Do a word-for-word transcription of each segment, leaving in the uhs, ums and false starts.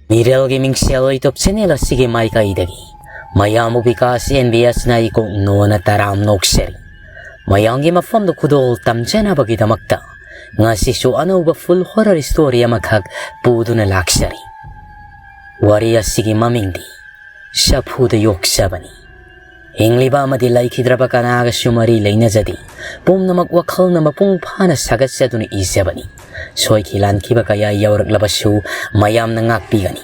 ꯃꯤꯔꯦꯜꯒꯤ ꯃꯤꯡꯁꯦꯜ YouTube channel ꯑꯁꯤꯒꯤ ꯃꯥꯏꯀꯩꯗꯒꯤ ꯃꯌꯥꯝꯕꯨ ꯕꯤꯀꯥꯁ ꯑꯦꯟ ꯕꯤ ꯑꯦꯁꯅ ꯏꯀꯣꯛ ꯅꯣꯟꯅ ꯇꯔꯥꯝ ꯅꯣꯛꯆꯔꯤ꯫ ꯃꯌꯥꯝꯒꯤ ꯃꯐꯝꯗ ꯈꯨꯗꯣꯜ ꯇꯝꯖꯅꯕꯒꯤꯗꯃꯛꯇ ꯉꯁꯤꯁꯨ ꯑꯅꯧꯕ full horror story ꯑꯃꯈꯛ ꯄꯨꯗꯨꯅ ꯂꯥꯛꯆꯔꯤ꯫ ꯋꯥꯔꯤ ꯑꯁꯤꯒꯤ ꯃꯃꯤꯡꯗꯤ ꯆꯐꯨꯗ ꯌꯣꯛꯆꯕꯅꯤ꯫ ꯍꯤꯡꯂꯤꯕ ꯑꯃꯗꯤ ꯂꯩꯈꯤꯗ꯭ꯔꯕ ꯀꯅꯥꯒꯁꯨ ꯃꯔꯤ ꯂꯩꯅꯖꯗꯦ꯫ ꯄꯨꯝꯅꯃꯛ ꯋꯥꯈꯜꯅ ꯃꯄꯨꯡ ꯐꯥꯅ ꯁꯥꯒꯠꯆꯗꯨꯅ ꯏꯖꯕꯅꯤ꯫ ꯁꯣꯏꯈꯤ ꯂꯥꯟꯈꯤꯕ ꯀꯌꯥ ꯌꯥꯎꯔꯛꯂꯕꯁꯨ ꯃꯌꯥꯝꯅ ꯉꯥꯛꯄꯤꯒꯅꯤ꯫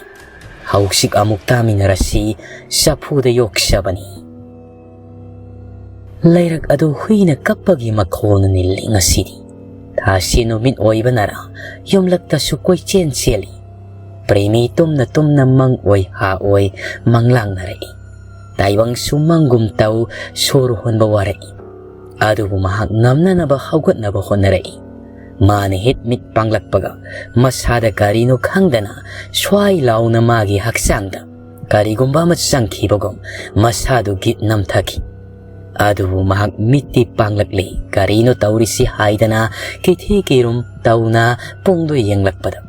ꯍꯧꯖꯤꯛ ꯑꯃꯨꯛ ꯇꯥꯃꯤꯟꯅꯔꯁꯤ, ꯆꯐꯨꯗ ꯌꯣꯛꯆꯕꯅꯤ꯫ ꯂꯩꯔꯛ ꯑꯗꯨ ꯍꯨꯏꯅ ꯀꯞꯄꯒꯤ ꯃꯈꯣꯜꯅ ꯅꯤꯜꯂꯤ ꯉꯁꯤꯗꯤ꯫ ꯊꯥꯁꯤ ꯅꯨꯃꯤꯠ ꯑꯣꯏꯕꯅꯔ ꯌꯨꯝꯂꯛꯇꯁꯨ ꯀꯣꯏꯆꯦꯟ ꯆꯦꯜꯂꯤ꯫ ꯄ꯭ꯔꯦꯃꯤ ꯇꯨꯝꯅ ꯇꯨꯝꯅ ꯃꯪ ꯑꯣꯏ ꯍꯥ ꯑꯣꯏ ꯃꯪꯂꯥꯡꯅꯔꯛꯏ꯫ ꯇꯥꯏꯕꯪꯁꯨ ꯃꯪꯒꯨꯝ ꯇꯧ ꯁꯣꯔ ꯍꯣꯟꯕ ꯋꯥꯔꯛꯏ꯫ ꯑꯗꯨꯕꯨ ꯃꯍꯥꯛ ꯉꯝꯅꯅꯕ ꯍꯧꯒꯠꯅꯕ ꯍꯣꯠꯅꯔꯛꯏ꯫ ꯃꯥꯅ ꯍꯦꯛ ꯃꯤꯠ ꯄꯥꯡꯂꯛꯄꯒ ꯃꯁꯥꯗ ꯀꯔꯤꯅꯣ ꯈꯪꯗꯅ ꯁ꯭ꯋꯥꯏ ꯂꯥꯎꯅ ꯃꯥꯒꯤ ꯍꯛꯆꯥꯡꯗ ꯀꯔꯤꯒꯨꯝꯕ ꯑꯃ ꯆꯪꯈꯤꯕꯒꯨꯝ ꯃꯁꯥꯗꯨ ꯒꯤꯠ ꯅꯝꯊꯈꯤ꯫ ꯑꯗꯨꯕꯨ ꯃꯍꯥꯛ ꯃꯤꯠꯇꯤ ꯄꯥꯡꯂꯛꯂꯦ, ꯀꯔꯤꯅꯣ ꯇꯧꯔꯤꯁꯤ ꯍꯥꯏꯗꯅ ꯀꯤꯊꯤ ꯀꯤꯔꯨꯝ ꯇꯧꯅ ꯄꯨꯡꯗꯨ ꯌꯦꯡꯂꯛꯄꯗ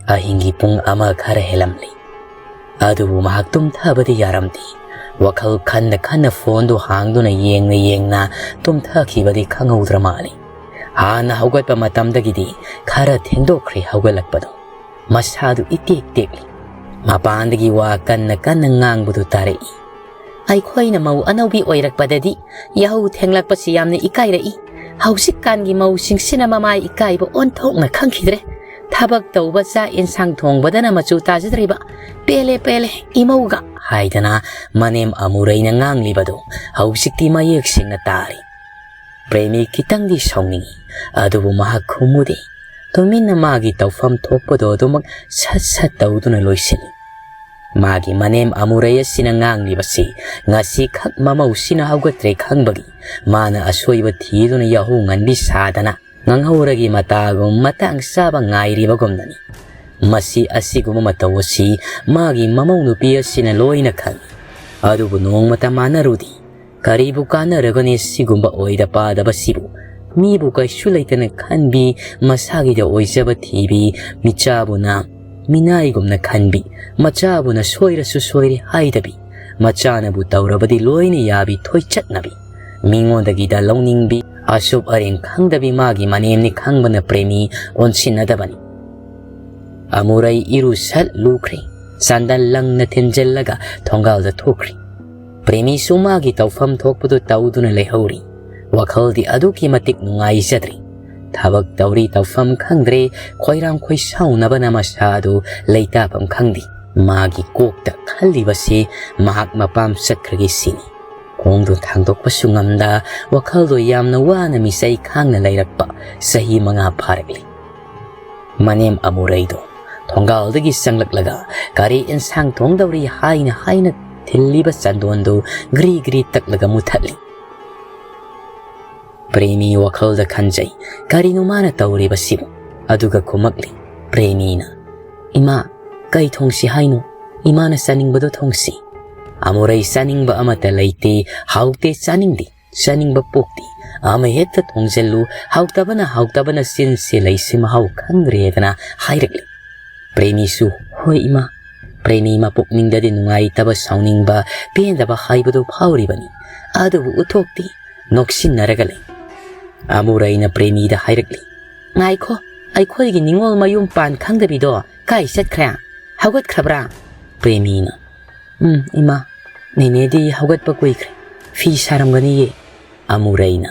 ꯑꯍꯤꯡꯒꯤ ꯄꯨꯡ ꯑꯃ ꯈꯔ ꯍꯦꯜꯂꯝꯂꯦ꯫ ꯑꯗꯨꯕꯨ ꯃꯍꯥꯛ ꯇꯨꯝꯊꯕꯗꯤ ꯌꯥꯔꯝꯗꯦ꯫ ꯋꯥꯈꯜ ꯈꯟꯅ ꯈꯟꯅ phoneꯗꯨ ꯍꯥꯡꯗꯨꯅ ꯌꯦꯡꯅ ꯌꯦꯡꯅ ꯇꯨꯝꯊꯈꯤꯕꯗꯤ ꯈꯪꯍꯧꯗ꯭ꯔ ꯃꯥꯜꯂꯦ꯫ ꯍꯥꯟꯅ ꯍꯧꯒꯠꯄ ꯃꯇꯝꯗꯒꯤꯗꯤ ꯈꯔ ꯊꯦꯡꯗꯣꯛꯈ꯭ꯔꯦ ꯍꯧꯒꯠꯂꯛꯄꯗꯣ꯫ ꯃꯁꯥꯗꯨ ꯏꯇꯦꯛ ꯇꯦꯛꯂꯤ꯫ ꯃꯄꯥꯟꯗꯒꯤ ꯋꯥ ꯀꯟꯅ ꯀꯟꯅ ꯉꯥꯡꯕꯗꯨ ꯇꯥꯔꯛꯏ꯫ "ꯑꯩꯈꯣꯏꯅ ꯃꯧ ꯑꯅꯧꯕꯤ ꯑꯣꯏꯔꯛꯄꯗꯗꯤ ꯌꯥꯍꯧ ꯊꯦꯡꯂꯛꯄꯁꯤ ꯌꯥꯝꯅ ꯏꯀꯥꯏꯔꯛꯏ꯫ ꯍꯧꯖꯤꯛꯀꯥꯟꯒꯤ ꯃꯧꯁꯤꯡꯁꯤꯅ ꯃꯃꯥꯏ ꯏꯀꯥꯏꯕ ꯑꯣꯟꯊꯣꯛꯅ ꯈꯪꯈꯤꯗ꯭ꯔꯦ꯫ ꯊꯕꯛ ꯇꯧꯕ, ꯆꯥꯛ ꯌꯦꯟꯁꯥꯡ ꯊꯣꯡꯕꯗꯅ ꯃꯆꯨ ꯇꯥꯖꯗ꯭ꯔꯤꯕ꯫ ꯄꯦꯜꯂꯦ, ꯄꯦꯜꯂꯦ, ꯏꯃꯧꯒ" ꯍꯥꯏꯗꯅ ꯃꯅꯦꯝ ꯑꯃꯨꯔꯩꯅ ꯉꯥꯡꯂꯤꯕꯗꯨ ꯍꯧꯖꯤꯛꯇꯤ ꯃꯌꯦꯛ ꯁꯦꯡꯅ ꯇꯥꯔꯤ꯫ ꯄ꯭ꯔꯦꯃꯤ ꯈꯤꯇꯪꯗꯤ ꯁꯥꯎꯅꯤꯡꯏ, ꯑꯗꯨꯕꯨ ꯃꯍꯥꯛ ꯈꯨꯝꯃꯨꯗꯦ꯫ ꯇꯨꯃꯤꯟꯅ ꯃꯥꯒꯤ ꯇꯧꯐꯝ ꯊꯣꯛꯄꯗꯣ ꯑꯗꯨꯃꯛ ꯁꯠ ꯁꯠ ꯇꯧꯗꯨꯅ ꯂꯣꯏꯁꯤꯜꯂꯤ꯫ ꯃꯥꯒꯤ ꯃꯅꯦꯝ ꯑꯃꯨꯔꯩ ꯑꯁꯤꯅ ꯉꯥꯡꯂꯤꯕꯁꯤ ꯉꯁꯤꯈꯛ ꯃꯃꯧꯁꯤꯅ ꯍꯧꯒꯠꯇ꯭ꯔꯦ ꯈꯪꯕꯒꯤ ꯃꯥꯅ ꯑꯁꯣꯏꯕ ꯊꯤꯗꯨꯅ ꯌꯥꯍꯧ ꯉꯟꯕꯤ ꯁꯥꯗꯅ ꯉꯪꯍꯧꯔꯒꯤ ꯃꯇꯥꯒꯨꯝ ꯃꯇꯥꯡ ꯆꯥꯕ ꯉꯥꯏꯔꯤꯕꯒꯨꯝꯅꯅꯤ꯫ ꯃꯁꯤ ꯑꯁꯤꯒꯨꯝꯕ ꯃꯇꯧ ꯑꯁꯤ ꯃꯥꯒꯤ ꯃꯃꯧ ꯅꯨꯄꯤ ꯑꯁꯤꯅ ꯂꯣꯏꯅ ꯈꯪꯏ꯫ ꯑꯗꯨꯕꯨ ꯅꯣꯡꯃꯇ ꯃꯥꯟꯅꯔꯨꯗꯦ꯫ ꯀꯔꯤꯕꯨ ꯀꯥꯟꯅꯔꯒꯅꯤ ꯁꯤꯒꯨꯝꯕ ꯑꯣꯏꯗ ꯄꯥꯗꯕꯁꯤꯕꯨ? ꯃꯤꯕꯨ ꯀꯩꯁꯨ ꯂꯩꯇꯅ ꯈꯟꯕꯤ, ꯃꯁꯥꯒꯤꯗ ꯑꯣꯏꯖꯕ ꯊꯤꯕꯤ ꯃꯤꯆꯥꯕꯨꯅ ꯃꯤꯅꯥꯏꯒꯨꯝꯅ ꯈꯟꯕꯤ, ꯃꯆꯥꯕꯨꯅ ꯁꯣꯏꯔꯁꯨ ꯁꯣꯏꯔꯦ ꯍꯥꯏꯗꯕꯤ, ꯃꯆꯥꯅꯕꯨ ꯇꯧꯔꯕꯗꯤ ꯂꯣꯏꯅ ꯌꯥꯕꯤ ꯊꯣꯏꯆꯠꯅꯕꯤ, ꯃꯤꯉꯣꯟꯗꯒꯤꯗ ꯂꯧꯅꯤꯡꯕꯤ, ꯑꯁꯨꯞ ꯑꯔꯦꯡ ꯈꯪꯗꯕꯤ ꯃꯥꯒꯤ ꯃꯅꯦꯝꯅꯤ ꯈꯪꯕꯅ ꯄ꯭ꯔꯦꯃꯤ ꯑꯣꯟꯁꯤꯟꯅꯗꯕꯅꯤ꯫ ꯑꯃꯨꯔꯩ ꯏꯔꯨ ꯁꯠ ꯂꯨꯈ꯭ꯔꯦ꯫ ꯆꯥꯟꯗꯜ ꯂꯪꯅ ꯊꯤꯟꯖꯤꯜꯂꯒ ꯊꯣꯡꯒꯥꯜꯗ ꯊꯣꯛꯈ꯭ꯔꯦ꯫ ꯄ꯭ꯔꯦꯃꯤꯁꯨ ꯃꯥꯒꯤ ꯇꯧꯐꯝ ꯊꯣꯛꯄꯗꯨ ꯇꯧꯗꯨꯅ ꯂꯩꯍꯧꯔꯤ꯫ ꯋꯥꯈꯜꯗꯤ ꯑꯗꯨꯛꯀꯤ ꯃꯇꯤꯛ ꯅꯨꯡꯉꯥꯏꯖꯗ꯭ꯔꯤ꯫ ꯊꯕꯛ ꯇꯧꯔꯤ ꯇꯧꯐꯝ ꯈꯪꯗ꯭ꯔꯦ, ꯈꯣꯏꯔꯥꯡ ꯈꯣꯏꯁꯥꯎꯅꯕꯅ ꯃꯁꯥꯗꯨ ꯂꯩꯇꯥꯐꯝ ꯈꯪꯗꯦ꯫ ꯃꯥꯒꯤ ꯀꯣꯛꯇ ꯈꯜꯂꯤꯕꯁꯤ ꯃꯍꯥꯛ ꯃꯄꯥꯝ ꯆꯠꯈ꯭ꯔꯒꯦ ꯁꯤꯅꯤ꯫ ꯈꯣꯡꯗꯨ ꯊꯥꯡꯗꯣꯛꯄꯁꯨ ꯉꯝꯗ, ꯋꯥꯈꯜꯗꯨ ꯌꯥꯝꯅ ꯋꯥꯅ ꯃꯤꯆꯩ ꯈꯥꯡꯅ ꯂꯩꯔꯛꯄ ꯆꯍꯤ ꯃꯉꯥ ꯐꯥꯔꯛꯂꯤ꯫ ꯃꯅꯦꯝ ꯑꯃꯨꯔꯩꯗꯨ ꯊꯣꯡꯒꯥꯜꯗꯒꯤ ꯆꯪꯂꯛꯂꯒ ꯀꯔꯤ ꯏꯟꯁꯥꯡ ꯊꯣꯡꯗꯧꯔꯤ ꯍꯥꯏꯅ ꯍꯥꯏꯅ ꯊꯤꯜꯂꯤꯕ ꯆꯟꯗꯣꯟꯗꯨ ꯒ꯭ꯔꯤ ꯒ꯭ꯔꯤ ꯇꯛꯂꯒ ꯃꯨꯊꯠꯂꯤ꯫ ꯄ꯭ꯔꯦꯃꯤ ꯋꯥꯈꯜꯗ ꯈꯟꯖꯩ, "ꯀꯔꯤꯅꯣ ꯃꯥꯅ ꯇꯧꯔꯤꯕꯁꯤꯕꯨ?" ꯑꯗꯨꯒ ꯈꯨꯝꯃꯛꯂꯤ꯫ ꯄ꯭ꯔꯦꯃꯤꯅ, "ꯏꯃꯥ, ꯀꯩ ꯊꯣꯡꯁꯤ ꯍꯥꯏꯅꯣ? ꯏꯃꯥꯅ ꯆꯥꯅꯤꯡꯕꯗꯣ ꯊꯣꯡꯁꯤ꯫" "ꯑꯃꯨꯔꯩ ꯆꯥꯅꯤꯡꯕ ꯑꯃꯠꯇ ꯂꯩꯇꯦ, ꯍꯥꯎꯇꯦ, ꯆꯥꯅꯤꯡꯗꯦ, ꯆꯥꯅꯤꯡꯕ ꯄꯣꯛꯇꯦ꯫ ꯑꯃ ꯍꯦꯛꯇ ꯊꯣꯡꯖꯤꯜꯂꯨ, ꯍꯥꯎꯇꯕꯅ ꯍꯥꯎꯇꯕꯅ ꯆꯤꯟꯁꯦ ꯂꯩꯁꯤ ꯃꯍꯥꯎ ꯈꯪꯗ꯭ꯔꯦꯗꯅ" ꯍꯥꯏꯔꯛꯂꯤ꯫ ꯄ꯭ꯔꯦꯃꯤꯁꯨ, "ꯍꯣꯏ ꯏꯃꯥ꯫" ꯄ꯭ꯔꯦꯃꯤ ꯃꯄꯨꯛꯅꯤꯡꯗꯗꯤ ꯅꯨꯡꯉꯥꯏꯇꯕ, ꯁꯥꯎꯅꯤꯡꯕ, ꯄꯦꯟꯗꯕ ꯍꯥꯏꯕꯗꯨ ꯐꯥꯎꯔꯤꯕꯅꯤ꯫ ꯑꯗꯨꯕꯨ ꯎꯠꯊꯣꯛꯇꯦ, ꯅꯣꯛꯁꯤꯟꯅꯔꯒ ꯂꯩ꯫ ꯑꯃꯨꯔꯩꯅ ꯄ꯭ꯔꯦꯃꯤꯗ ꯍꯥꯏꯔꯛꯂꯤ, "ꯉꯥꯏꯈꯣ, ꯑꯩꯈꯣꯏꯒꯤ ꯅꯤꯉꯣꯜ ꯃꯌꯨꯝ ꯄꯥꯟ ꯈꯪꯗꯕꯤꯗꯣ ꯀꯥꯏ ꯆꯠꯈ꯭ꯔꯦ? ꯍꯧꯒꯠꯈ꯭ꯔꯕ꯭ꯔꯥ?" ꯄ꯭ꯔꯦꯃꯤꯅ, "ꯎꯝ, ꯏꯃꯥ, ꯅꯦꯅꯦꯗꯤ ꯍꯧꯒꯠꯄ ꯀꯨꯏꯈ꯭ꯔꯦ, ꯐꯤ ꯁꯥꯔꯝꯒꯅꯤꯌꯦ꯫" ꯑꯃꯨꯔꯩꯅ,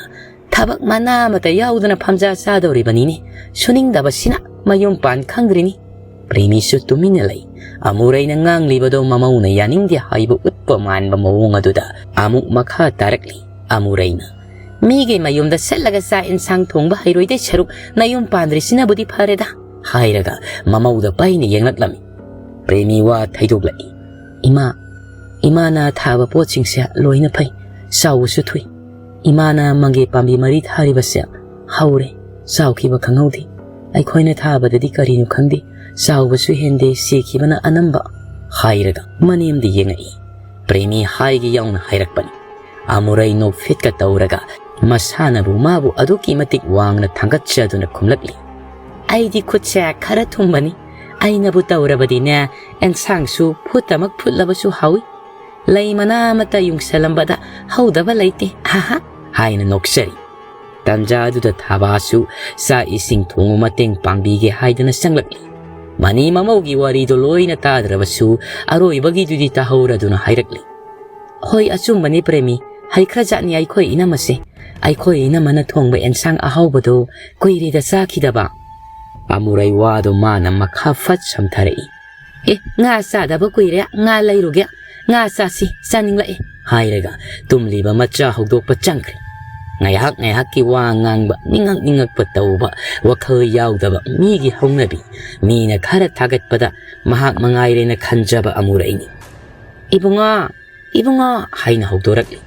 "ꯊꯕꯛ ꯃꯅꯥ ꯑꯃꯠꯇ ꯌꯥꯎꯗꯅ ꯐꯝꯖꯥ ꯆꯥꯗꯧꯔꯤꯕꯅꯤꯅꯦ, ꯁꯨꯅꯤꯡꯗꯕꯁꯤꯅ ꯃꯌꯨꯝ ꯄꯥꯟ ꯈꯪꯗ꯭ꯔꯤꯅꯤ꯫" ꯄ꯭ꯔꯦꯃꯤꯁꯨ ꯇꯨꯃꯤꯟꯅ ꯂꯩ꯫ ꯑꯃꯨꯔꯩꯅ ꯉꯥꯡꯂꯤꯕꯗꯣ ꯃꯃꯧꯅ ꯌꯥꯅꯤꯡꯗꯦ ꯍꯥꯏꯕ ꯎꯠꯄ ꯃꯥꯟꯕ ꯃꯑꯣꯡ ꯑꯗꯨꯗ ꯑꯃꯨꯛ ꯃꯈꯥ ꯇꯥꯔꯛꯂꯤ꯫ ꯑꯃꯨꯔꯩꯅ, "ꯃꯤꯒꯤ ꯃꯌꯨꯝꯗ ꯆꯠꯂꯒ ꯆꯥꯛ ꯏꯟꯁꯥꯡ ꯊꯣꯡꯕ ꯍꯩꯔꯣꯏꯗꯩ ꯁꯔꯨꯛ ꯅꯌꯨꯝ ꯄꯥꯟꯗ꯭ꯔꯤꯁꯤꯅꯕꯨꯗꯤ ꯐꯔꯦꯗ" ꯍꯥꯏꯔꯒ ꯃꯃꯧꯗ ꯄꯩꯅ ꯌꯦꯡꯂꯛꯂꯝꯃꯤ꯫ ꯄ꯭ꯔꯦꯃꯤ ꯋꯥ ꯊꯩꯗꯣꯛꯂꯛꯏ꯫ "ꯏꯃꯥ, ꯏꯃꯥꯅ ꯊꯥꯕ ꯄꯣꯠꯁꯤꯡꯁꯦ ꯂꯣꯏꯅ ꯐꯩ, ꯆꯥꯎꯕꯁꯨ ꯊꯨꯏ꯫ ꯏꯃꯥꯅ ꯃꯪꯒꯦ ꯄꯥꯝꯕꯤ ꯃꯔꯤ ꯊꯥꯔꯤꯕꯁꯦ ꯍꯧꯔꯦ, ꯆꯥꯎꯈꯤꯕ ꯈꯪꯍꯧꯗꯦ꯫ ꯑꯩꯈꯣꯏꯅ ꯊꯥꯕꯗꯗꯤ ꯀꯔꯤꯅꯣ ꯈꯪꯗꯦ, ꯆꯥꯎꯕꯁꯨ ꯍꯦꯟꯗꯦ, ꯁꯤꯈꯤꯕꯅ ꯑꯅꯝꯕ" ꯍꯥꯏꯔꯒ ꯃꯅꯦꯝꯗ ꯌꯦꯡꯉꯛꯏ꯫ ꯄ꯭ꯔꯦꯃꯤ ꯍꯥꯏꯒꯤ ꯌꯥꯎꯅ ꯍꯥꯏꯔꯛꯄꯅꯤ꯫ ꯑꯃꯨꯔꯩ ꯅꯣꯛꯐꯦꯠꯀ ꯇꯧꯔꯒ ꯃꯁꯥꯅꯕꯨ ꯃꯥꯕꯨ ꯑꯗꯨꯛꯀꯤ ꯃꯇꯤꯛ ꯋꯥꯡꯅ ꯊꯥꯡꯒꯠꯆꯗꯨꯅ ꯈꯨꯝꯂꯛꯂꯤ꯫ "ꯑꯩꯗꯤ ꯈꯨꯠꯁꯦ ꯈꯔ ꯊꯨꯝꯕꯅꯤ, ꯑꯩꯅꯕꯨ ꯇꯧꯔꯕꯗꯤꯅꯦ, ꯑꯦꯟꯁꯥꯡꯁꯨ ꯐꯨꯠꯇꯃꯛ ꯐꯨꯠꯂꯕꯁꯨ ꯍꯥꯎꯏ꯫ ꯂꯩ ꯃꯅꯥ ꯑꯃꯠꯇ ꯌꯨꯡꯁꯜꯂꯝꯕꯗ ꯍꯧꯗꯕ ꯂꯩꯇꯦ, ꯍꯥ ꯍꯥ," ꯍꯥꯏꯅ ꯅꯣꯛꯆꯔꯤ꯫ ꯇꯟꯖꯥꯗꯨꯗ ꯊꯥꯕꯥꯁꯨ ꯆꯥꯛ ꯏꯁꯤꯡ ꯊꯣꯡꯕ ꯃꯇꯦꯡ ꯄꯥꯡꯕꯤꯒꯦ ꯍꯥꯏꯗꯨꯅ ꯆꯪꯂꯛꯂꯤ꯫ ꯃꯅꯤ ꯃꯃꯧꯒꯤ ꯋꯥꯔꯤꯗꯨ ꯂꯣꯏꯅ ꯇꯥꯗ꯭ꯔꯕꯁꯨ ꯑꯔꯣꯏꯕꯒꯤꯗꯨꯗꯤ ꯇꯥꯍꯧꯔꯗꯨꯅ ꯍꯥꯏꯔꯛꯂꯤ, "ꯍꯣꯏ, ꯑꯆꯨꯝꯕꯅꯤ ꯄ꯭ꯔꯦꯃꯤ, ꯍꯩꯈ꯭ꯔꯖꯥꯠꯅꯤ ꯑꯩꯈꯣꯏ ꯏꯅꯝꯃꯁꯦ꯫ ꯑꯩꯈꯣꯏ ꯏꯅꯝꯃꯅ ꯊꯣꯡꯕ ꯑꯦꯟꯁꯥꯡ ꯑꯍꯥꯎꯕꯗꯨ ꯀꯨꯏꯔꯦꯗ ꯆꯥꯈꯤꯗꯕ꯫" ꯑꯃꯨꯔꯩ ꯋꯥꯗꯨ ꯃꯥꯅ ꯃꯈꯥ ꯐꯠ ꯁꯝꯊꯔꯛꯏ꯫ "ꯑꯦ, ꯉꯥ ꯆꯥꯗꯕ ꯀꯨꯏꯔꯦ, ꯉꯥ ꯂꯩꯔꯨꯒꯦ, ꯉꯥ ꯆꯥꯁꯤ, ꯆꯥꯅꯤꯡꯂꯛꯑꯦ," ꯍꯥꯏꯔꯒ ꯇꯨꯝꯂꯤꯕ ꯃꯆꯥ ꯍꯧꯗꯣꯛꯄ ꯆꯪꯈ꯭ꯔꯦ꯫ ꯉꯥꯏꯍꯥꯛ ꯉꯥꯏꯍꯥꯛꯀꯤ ꯋꯥ ꯉꯥꯡꯕ, ꯅꯤꯡꯉꯛ ꯅꯤꯡꯉꯛꯄ ꯇꯧꯕ, ꯋꯥꯈꯜ ꯌꯥꯎꯗꯕ ꯃꯤꯒꯤ ꯍꯧꯅꯕꯤ, ꯃꯤꯅ ꯈꯔ ꯊꯥꯒꯠꯄꯗ ꯃꯍꯥꯛ ꯃꯉꯥꯏꯔꯦꯅ ꯈꯟꯖꯕ ꯑꯃꯨꯔꯩꯅꯤ꯫ "ꯏꯕꯨꯡꯉꯣ, ꯏꯕꯨꯡꯉꯣ," ꯍꯥꯏꯅ ꯍꯧꯗꯣꯔꯛꯂꯤ꯫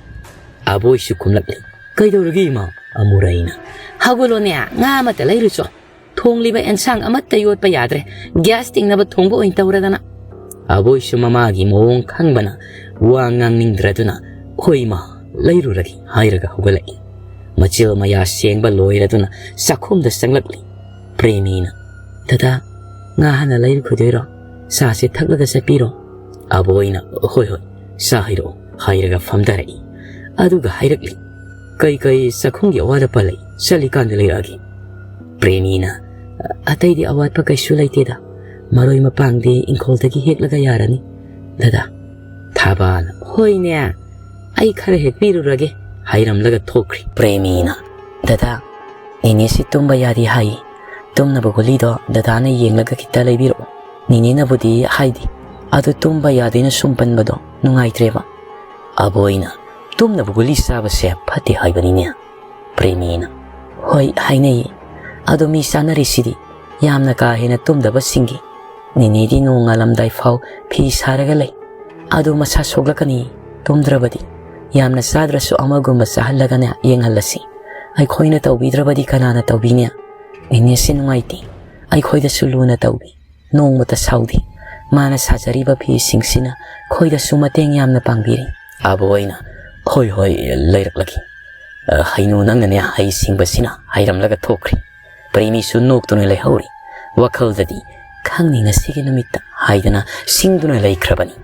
ꯑꯕꯣꯏꯁꯨ ꯈꯨꯝꯂꯛꯂꯤ꯫ "ꯀꯩꯗꯧꯔꯒꯦ ꯏꯃꯥ?" ꯑꯃꯨꯔꯩꯅ꯫ "ꯍꯧꯒꯠꯂꯣꯅꯦ, ꯉꯥ ꯑꯃꯠꯇ ꯂꯩꯔꯨꯆꯣ꯫ ꯊꯣꯡꯂꯤꯕ ꯑꯦꯟꯁꯥꯡ ꯑꯃꯠꯇ ꯌꯣꯠꯄ ꯌꯥꯗ꯭ꯔꯦ꯫ ꯒ꯭ꯌꯥꯁ ꯇꯤꯡꯅꯕ ꯊꯣꯡꯕ ꯑꯣꯏꯅ ꯇꯧꯔꯗꯅ꯫" ꯑꯕꯣꯏꯁꯨ ꯃꯃꯥꯒꯤ ꯃꯑꯣꯡ ꯈꯪꯕꯅ ꯋꯥ ꯉꯥꯡꯅꯤꯡꯗ꯭ꯔꯗꯨꯅ, "ꯍꯣꯏ ꯏꯃꯥ, ꯂꯩꯔꯨꯔꯒꯦ," ꯍꯥꯏꯔꯒ ꯍꯧꯒꯠꯂꯛꯏ꯫ ꯃꯆꯤꯜ ꯃꯌꯥ ꯁꯦꯡꯕ ꯂꯣꯏꯔꯗꯨꯅ ꯆꯥꯛꯈꯨꯝꯗ ꯆꯪꯂꯛꯂꯤ꯫ ꯄ꯭ꯔꯦꯃꯤꯅ, "ꯗꯗꯥ, ꯉꯥ ꯍꯥꯟꯅ ꯂꯩꯔꯨꯈꯤꯗꯣꯏꯔꯣ? ꯆꯥꯁꯦ ꯊꯛꯂꯒ ꯆꯠꯄꯤꯔꯣ?" ꯑꯕꯣꯏꯅ, "ꯍꯣꯏ ꯍꯣꯏ, ꯆꯥ ꯍꯩꯔꯛꯑꯣ," ꯍꯥꯏꯔꯒ ꯐꯝꯊꯔꯛꯏ꯫ ꯑꯗꯨꯒ ꯍꯥꯏꯔꯛꯂꯤ, "ꯀꯩ ꯀꯩ ꯆꯥꯛꯈꯨꯝꯒꯤ ꯑꯋꯥꯠ ꯑꯄꯥ ꯂꯩ? ꯆꯠꯂꯤꯀꯥꯟꯗ ꯂꯩꯔꯛꯑꯒꯦ꯫" ꯄ꯭ꯔꯦꯃꯤꯅ, "ꯑꯇꯩꯗꯤ ꯑꯋꯥꯠꯄ ꯀꯩꯁꯨ ꯂꯩꯇꯦꯗ꯫ ꯃꯔꯣꯏ ꯃꯄꯥꯡꯗꯤ ꯏꯪꯈꯣꯜꯗꯒꯤ ꯍꯦꯛꯂꯒ ꯌꯥꯔꯅꯤ, ꯗꯗꯥ꯫" ꯊꯥꯕꯥꯅ, "ꯍꯣꯏꯅꯦ, ꯑꯩ ꯈꯔ ꯍꯦꯛꯄꯤꯔꯨꯔꯒꯦ," ꯍꯥꯏꯔꯝꯂꯒ ꯊꯣꯛꯈ꯭ꯔꯤ꯫ ꯄ꯭ꯔꯦꯃꯤꯅ, "ꯗꯗꯥ, ꯅꯦꯅꯦꯁꯤ ꯇꯨꯝꯕ ꯌꯥꯗꯦ ꯍꯥꯏ꯫ ꯇꯨꯝꯅꯕ ꯒꯨꯂꯤꯗꯣ ꯗꯗꯥꯅ ꯌꯦꯡꯂꯒ ꯈꯤꯇ ꯂꯩꯕꯤꯔꯛꯑꯣ꯫ ꯅꯦꯅꯦꯅꯕꯨꯗꯤ ꯍꯥꯏꯗꯦ, ꯑꯗꯨ ꯇꯨꯝꯕ ꯌꯥꯗꯦꯅ ꯁꯨꯝ ꯄꯟꯕꯗꯣ ꯅꯨꯡꯉꯥꯏꯇ꯭ꯔꯦꯕ꯫" ꯑꯕꯣꯏꯅ, "ꯇꯨꯝꯅꯕ ꯒꯨꯂꯤ ꯆꯥꯕꯁꯦ ꯐꯠꯇꯦ ꯍꯥꯏꯕꯅꯤꯅꯦ?" ꯄ꯭ꯔꯦꯃꯤꯅ, "ꯍꯣꯏ ꯍꯥꯏꯅꯩꯌꯦ, ꯑꯗꯣ ꯃꯤ ꯆꯥꯅꯔꯤꯁꯤꯗꯤ ꯌꯥꯝꯅ ꯀꯥ ꯍꯦꯟꯅ ꯇꯨꯝꯗꯕꯁꯤꯡꯒꯤ꯫ ꯅꯦꯅꯦꯗꯤ ꯅꯣꯡ ꯉꯥꯜꯂꯝꯗꯥꯏ ꯐꯥꯎ ꯐꯤ ꯁꯥꯔꯒ ꯂꯩ꯫ ꯑꯗꯨ ꯃꯁꯥ ꯁꯣꯛꯂꯛꯀꯅꯤ ꯇꯨꯝꯗ꯭ꯔꯕꯗꯤ꯫ ꯌꯥꯝꯅ ꯆꯥꯗ꯭ꯔꯁꯨ ꯑꯃꯒꯨꯝꯕ ꯆꯥꯍꯜꯂꯒꯅꯦ ꯌꯦꯡꯍꯜꯂꯁꯤ꯫ ꯑꯩꯈꯣꯏꯅ ꯇꯧꯕꯤꯗ꯭ꯔꯕꯗꯤ ꯀꯅꯥꯅ ꯇꯧꯕꯤꯅꯤ? ꯅꯦꯅꯦꯁꯤ ꯅꯨꯡꯉꯥꯏꯇꯦ, ꯑꯩꯈꯣꯏꯗꯁꯨ ꯂꯨꯅ ꯇꯧꯕꯤ꯫ ꯅꯣꯡꯃꯇ ꯁꯥꯎꯗꯦ꯫ ꯃꯥꯅ ꯁꯥꯖꯔꯤꯕ ꯐꯤꯁꯤꯡꯁꯤꯅ ꯑꯩꯈꯣꯏꯗꯁꯨ ꯃꯇꯦꯡ ꯌꯥꯝꯅ ꯄꯥꯡꯕꯤꯔꯤ꯫" ꯑꯕꯣꯏꯅ, "ꯍꯣꯏ ꯍꯣꯏ, ꯂꯩꯔꯛꯂꯒꯦ꯫" ꯑ, ꯍꯩꯅꯨ ꯅꯪꯅꯅꯦ ꯍꯩ ꯁꯤꯡꯕꯁꯤꯅ ꯍꯥꯏꯔꯝꯂꯒ ꯊꯣꯛꯈ꯭ꯔꯤ꯫ ꯄ꯭ꯔꯦꯃꯤꯁꯨ ꯅꯣꯛꯇꯨꯅ ꯂꯩꯍꯧꯔꯤ꯫ ꯋꯥꯈꯜꯗꯗꯤ, "ꯈꯪꯅꯤ ꯉꯁꯤꯒꯤ ꯅꯨꯃꯤꯠꯇ" ꯍꯥꯏꯗꯨꯅ ꯁꯤꯡꯗꯨꯅ ꯂꯩꯈ꯭ꯔꯕꯅꯤ꯫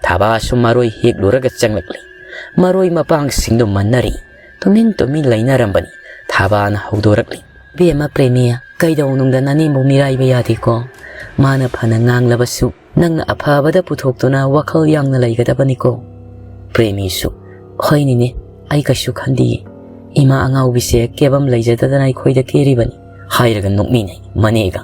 ꯊꯥꯕꯥꯁꯨ ꯃꯔꯣꯏ ꯍꯦꯛꯂꯨꯔꯒ ꯆꯪꯂꯛꯂꯤ꯫ ꯃꯔꯣꯏ ꯃꯄꯥꯡꯁꯤꯡꯗꯨ ꯃꯟꯅꯔꯤ꯫ ꯇꯨꯃꯤꯟ ꯇꯨꯃꯤꯟ ꯂꯩꯅꯔꯝꯕꯅꯤ꯫ ꯊꯥꯕꯥꯅ ꯍꯧꯗꯣꯔꯛꯂꯤ, "ꯏꯕꯦꯝꯃ ꯄ꯭ꯔꯦꯃꯤ, ꯀꯩꯗꯧꯅꯨꯡꯗ ꯅꯅꯦꯝꯕꯨ ꯃꯤꯔꯥꯏꯕ ꯌꯥꯗꯦꯀꯣ꯫ ꯃꯥꯅ ꯐꯅ ꯉꯥꯡꯂꯕꯁꯨ ꯅꯪꯅ ꯑꯐꯕꯗ ꯄꯨꯊꯣꯛꯇꯨꯅ ꯋꯥꯈꯜ ꯌꯥꯡꯅ ꯂꯩꯒꯗꯕꯅꯤꯀꯣ"꯫ ꯄ꯭ꯔꯦꯃꯤꯁꯨ, "ꯍꯣꯏꯅꯤꯅꯦ, ꯑꯩ ꯀꯩꯁꯨ ꯈꯟꯗꯤꯌꯦ꯫ ꯏꯃꯥ ꯑꯉꯥꯎꯕꯤꯁꯦ ꯀꯦꯕꯝ ꯂꯩꯖꯗꯗꯅ ꯑꯩꯈꯣꯏꯗ ꯀꯦꯔꯤꯕꯅꯤ" ꯍꯥꯏꯔꯒ ꯅꯣꯛꯃꯤꯟꯅꯩ ꯃꯅꯦꯒ꯫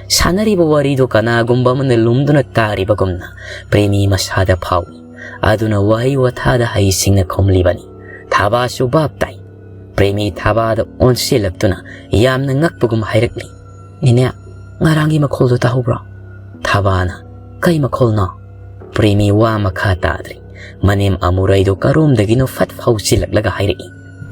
ꯁꯥꯟꯅꯔꯤꯕ ꯋꯥꯔꯤꯗꯨ ꯀꯅꯥꯒꯨꯝꯕ ꯑꯃꯅ ꯂꯨꯝꯗꯨꯅ ꯇꯥꯔꯤꯕꯒꯨꯝꯅ ꯄ꯭ꯔꯦꯃꯤ ꯃꯁꯥꯗ ꯐꯥꯎꯏ꯫ ꯑꯗꯨꯅ ꯋꯥꯍꯩ ꯋꯥꯊꯥꯗ ꯍꯩꯁꯤꯡꯅ ꯈꯨꯝꯂꯤꯕꯅꯤ꯫ ꯊꯥꯕꯥꯁꯨ ꯚꯥꯞ ꯇꯥꯏ꯫ ꯄ꯭ꯔꯦꯃꯤ ꯊꯥꯕꯥꯗ ꯑꯣꯟꯁꯤꯜꯂꯛꯇꯨꯅ ꯌꯥꯝꯅ ꯉꯛꯄꯒꯨꯝ ꯍꯥꯏꯔꯛꯂꯤ, "ꯅꯦꯅꯦ, ꯉꯔꯥꯡꯒꯤ ꯃꯈꯣꯜꯗꯨ ꯇꯥꯍꯧꯕ꯭ꯔꯣ?" ꯊꯥꯕꯥꯅ, "ꯀꯩ ꯃꯈꯣꯜꯅꯣ?" ꯄ꯭ꯔꯦꯃꯤ ꯋꯥ ꯃꯈꯥ ꯇꯥꯗ꯭ꯔꯤ꯫ ꯃꯅꯦꯝ ꯑꯃꯨꯔꯩꯗꯨ ꯀꯔꯣꯝꯗꯒꯤꯅꯣ ꯐꯠ ꯐꯥꯎꯆꯤꯜꯂꯛꯂꯒ ꯍꯥꯏꯔꯛꯏ,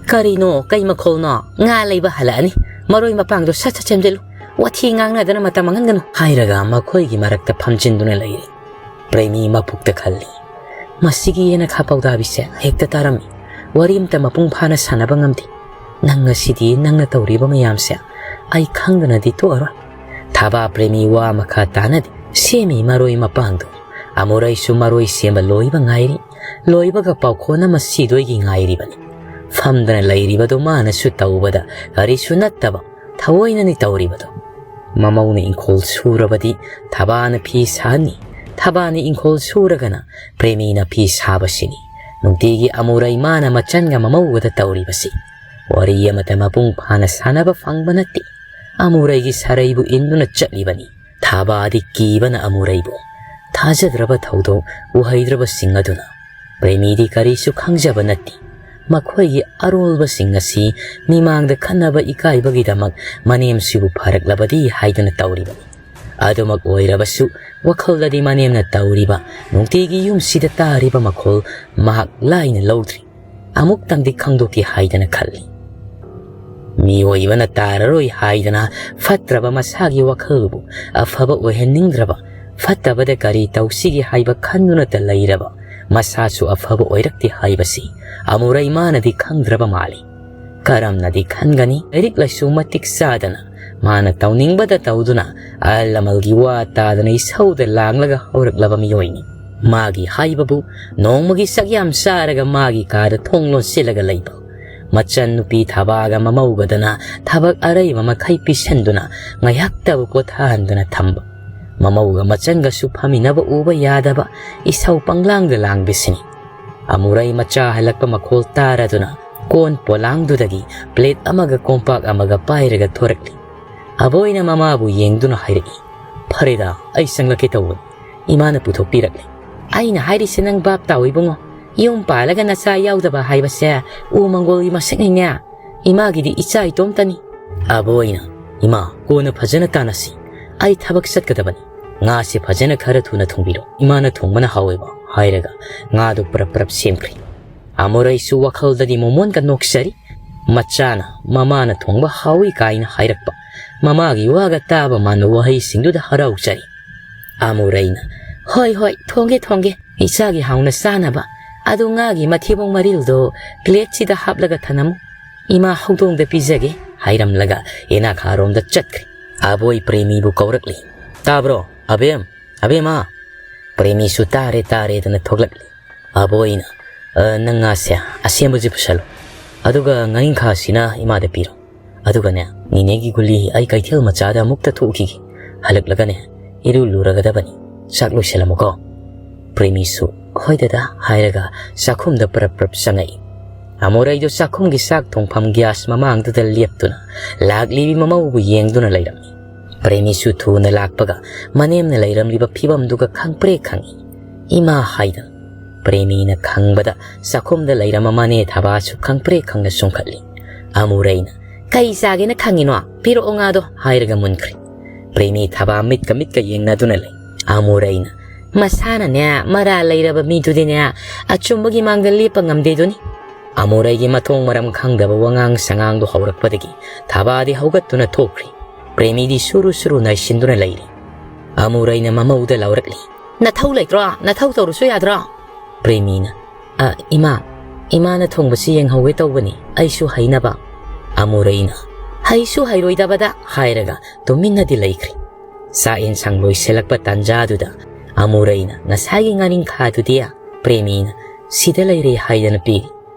"ꯀꯔꯤꯅꯣ? ꯀꯩ ꯃꯈꯣꯜꯅꯣ? ꯉꯥ ꯂꯩꯕ ꯍꯜꯂꯛꯑꯅꯤ꯫ ꯃꯔꯣꯏ ꯃꯄꯥꯡꯗꯣ ꯁꯠ ꯁꯠ ꯁꯦꯝꯖꯤꯜꯂꯨ꯫ ꯋꯥꯊꯤ ꯉꯥꯡꯅꯗꯅ ꯃꯇꯝ ꯃꯥꯡꯍꯟꯒꯅꯨ"꯫ ꯍꯥꯏꯔꯒ ꯃꯈꯣꯏꯒꯤ ꯃꯔꯛꯇ ꯐꯝꯖꯤꯟꯗꯨꯅ ꯂꯩꯔꯤ꯫ ꯄ꯭ꯔꯦꯃꯤ ꯃꯄꯨꯛꯇ ꯈꯜꯂꯤ, "ꯃꯁꯤꯒꯤ ꯌꯦꯅꯈꯥ ꯄꯥꯎꯗꯥꯕꯤꯁꯦ ꯍꯦꯛꯇ ꯇꯥꯔꯝꯃꯤ꯫ ꯋꯥꯔꯤ ꯑꯃꯇ ꯃꯄꯨꯡ ꯐꯥꯅ ꯁꯥꯟꯅꯕ ꯉꯝꯗꯦ꯫ ꯅꯪ ꯉꯁꯤꯗꯤ ꯅꯪꯅ ꯇꯧꯔꯤꯕ ꯃꯌꯥꯝꯁꯦ ꯑꯩ ꯈꯪꯗꯅꯗꯤ ꯇꯣꯛꯑꯔꯣꯏ"꯫ ꯊꯥꯕꯥ ꯄ꯭ꯔꯦꯃꯤ ꯋꯥ ꯃꯈꯥ ꯇꯥꯅꯗꯤ ꯁꯦꯝꯃꯤ ꯃꯔꯣꯏ ꯃꯄꯥꯡꯗꯨ꯫ ꯑꯃꯨꯔꯩꯁꯨ ꯃꯔꯣꯏ ꯁꯦꯝꯕ ꯂꯣꯏꯕ ꯉꯥꯏꯔꯤ꯫ ꯂꯣꯏꯕꯒ ꯄꯥꯎꯈꯣꯟ ꯑꯃ ꯁꯤꯗꯣꯏꯒꯤ ꯉꯥꯏꯔꯤꯕꯅꯤ꯫ ꯐꯝꯗꯅ ꯂꯩꯔꯤꯕꯗꯨ ꯃꯥꯅꯁꯨ ꯇꯧꯕꯗ ꯀꯔꯤꯁꯨ ꯅꯠꯇꯕ ꯊꯑꯣꯏꯅꯅꯤ ꯇꯧꯔꯤꯕꯗꯨ꯫ ꯃꯃꯧꯅ ꯏꯪꯈꯣꯜ ꯁꯨꯔꯕꯗꯤ ꯊꯕꯥꯅ ꯐꯤ ꯁꯥꯍꯟꯅꯤ, ꯊꯕꯥꯅ ꯏꯪꯈꯣꯜ ꯁꯨꯔꯒꯅ ꯄ꯭ꯔꯦꯃꯤꯅ ꯐꯤ ꯁꯥꯕꯁꯤꯅꯤ ꯅꯨꯡꯇꯤꯒꯤ ꯑꯃꯨꯔꯩ ꯃꯥꯅ ꯃꯆꯟꯒ ꯃꯃꯧꯒꯗ ꯇꯧꯔꯤꯕꯁꯤ꯫ ꯋꯥꯔꯤ ꯑꯃꯇ ꯃꯄꯨꯡ ꯐꯥꯅ ꯁꯥꯟꯅꯕ ꯐꯪꯕ ꯅꯠꯇꯦ꯫ ꯑꯃꯨꯔꯩꯒꯤ ꯁꯥꯔꯩꯕꯨ ꯏꯟꯗꯨꯅ ꯆꯠꯂꯤꯕꯅꯤ꯫ ꯊꯥꯕꯥꯗꯤ ꯀꯤꯕꯅ ꯑꯃꯨꯔꯩꯕꯨ꯫ ꯊꯥꯖꯗ꯭ꯔꯕ ꯊꯧꯗꯣꯛ ꯎꯍꯩꯗ꯭ꯔꯕꯁꯤꯡ ꯑꯗꯨꯅ ꯄ꯭ꯔꯦꯃꯤꯗꯤ ꯀꯔꯤꯁꯨ ꯈꯪꯖꯕ ꯅꯠꯇꯦ꯫ ꯃꯈꯣꯏꯒꯤ ꯑꯔꯣꯜꯕꯁꯤꯡ ꯑꯁꯤ ꯃꯤꯃꯥꯡꯗ ꯈꯟꯅꯕ ꯏꯀꯥꯏꯕꯒꯤꯗꯃꯛ ꯃꯅꯦꯝꯁꯤꯕꯨ ꯐꯔꯛꯂꯕꯗꯤ ꯍꯥꯏꯗꯨꯅ ꯇꯧꯔꯤꯕꯅꯤ꯫ ꯑꯗꯨꯃꯛ ꯑꯣꯏꯔꯕꯁꯨ ꯋꯥꯈꯜꯗꯗꯤ ꯃꯅꯦꯝꯅ ꯇꯧꯔꯤꯕ ꯅꯨꯡꯇꯤꯒꯤ ꯌꯨꯝꯁꯤꯗ ꯇꯥꯔꯤꯕ ꯃꯈꯣꯜ ꯃꯍꯥꯛ ꯂꯥꯏꯅ ꯂꯧꯗ꯭ꯔꯤ꯫ ꯑꯃꯨꯛꯇꯪꯗꯤ ꯈꯪꯗꯣꯛꯀꯦ ꯍꯥꯏꯗꯅ ꯈꯜꯂꯤ꯫ ꯃꯤꯑꯣꯏꯕꯅ ꯇꯥꯔꯔꯣꯏ ꯍꯥꯏꯗꯅ ꯐꯠꯇ꯭ꯔꯕ ꯃꯁꯥꯒꯤ ꯋꯥꯈꯜꯕꯨ ꯑꯐꯕ ꯑꯣꯏꯍꯟꯅꯤꯡꯗ꯭ꯔꯕ, ꯐꯠꯇꯕꯗ ꯀꯔꯤ ꯇꯧꯁꯤꯒꯦ ꯍꯥꯏꯕ ꯈꯟꯗꯨꯅꯇ ꯂꯩꯔꯕ ꯃꯁꯥꯁꯨ ꯑꯐꯕ ꯑꯣꯏꯔꯛꯇꯦ ꯍꯥꯏꯕꯁꯤ ꯑꯃꯨꯔꯩ ꯃꯥꯅꯗꯤ ꯈꯪꯗ꯭ꯔꯕ ꯃꯥꯜꯂꯤ꯫ ꯀꯔꯝꯅꯗꯤ ꯈꯟꯒꯅꯤ? ꯂꯥꯏꯔꯤꯛ ꯂꯥꯏꯁꯨ ꯃꯇꯤꯛ ꯆꯥꯗꯅ ꯃꯥꯅ ꯇꯧꯅꯤꯡꯕꯗ ꯇꯧꯗꯨꯅ ꯑꯍꯜ ꯂꯃꯟꯒꯤ ꯋꯥ ꯇꯥꯗꯅ ꯏꯁꯧꯗ ꯂꯥꯡꯂꯒ ꯍꯧꯔꯛꯂꯕ ꯃꯤꯑꯣꯏꯅꯤ꯫ ꯃꯥꯒꯤ ꯍꯥꯏꯕꯕꯨ ꯅꯣꯡꯃꯒꯤ ꯆꯥꯛ ꯌꯥꯝ ꯆꯥꯔꯒ ꯃꯥꯒꯤ ꯀꯥꯗ ꯊꯣꯡ ꯂꯣꯟꯁꯤꯜꯂꯒ ꯂꯩꯕ꯫ ꯃꯆꯟ ꯅꯨꯄꯤ ꯊꯕꯥꯒ ꯃꯃꯧꯒꯗꯅ ꯊꯕꯛ ꯑꯔꯩꯕ ꯃꯈꯩ ꯄꯤꯁꯟꯗꯨꯅ ꯉꯥꯏꯍꯥꯛꯇꯕꯨ ꯄꯣꯊꯥꯍꯟꯗꯅ ꯊꯝꯕ꯫ ꯃꯃꯧꯒ ꯃꯆꯟꯒꯁꯨ ꯐꯝꯃꯤꯟꯅꯕ ꯎꯕ ꯌꯥꯗꯕ ꯏꯁꯧ ꯄꯪꯂꯥꯡꯗ ꯂꯥꯡꯕꯤꯁꯤꯅꯤ꯫ ꯑꯃꯨꯔꯩ ꯃꯆꯥ ꯍꯜꯂꯛꯄ ꯃꯈꯣꯜ ꯇꯥꯔꯗꯨꯅ ꯀꯣꯟ ꯄꯣꯂꯥꯡꯗꯨꯗꯒꯤ ꯄ꯭ꯂꯦꯠ ꯑꯃꯒ ꯀꯣꯝꯄꯥꯛ ꯑꯃꯒ ꯄꯥꯏꯔꯒ ꯊꯣꯔꯛꯂꯤ꯫ ꯑꯕꯣꯏꯅ ꯃꯃꯥꯕꯨ ꯌꯦꯡꯗꯨꯅ ꯍꯥꯏꯔꯛꯏ, "ꯐꯔꯦꯗ, ꯑꯩ ꯆꯪꯂꯛꯀꯦ ꯇꯧꯕꯅꯤ, ꯏꯃꯥꯅ ꯄꯨꯊꯣꯛꯄꯤꯔꯛꯂꯦ꯫" "ꯑꯩꯅ ꯍꯥꯏꯔꯤꯁꯦ ꯅꯪ ꯚꯥꯞ ꯇꯥꯎ ꯏꯕꯨꯡꯉꯣ꯫ ꯌꯨꯝ ꯄꯥꯜꯂꯒ ꯅꯆꯥ ꯌꯥꯎꯗꯕ ꯍꯥꯏꯕꯁꯦ ꯎ ꯃꯪꯒꯣꯜꯒꯤ ꯃꯁꯛꯅꯤꯅꯦ꯫ ꯏꯃꯥꯒꯤꯗꯤ ꯏꯆꯥ ꯏꯇꯣꯝꯇꯅꯤ꯫" ꯑꯕꯣꯏꯅ, "ꯏꯃꯥ, ꯀꯣꯟꯅ ꯐꯖꯅ ꯇꯥꯟꯅꯁꯤ꯫ ꯑꯩ ꯊꯕꯛ ꯆꯠꯀꯗꯕꯅꯤ꯫ ꯉꯥꯁꯦ ꯐꯖꯅ ꯈꯔ ꯊꯨꯅ ꯊꯣꯡꯕꯤꯔꯣ꯫ ꯏꯃꯥꯅ ꯊꯣꯡꯕꯅ ꯍꯥꯎꯋꯦꯕ", ꯍꯥꯏꯔꯒ ꯉꯥꯗꯨ ꯄꯔꯞ ꯄꯔꯞ ꯁꯦꯝꯈ꯭ꯔꯦ꯫ ꯑꯃꯨꯔꯩꯁꯨ ꯋꯥꯈꯜꯗꯗꯤ ꯃꯣꯃꯣꯟꯒ ꯅꯣꯛꯆꯔꯤ꯫ ꯃꯆꯥꯅ ꯃꯃꯥꯅ ꯊꯣꯡꯕ ꯍꯥꯎꯏ ꯀꯥꯏꯅ ꯍꯥꯏꯔꯛꯄ ꯃꯃꯥꯒꯤ ꯋꯥꯒ ꯇꯥꯕ ꯃꯥꯟꯕ ꯋꯥꯍꯩꯁꯤꯡꯗꯨꯗ ꯍꯔꯥꯎꯖꯔꯤ꯫ ꯑꯃꯨꯔꯩꯅ, "ꯍꯣꯏ, ꯍꯣꯏ, ꯊꯣꯡꯒꯦ, ꯊꯣꯡꯒꯦ, ꯏꯆꯥꯒꯤ ꯍꯥꯎꯅ ꯆꯥꯅꯕ꯫ ꯑꯗꯨ ꯉꯥꯒꯤ ꯃꯊꯤꯕꯣꯡ ꯃꯔꯤꯜꯗꯣ ꯄ꯭ꯂꯦꯠꯁꯤꯗ ꯍꯥꯞꯂꯒ ꯊꯅꯝꯃꯨ꯫ ꯏꯃꯥ ꯍꯧꯗꯣꯡꯗ ꯄꯤꯖꯒꯦ", ꯍꯥꯏꯔꯝꯂꯒ ꯌꯦꯅꯥꯈꯥꯔꯣꯝꯗ ꯆꯠꯈ꯭ꯔꯦ꯫ ꯑꯕꯣꯏ ꯄ꯭ꯔꯦꯃꯤꯕꯨ ꯀꯧꯔꯛꯂꯤ꯫ "ꯇꯥꯕ꯭ꯔꯣ, ꯑꯕꯦꯝ? ꯑꯕꯦꯝꯃ!" ꯄ꯭ꯔꯦꯃꯤꯁꯨ "ꯇꯥꯔꯦ, ꯇꯥꯔꯦꯗꯅ" ꯊꯣꯛꯂꯛꯂꯤ꯫ ꯑꯕꯣꯏꯅ, "ꯑ, ꯅꯪ ꯉꯥꯁꯦ ꯑꯁꯦꯝꯕꯁꯤ ꯄꯨꯁꯜꯂꯨ, ꯑꯗꯨꯒ ꯉꯥꯔꯤꯡꯈꯥꯁꯤꯅ ꯏꯃꯥꯗ ꯄꯤꯔꯣ꯫ ꯑꯗꯨꯒꯅꯦ, ꯅꯤꯅꯦꯒꯤ ꯒꯨꯂꯤ ꯑꯩ ꯀꯩꯊꯦꯜ ꯃꯆꯥꯗ ꯑꯃꯨꯛꯇ ꯊꯣꯛꯎꯈꯤꯒꯦ꯫ ꯍꯜꯂꯛꯂꯒꯅꯦ, ꯏꯔꯨ ꯂꯨꯔꯒꯗꯕꯅꯤ꯫ ꯆꯥꯛ ꯂꯣꯏꯁꯜꯂꯝꯃꯨꯀꯣ꯫" ꯄ꯭ꯔꯦꯃꯤꯁꯨ, "ꯍꯣꯏ ꯗꯗꯥ" ꯍꯥꯏꯔꯒ ꯆꯥꯛꯈꯨꯝꯗ ꯄ꯭ꯔꯞ ꯄ꯭ꯔꯞ ꯆꯪꯉꯛꯏ꯫ ꯑꯃꯨꯔꯩꯗꯨ ꯆꯥꯛꯈꯨꯝꯒꯤ ꯆꯥꯛ ꯊꯣꯡꯐꯝ ꯒ꯭ꯌꯥꯁ ꯃꯃꯥꯡꯗꯨꯗ ꯂꯦꯞꯇꯨꯅ ꯂꯥꯛꯂꯤꯕꯤ ꯃꯃꯧꯕꯨ ꯌꯦꯡꯗꯨꯅ ꯂꯩꯔꯝꯃꯤ꯫ ꯄ꯭ꯔꯦꯃꯤꯁꯨ ꯊꯨꯅ ꯂꯥꯛꯄꯒ ꯃꯅꯦꯝꯅ ꯂꯩꯔꯝꯂꯤꯕ ꯐꯤꯕꯝꯗꯨꯒ ꯈꯪꯄ꯭ꯔꯦꯛ ꯈꯪꯏ꯫ "ꯏꯃꯥ" ꯍꯥꯏꯗꯅ ꯄ꯭ꯔꯦꯃꯤꯅ ꯈꯪꯕꯗ ꯆꯥꯛꯈꯨꯝꯗ ꯂꯩꯔꯝꯕ ꯃꯅꯦ ꯊꯕꯥꯁꯨ ꯈꯪꯄ꯭ꯔꯦꯛ ꯈꯪꯅ ꯆꯣꯡꯈꯠꯂꯤ꯫ ꯑꯃꯨꯔꯩꯅ, "ꯀꯩ ꯆꯥꯒꯦꯅ ꯈꯪꯉꯤꯅꯣ? ꯄꯤꯔꯛꯑꯣ ꯉꯥꯗꯣ" ꯍꯥꯏꯔꯒ ꯃꯨꯟꯈ꯭ꯔꯦ꯫ ꯄ꯭ꯔꯦꯃꯤ ꯊꯕꯥ ꯃꯤꯠꯀ ꯃꯤꯠꯀ ꯌꯦꯡꯅꯗꯨꯅ ꯂꯩ꯫ ꯑꯃꯨꯔꯩꯅ, "ꯃꯁꯥꯅꯅꯦ ꯃꯔꯥꯜ ꯂꯩꯔꯕ ꯃꯤꯗꯨꯗꯤꯅꯦ ꯑꯆꯨꯝꯕꯒꯤ ꯃꯥꯡꯗ ꯂꯦꯞꯄ ꯉꯝꯗꯦꯗꯨꯅꯤ꯫" ꯑꯃꯨꯔꯩꯒꯤ ꯃꯊꯣꯡ ꯃꯔꯝ ꯈꯪꯗꯕ ꯋꯥꯉꯥꯡ ꯁꯉꯥꯡꯗꯨ ꯍꯧꯔꯛꯄꯗꯒꯤ ꯊꯕꯥꯗꯤ ꯍꯧꯒꯠꯇꯨꯅ ꯊꯣꯛꯈ꯭ꯔꯤ꯫ ꯄ꯭ꯔꯦꯃꯤꯗꯤ ꯁꯨꯔꯨ ꯁꯨꯔꯨ ꯅꯥꯏꯁꯤꯟꯗꯨꯅ ꯂꯩꯔꯤ꯫ ꯑꯃꯨꯔꯩꯅ ꯃꯃꯧꯗ ꯂꯥꯎꯔꯛꯂꯤ꯫ "ꯅꯊꯧ ꯂꯩꯇ꯭ꯔꯣ? ꯅꯊꯧ ꯇꯧꯔꯨꯁꯨ ꯌꯥꯗ꯭ꯔꯣ?" ꯄ꯭ꯔꯦꯃꯤꯅ, "ꯑ, ꯏꯃꯥ, ꯏꯃꯥꯅ ꯊꯣꯡꯕꯁꯤ ꯌꯦꯡꯍꯧꯒꯦ ꯇꯧꯕꯅꯤ, ꯑꯩꯁꯨ ꯍꯩꯅꯕ꯫" ꯑꯃꯨꯔꯩꯅ, "ꯑꯩꯁꯨ ꯍꯩꯔꯣꯏꯗꯕꯗ" ꯍꯥꯏꯔꯒ ꯇꯨꯃꯤꯟꯅꯗꯤ ꯂꯩꯈ꯭ꯔꯦ꯫ ꯆꯥꯛ ꯌꯦꯟꯁꯥꯡ ꯂꯣꯏꯁꯤꯜꯂꯛꯄ ꯇꯥꯟꯖꯥꯗꯨꯗ ꯑꯃꯨꯔꯩꯅ ꯉꯁꯥꯏꯒꯤ ꯉꯥꯔꯤꯡꯈꯥꯗꯨꯗꯤ ꯄ꯭ꯔꯦꯃꯤꯅ "ꯁꯤꯗ ꯂꯩꯔꯦ" ꯍꯥꯏꯗꯅ ꯄꯤꯔꯤ꯫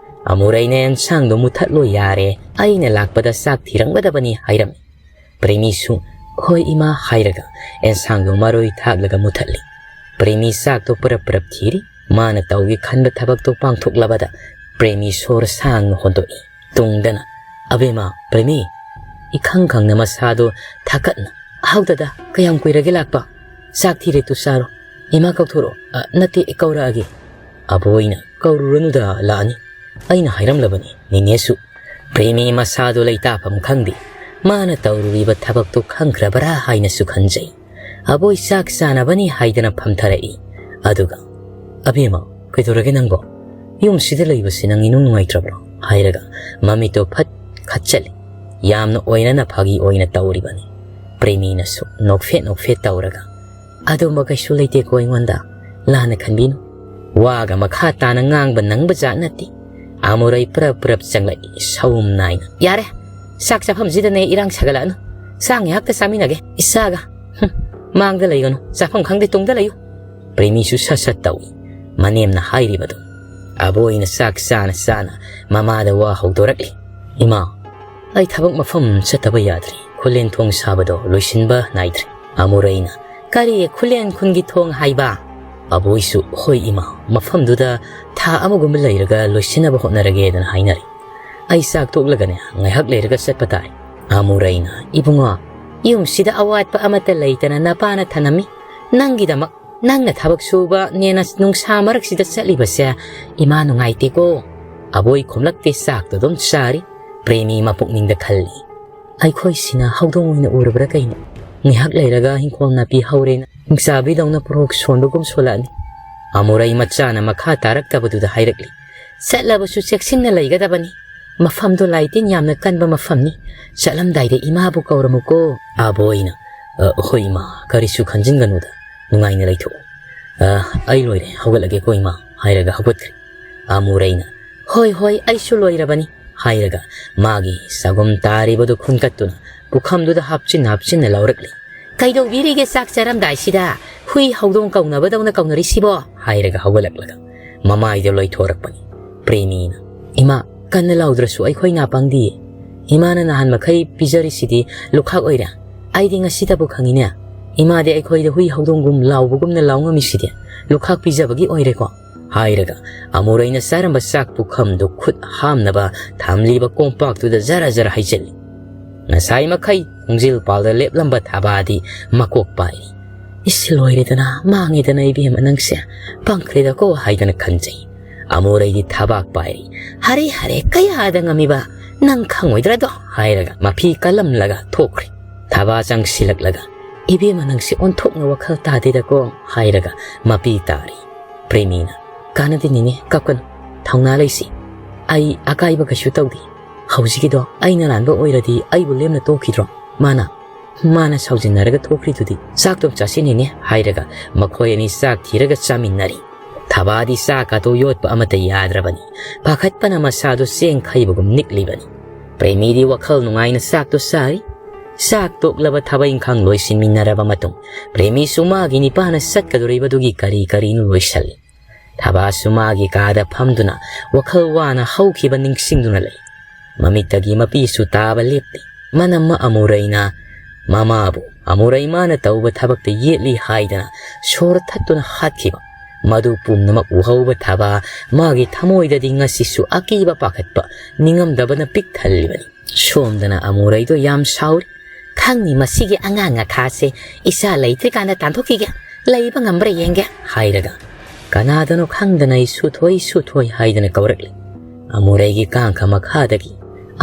ꯑꯃꯨꯔꯩꯅ "ꯑꯦꯟꯁꯥꯡꯗꯣ ꯃꯨꯊꯠꯂꯣ ꯌꯥꯔꯦ, ꯑꯩꯅ ꯂꯥꯛꯄꯗ ꯆꯥꯛ ꯊꯤꯔꯝꯒꯗꯕꯅꯤ" ꯍꯥꯏꯔꯝꯃꯤ꯫ ꯄ꯭ꯔꯦꯃꯤꯁꯨ "ꯍꯣꯏ ꯏꯃꯥ" ꯍꯥꯏꯔꯒ ꯑꯦꯟꯁꯥꯡꯗꯣ ꯃꯔꯣꯏ ꯊꯥꯛꯂꯒ ꯃꯨꯊꯠꯂꯤ꯫ ꯄ꯭ꯔꯦꯃꯤ ꯆꯥꯛꯇꯣ ꯄꯨꯔꯞ ꯄꯨꯔꯞ ꯊꯤꯔꯤ꯫ ꯃꯥꯅ ꯇꯧꯒꯦ ꯈꯟꯕ ꯊꯕꯛꯇꯣ ꯄꯥꯡꯊꯣꯛꯂꯕꯗ ꯄ꯭ꯔꯦꯃꯤ ꯁꯣꯔ ꯁꯥꯡꯅ ꯍꯣꯟꯗꯣꯛꯏ꯫ ꯇꯨꯡꯗꯅ, "ꯑꯕꯦꯝꯃ, ꯄ꯭ꯔꯦꯃꯤ, ꯏꯈꯪ ꯈꯪꯅ ꯃꯁꯥꯗꯣ ꯊꯥꯀꯠꯅ, ꯍꯧꯗꯗ ꯀꯌꯥꯝ ꯀꯨꯏꯔꯒꯦ ꯂꯥꯛꯄ? ꯆꯥꯛ ꯊꯤꯔꯦ ꯇꯨ ꯆꯥꯔꯣ꯫ ꯏꯃꯥ ꯀꯧꯊꯣꯔꯛꯑꯣ꯫ ꯑ, ꯅꯠꯇꯦ, ꯀꯧꯔꯛꯑꯒꯦ꯫" ꯑꯕꯣꯏꯅ, "ꯀꯧꯔꯨꯔꯅꯨꯗ, ꯂꯥꯛꯑꯅꯤ꯫ ꯑꯩꯅ ꯍꯥꯏꯔꯝꯂꯕꯅꯤ ꯅꯦꯅꯦꯁꯨ꯫" ꯄ꯭ꯔꯦꯃꯤ ꯃꯁꯥꯗꯣ ꯂꯩꯇꯥꯐꯝ ꯈꯪꯗꯦ꯫ ꯃꯥꯅ ꯇꯧꯔꯨꯔꯤꯕ ꯊꯕꯛꯇꯣ ꯈꯪꯈ꯭ꯔꯕ꯭ꯔꯥ ꯍꯥꯏꯅꯁꯨ ꯈꯟꯖꯩ꯫ "ꯑꯕꯣꯏ ꯆꯥꯛ ꯆꯥꯅꯕꯅꯤ" ꯍꯥꯏꯗꯅ ꯐꯝꯊꯔꯛꯏ꯫ ꯑꯗꯨꯒ, "ꯑꯕꯦꯝꯃ, ꯀꯩꯗꯧꯔꯒꯦ ꯅꯪꯕꯣ? ꯌꯨꯝꯁꯤꯗ ꯂꯩꯕꯁꯤ ꯅꯪ ꯏꯅꯨꯡ ꯅꯨꯡꯉꯥꯏꯇ꯭ꯔꯕ꯭ꯔꯣ?" ꯍꯥꯏꯔꯒ ꯃꯃꯤꯠꯇꯣ ꯐꯠ ꯈꯠꯆꯜꯂꯤ꯫ ꯌꯥꯝꯅ ꯑꯣꯏꯅꯅ ꯐꯥꯒꯤ ꯑꯣꯏꯅ ꯇꯧꯔꯤꯕꯅꯤ꯫ ꯄ꯭ꯔꯦꯃꯤꯅꯁꯨ ꯅꯣꯛꯐꯦꯠ ꯅꯣꯛꯐꯦꯠ ꯇꯧꯔꯒ, "ꯑꯗꯨꯝꯕ ꯀꯩꯁꯨ ꯂꯩꯇꯦꯀꯣ ꯑꯩꯉꯣꯟꯗ, ꯂꯥꯟꯅ ꯈꯟꯕꯤꯅꯨ꯫" ꯋꯥꯒ ꯃꯈꯥ ꯇꯥꯅ ꯉꯥꯡꯕ ꯅꯪꯕ ꯖꯥꯠ ꯅꯠꯇꯦ꯫ ꯑꯃꯨꯔꯩ ꯄꯨꯔꯞ ꯄꯨꯔꯞ ꯆꯪꯂꯛꯏ ꯁꯥꯎꯝ ꯅꯥꯏꯅ꯫ "ꯌꯥꯔꯦ, ꯆꯥꯛ ꯆꯥꯐꯝꯁꯤꯗꯅꯦ ꯏꯔꯥꯡ ꯁꯥꯒꯠꯂꯛꯑꯅꯨ꯫ ꯆꯥꯛ ꯉꯥꯏꯍꯥꯛꯇ ꯆꯥꯃꯤꯟꯅꯒꯦ ꯏꯆꯥꯒ꯫ ꯍꯨꯝ, ꯃꯥꯡꯗ ꯂꯩꯒꯅꯨ, ꯆꯥꯐꯝ ꯈꯪꯗꯦ ꯇꯨꯡꯗ ꯂꯩꯌꯨ꯫" ꯄ꯭ꯔꯦꯃꯤꯁꯨ ꯁꯠ ꯁꯠ ꯇꯧꯏ꯫ ꯃꯅꯦꯝꯅ ꯍꯥꯏꯔꯤꯕꯗꯨ꯫ ꯑꯕꯣꯏꯅ ꯆꯥꯛ ꯆꯥꯅ ꯆꯥꯅ ꯃꯃꯥꯗ ꯋꯥ ꯍꯧꯗꯣꯔꯛꯂꯤ꯫ "ꯏꯃꯥ, ꯑꯩ ꯊꯕꯛ ꯃꯐꯝ ꯆꯠꯇꯕ ꯌꯥꯗ꯭ꯔꯤ꯫ ꯈꯨꯂꯦꯟ ꯊꯣꯡ ꯁꯥꯕꯗꯣ ꯂꯣꯏꯁꯤꯟꯕ ꯅꯥꯏꯗ꯭ꯔꯤ꯫" ꯑꯃꯨꯔꯩꯅ, "ꯀꯔꯤ ꯈꯨꯂꯦꯟ ꯈꯨꯟꯒꯤ ꯊꯣꯡ ꯍꯥꯏꯕ?" ꯑꯕꯣꯏꯁꯨ, "ꯍꯣꯏ ꯏꯃꯥ, ꯃꯐꯝꯗꯨꯗ ꯊꯥ ꯑꯃꯒꯨꯝꯕ ꯂꯩꯔꯒ ꯂꯣꯏꯁꯤꯟꯅꯕ ꯍꯣꯠꯅꯔꯒꯦꯗꯅ ꯍꯥꯏꯅꯔꯤ꯫ ꯑꯩ ꯆꯥꯛ ꯇꯣꯛꯂꯒꯅꯦ ꯉꯥꯏꯍꯥꯛ ꯂꯩꯔꯒ ꯆꯠꯄ ꯇꯥꯏ꯫" ꯑꯃꯨꯔꯩꯅ, "ꯏꯕꯨꯡꯉꯣ, ꯌꯨꯝꯁꯤꯗ ꯑꯋꯥꯠꯄ ꯑꯃꯠꯇ ꯂꯩꯇꯅ ꯅꯄꯥꯅ ꯊꯅꯝꯃꯤ꯫ ꯅꯪꯒꯤꯗꯃꯛ ꯅꯪꯅ ꯊꯕꯛ ꯁꯨꯕ ꯅꯦꯅ ꯅꯨꯡꯁꯥ ꯃꯔꯛꯁꯤꯗ ꯆꯠꯂꯤꯕꯁꯦ ꯏꯃꯥ ꯅꯨꯡꯉꯥꯏꯇꯦꯀꯣ꯫" ꯑꯕꯣꯏ ꯈꯨꯝꯂꯛꯇꯦ, ꯆꯥꯛꯇꯣ ꯑꯗꯨꯝ ꯆꯥꯔꯤ꯫ ꯄ꯭ꯔꯦꯃꯤ ꯃꯄꯨꯛꯅꯤꯡꯗ ꯈꯜꯂꯤ, "ꯑꯩꯈꯣꯏꯁꯤꯅ ꯍꯧꯗꯣꯡ ꯑꯣꯏꯅ ꯎꯔꯕ꯭ꯔꯥ ꯀꯩꯅꯣ? ꯉꯥꯏꯍꯥꯛ ꯂꯩꯔꯒ ꯍꯤꯡꯈꯣꯜ ꯅꯥꯄꯤ ꯍꯧꯔꯦꯅ ꯍꯤꯡꯆꯥꯕꯤꯗꯧꯅ ꯄꯣꯔꯣꯛ ꯁꯣꯟꯕꯒꯨꯝ ꯁꯣꯜꯂꯛꯑꯅꯤ꯫" ꯑꯃꯨꯔꯩ ꯃꯆꯥꯅ ꯃꯈꯥ ꯇꯥꯔꯛꯇꯕꯗꯨꯗ ꯍꯥꯏꯔꯛꯂꯤ, "ꯆꯠꯂꯕꯁꯨ ꯆꯦꯛꯁꯤꯟꯅ ꯂꯩꯒꯗꯕꯅꯤ꯫ ꯃꯐꯝꯗꯣ ꯂꯥꯏ ꯇꯤꯟ ꯌꯥꯝꯅ ꯀꯟꯕ ꯃꯐꯝꯅꯤ꯫ ꯆꯠꯂꯝꯗꯥꯏꯗ ꯏꯃꯥꯕꯨ ꯀꯧꯔꯝꯃꯨꯀꯣ꯫" ꯑꯕꯣꯏꯅ, "ꯑ, ꯍꯣꯏ ꯏꯃꯥ, ꯀꯔꯤꯁꯨ ꯈꯟꯖꯤꯟꯒꯅꯨꯗ, ꯅꯨꯡꯉꯥꯏꯅ ꯂꯩꯊꯣꯛꯎ꯫ ꯑ, ꯑꯩ ꯂꯣꯏꯔꯦ, ꯍꯧꯒꯠꯂꯒꯦꯀꯣ ꯏꯃꯥ" ꯍꯥꯏꯔꯒ ꯍꯧꯒꯠꯈ꯭ꯔꯦ꯫ ꯑꯃꯨꯔꯩꯅ, "ꯍꯣꯏ, ꯍꯣꯏ, ꯑꯩꯁꯨ ꯂꯣꯏꯔꯕꯅꯤ" ꯍꯥꯏꯔꯒ ꯃꯥꯒꯤ ꯆꯒꯨꯝ ꯇꯥꯔꯤꯕꯗꯨ ꯈꯨꯟꯀꯠꯇꯨꯅ ꯄꯨꯈꯝꯗꯨꯗ ꯍꯥꯞꯆꯤꯟ ꯍꯥꯞꯆꯤꯟꯅ ꯂꯧꯔꯛꯂꯤ꯫ "ꯀꯩꯗꯧꯕꯤꯔꯤꯒꯦ ꯆꯥꯛ ꯆꯥꯔꯝꯗꯥꯏꯁꯤꯗ ꯍꯨꯏ ꯍꯧꯗꯣꯡ ꯀꯧꯅꯕꯗꯧꯅ ꯀꯧꯅꯔꯤꯁꯤꯕꯣ?" ꯍꯥꯏꯔꯒ ꯍꯧꯒꯠꯂꯛꯂꯒ ꯃꯃꯥꯏꯗ ꯂꯣꯏꯊꯣꯔꯛꯄꯅꯤ꯫ ꯄ꯭ꯔꯦꯃꯤꯅ, "ꯏꯃꯥ, ꯀꯟꯅ ꯂꯥꯎꯗ꯭ꯔꯁꯨ ꯑꯩꯈꯣꯏ ꯅꯥꯄꯪꯗꯤꯌꯦ꯫ ꯏꯃꯥꯅ ꯅꯍꯥꯟ ꯃꯈꯩ ꯄꯤꯖꯔꯤꯁꯤꯗꯤ ꯂꯨꯈꯥꯛ ꯑꯣꯏꯔꯦ꯫ ꯑꯩꯗꯤ ꯉꯁꯤꯇꯕꯨ ꯈꯪꯉꯤꯅꯦ꯫ ꯏꯃꯥꯗꯤ ꯑꯩꯈꯣꯏꯗ ꯍꯨꯏ ꯍꯧꯗꯣꯡꯒꯨꯝ ꯂꯥꯎꯕꯒꯨꯝꯅ ꯂꯥꯎ ꯉꯝꯃꯤꯁꯤꯗꯤ ꯂꯨꯈꯥꯛ ꯄꯤꯖꯕꯒꯤ ꯑꯣꯏꯔꯦꯀꯣ?" ꯍꯥꯏꯔꯒ ꯑꯃꯨꯔꯩꯅ ꯆꯥꯔꯝꯕ ꯆꯥꯛ ꯄꯨꯈꯝꯗꯨ ꯈꯨꯠ ꯍꯥꯝꯅꯕ ꯊꯝꯂꯤꯕ ꯀꯣꯝꯄꯥꯛꯇꯨꯗ ꯖꯔ ꯖꯔ ꯍꯩꯖꯤꯜꯂꯤ꯫ ꯉꯁꯥꯏ ꯃꯈꯩ ꯊꯣꯡꯖꯤꯜ ꯄꯥꯜꯗ ꯂꯦꯞꯂꯝꯕ ꯊꯥꯕꯥꯗꯤ ꯃꯀꯣꯛ ꯄꯥꯏꯔꯤ꯫ "ꯏꯁ, ꯂꯣꯏꯔꯦꯗꯅ, ꯃꯥꯡꯉꯦꯗꯅ ꯏꯕꯦꯝꯃ ꯅꯪꯁꯦ꯫ ꯄꯪꯈ꯭ꯔꯦꯗꯀꯣ" ꯍꯥꯏꯗꯅ ꯈꯟꯖꯩ꯫ ꯑꯃꯨꯔꯩꯗꯤ ꯊꯕꯥꯛ ꯄꯥꯏꯔꯤ꯫ "ꯍꯔꯦ ꯍꯔꯦ, ꯀꯌꯥꯗ ꯉꯝꯃꯤꯕ? ꯅꯪ ꯈꯪꯉꯣꯏꯗ꯭ꯔꯗꯣ?" ꯍꯥꯏꯔꯒ ꯃꯐꯤ ꯀꯜꯂꯝꯂꯒ ꯊꯣꯛꯈ꯭ꯔꯦ꯫ ꯊꯥꯕꯥ ꯆꯪꯁꯤꯜꯂꯛꯂꯒ, "ꯏꯕꯦꯝꯃ ꯅꯪꯁꯦ ꯑꯣꯟꯊꯣꯛꯅ ꯋꯥꯈꯜ ꯇꯥꯗꯦꯗꯀꯣ" ꯍꯥꯏꯔꯒ ꯃꯄꯤ ꯇꯥꯔꯤ꯫ ꯄ꯭ꯔꯦꯃꯤꯅ, "ꯀꯥꯟꯅꯗꯦ ꯅꯦꯅꯦ, ꯀꯞꯀꯅꯨ, ꯊꯧꯅꯥ ꯂꯩꯁꯤ꯫ ꯑꯩ ꯑꯀꯥꯏꯕ ꯀꯩꯁꯨ ꯇꯧꯗꯦ꯫ ꯍꯧꯖꯤꯛꯀꯤꯗꯣ ꯑꯩꯅ ꯂꯥꯟꯕ ꯑꯣꯏꯔꯗꯤ ꯑꯩꯕꯨ ꯂꯦꯝꯅ ꯇꯣꯛꯈꯤꯗ꯭ꯔꯣ? ꯃꯥꯅ, ꯃꯥꯅ ꯁꯥꯎꯖꯤꯟꯅꯔꯒ ꯊꯣꯛꯈ꯭ꯔꯤꯗꯨꯗꯤ꯫ ꯆꯥꯛꯇꯣ ꯆꯥꯁꯤ ꯅꯦꯅꯦ" ꯍꯥꯏꯔꯒ ꯃꯈꯣꯏ ꯑꯅꯤ ꯆꯥꯛ ꯊꯤꯔꯒ ꯆꯥꯃꯤꯟꯅꯔꯤ꯫ ꯊꯕꯥꯗꯤ ꯆꯥꯛ ꯀꯥꯇꯣ ꯌꯣꯠꯄ ꯑꯃꯠꯇ ꯌꯥꯗ꯭ꯔꯕꯅꯤ꯫ ꯄꯥꯈꯠꯄꯅ ꯃꯁꯥꯗꯨ ꯆꯦꯡ ꯈꯩꯕꯒꯨꯝ ꯅꯤꯛꯂꯤꯕꯅꯤ꯫ ꯄ꯭ꯔꯦꯃꯤꯗꯤ ꯋꯥꯈꯜ ꯅꯨꯡꯉꯥꯏꯅ ꯆꯥꯛꯇꯨ ꯆꯥꯔꯤ꯫ ꯆꯥꯛ ꯇꯣꯛꯂꯕ ꯊꯕꯛ ꯏꯪꯈꯥꯡ ꯂꯣꯏꯁꯤꯟꯃꯤꯟꯅꯔꯕ ꯃꯇꯨꯡ, ꯄ꯭ꯔꯦꯃꯤꯁꯨ ꯃꯥꯒꯤ ꯅꯤꯄꯥꯅ ꯆꯠꯀꯗꯧꯔꯤꯕꯗꯨꯒꯤ ꯀꯔꯤ ꯀꯔꯤꯅꯣ ꯂꯣꯏꯁꯤꯜꯂꯤ꯫ ꯊꯕꯥꯁꯨ ꯃꯥꯒꯤ ꯀꯥꯗ ꯐꯝꯗꯨꯅ ꯋꯥꯈꯜ ꯋꯥꯅ ꯍꯧꯈꯤꯕ ꯅꯤꯡꯁꯤꯡꯗꯨꯅ ꯂꯩ꯫ ꯃꯃꯤꯠꯇꯒꯤ ꯃꯄꯤꯁꯨ ꯇꯥꯕ ꯂꯦꯞꯇꯦ꯫ ꯃꯅꯝꯃ ꯑꯃꯨꯔꯩꯅ ꯃꯃꯥꯕꯨ ꯑꯃꯨꯔꯩ ꯃꯥꯅ ꯇꯧꯕ ꯊꯕꯛꯇ ꯌꯦꯠꯂꯤ ꯍꯥꯏꯗꯅ ꯁꯣꯔ ꯊꯠꯇꯨꯅ ꯍꯥꯠꯈꯤꯕ꯫ ꯃꯗꯨ ꯄꯨꯝꯅꯃꯛ ꯎꯍꯧꯕ ꯊꯕꯥ ꯃꯥꯒꯤ ꯊꯃꯣꯏꯗꯗꯤ ꯉꯁꯤꯁꯨ ꯑꯀꯤꯕ ꯄꯥꯈꯠꯄ ꯅꯤꯡꯉꯝꯗꯕꯅ ꯄꯤꯛ ꯊꯜꯂꯤꯕꯅꯤ꯫ ꯁꯣꯝꯗꯅ ꯑꯃꯨꯔꯩꯗꯣ ꯌꯥꯝ ꯁꯥꯎꯔꯤ꯫ "ꯈꯪꯅꯤ ꯃꯁꯤꯒꯤ ꯑꯉꯥꯡ ꯑꯈꯥꯁꯦ, ꯏꯆꯥ ꯂꯩꯇ꯭ꯔꯤꯀꯥꯟꯗ ꯇꯥꯟꯊꯣꯛꯈꯤꯒꯦ, ꯂꯩꯕ ꯉꯝꯕ꯭ꯔꯥ ꯌꯦꯡꯒꯦ" ꯍꯥꯏꯔꯒ ꯀꯅꯥꯗꯅꯣ ꯈꯪꯗꯅ ꯑꯩ ꯁꯨꯊꯣꯏ ꯁꯨꯊꯣꯏ ꯍꯥꯏꯗꯅ ꯀꯧꯔꯛꯂꯤ꯫ ꯑꯃꯨꯔꯩꯒꯤ ꯀꯥꯡꯈ ꯃꯈꯥꯗꯒꯤ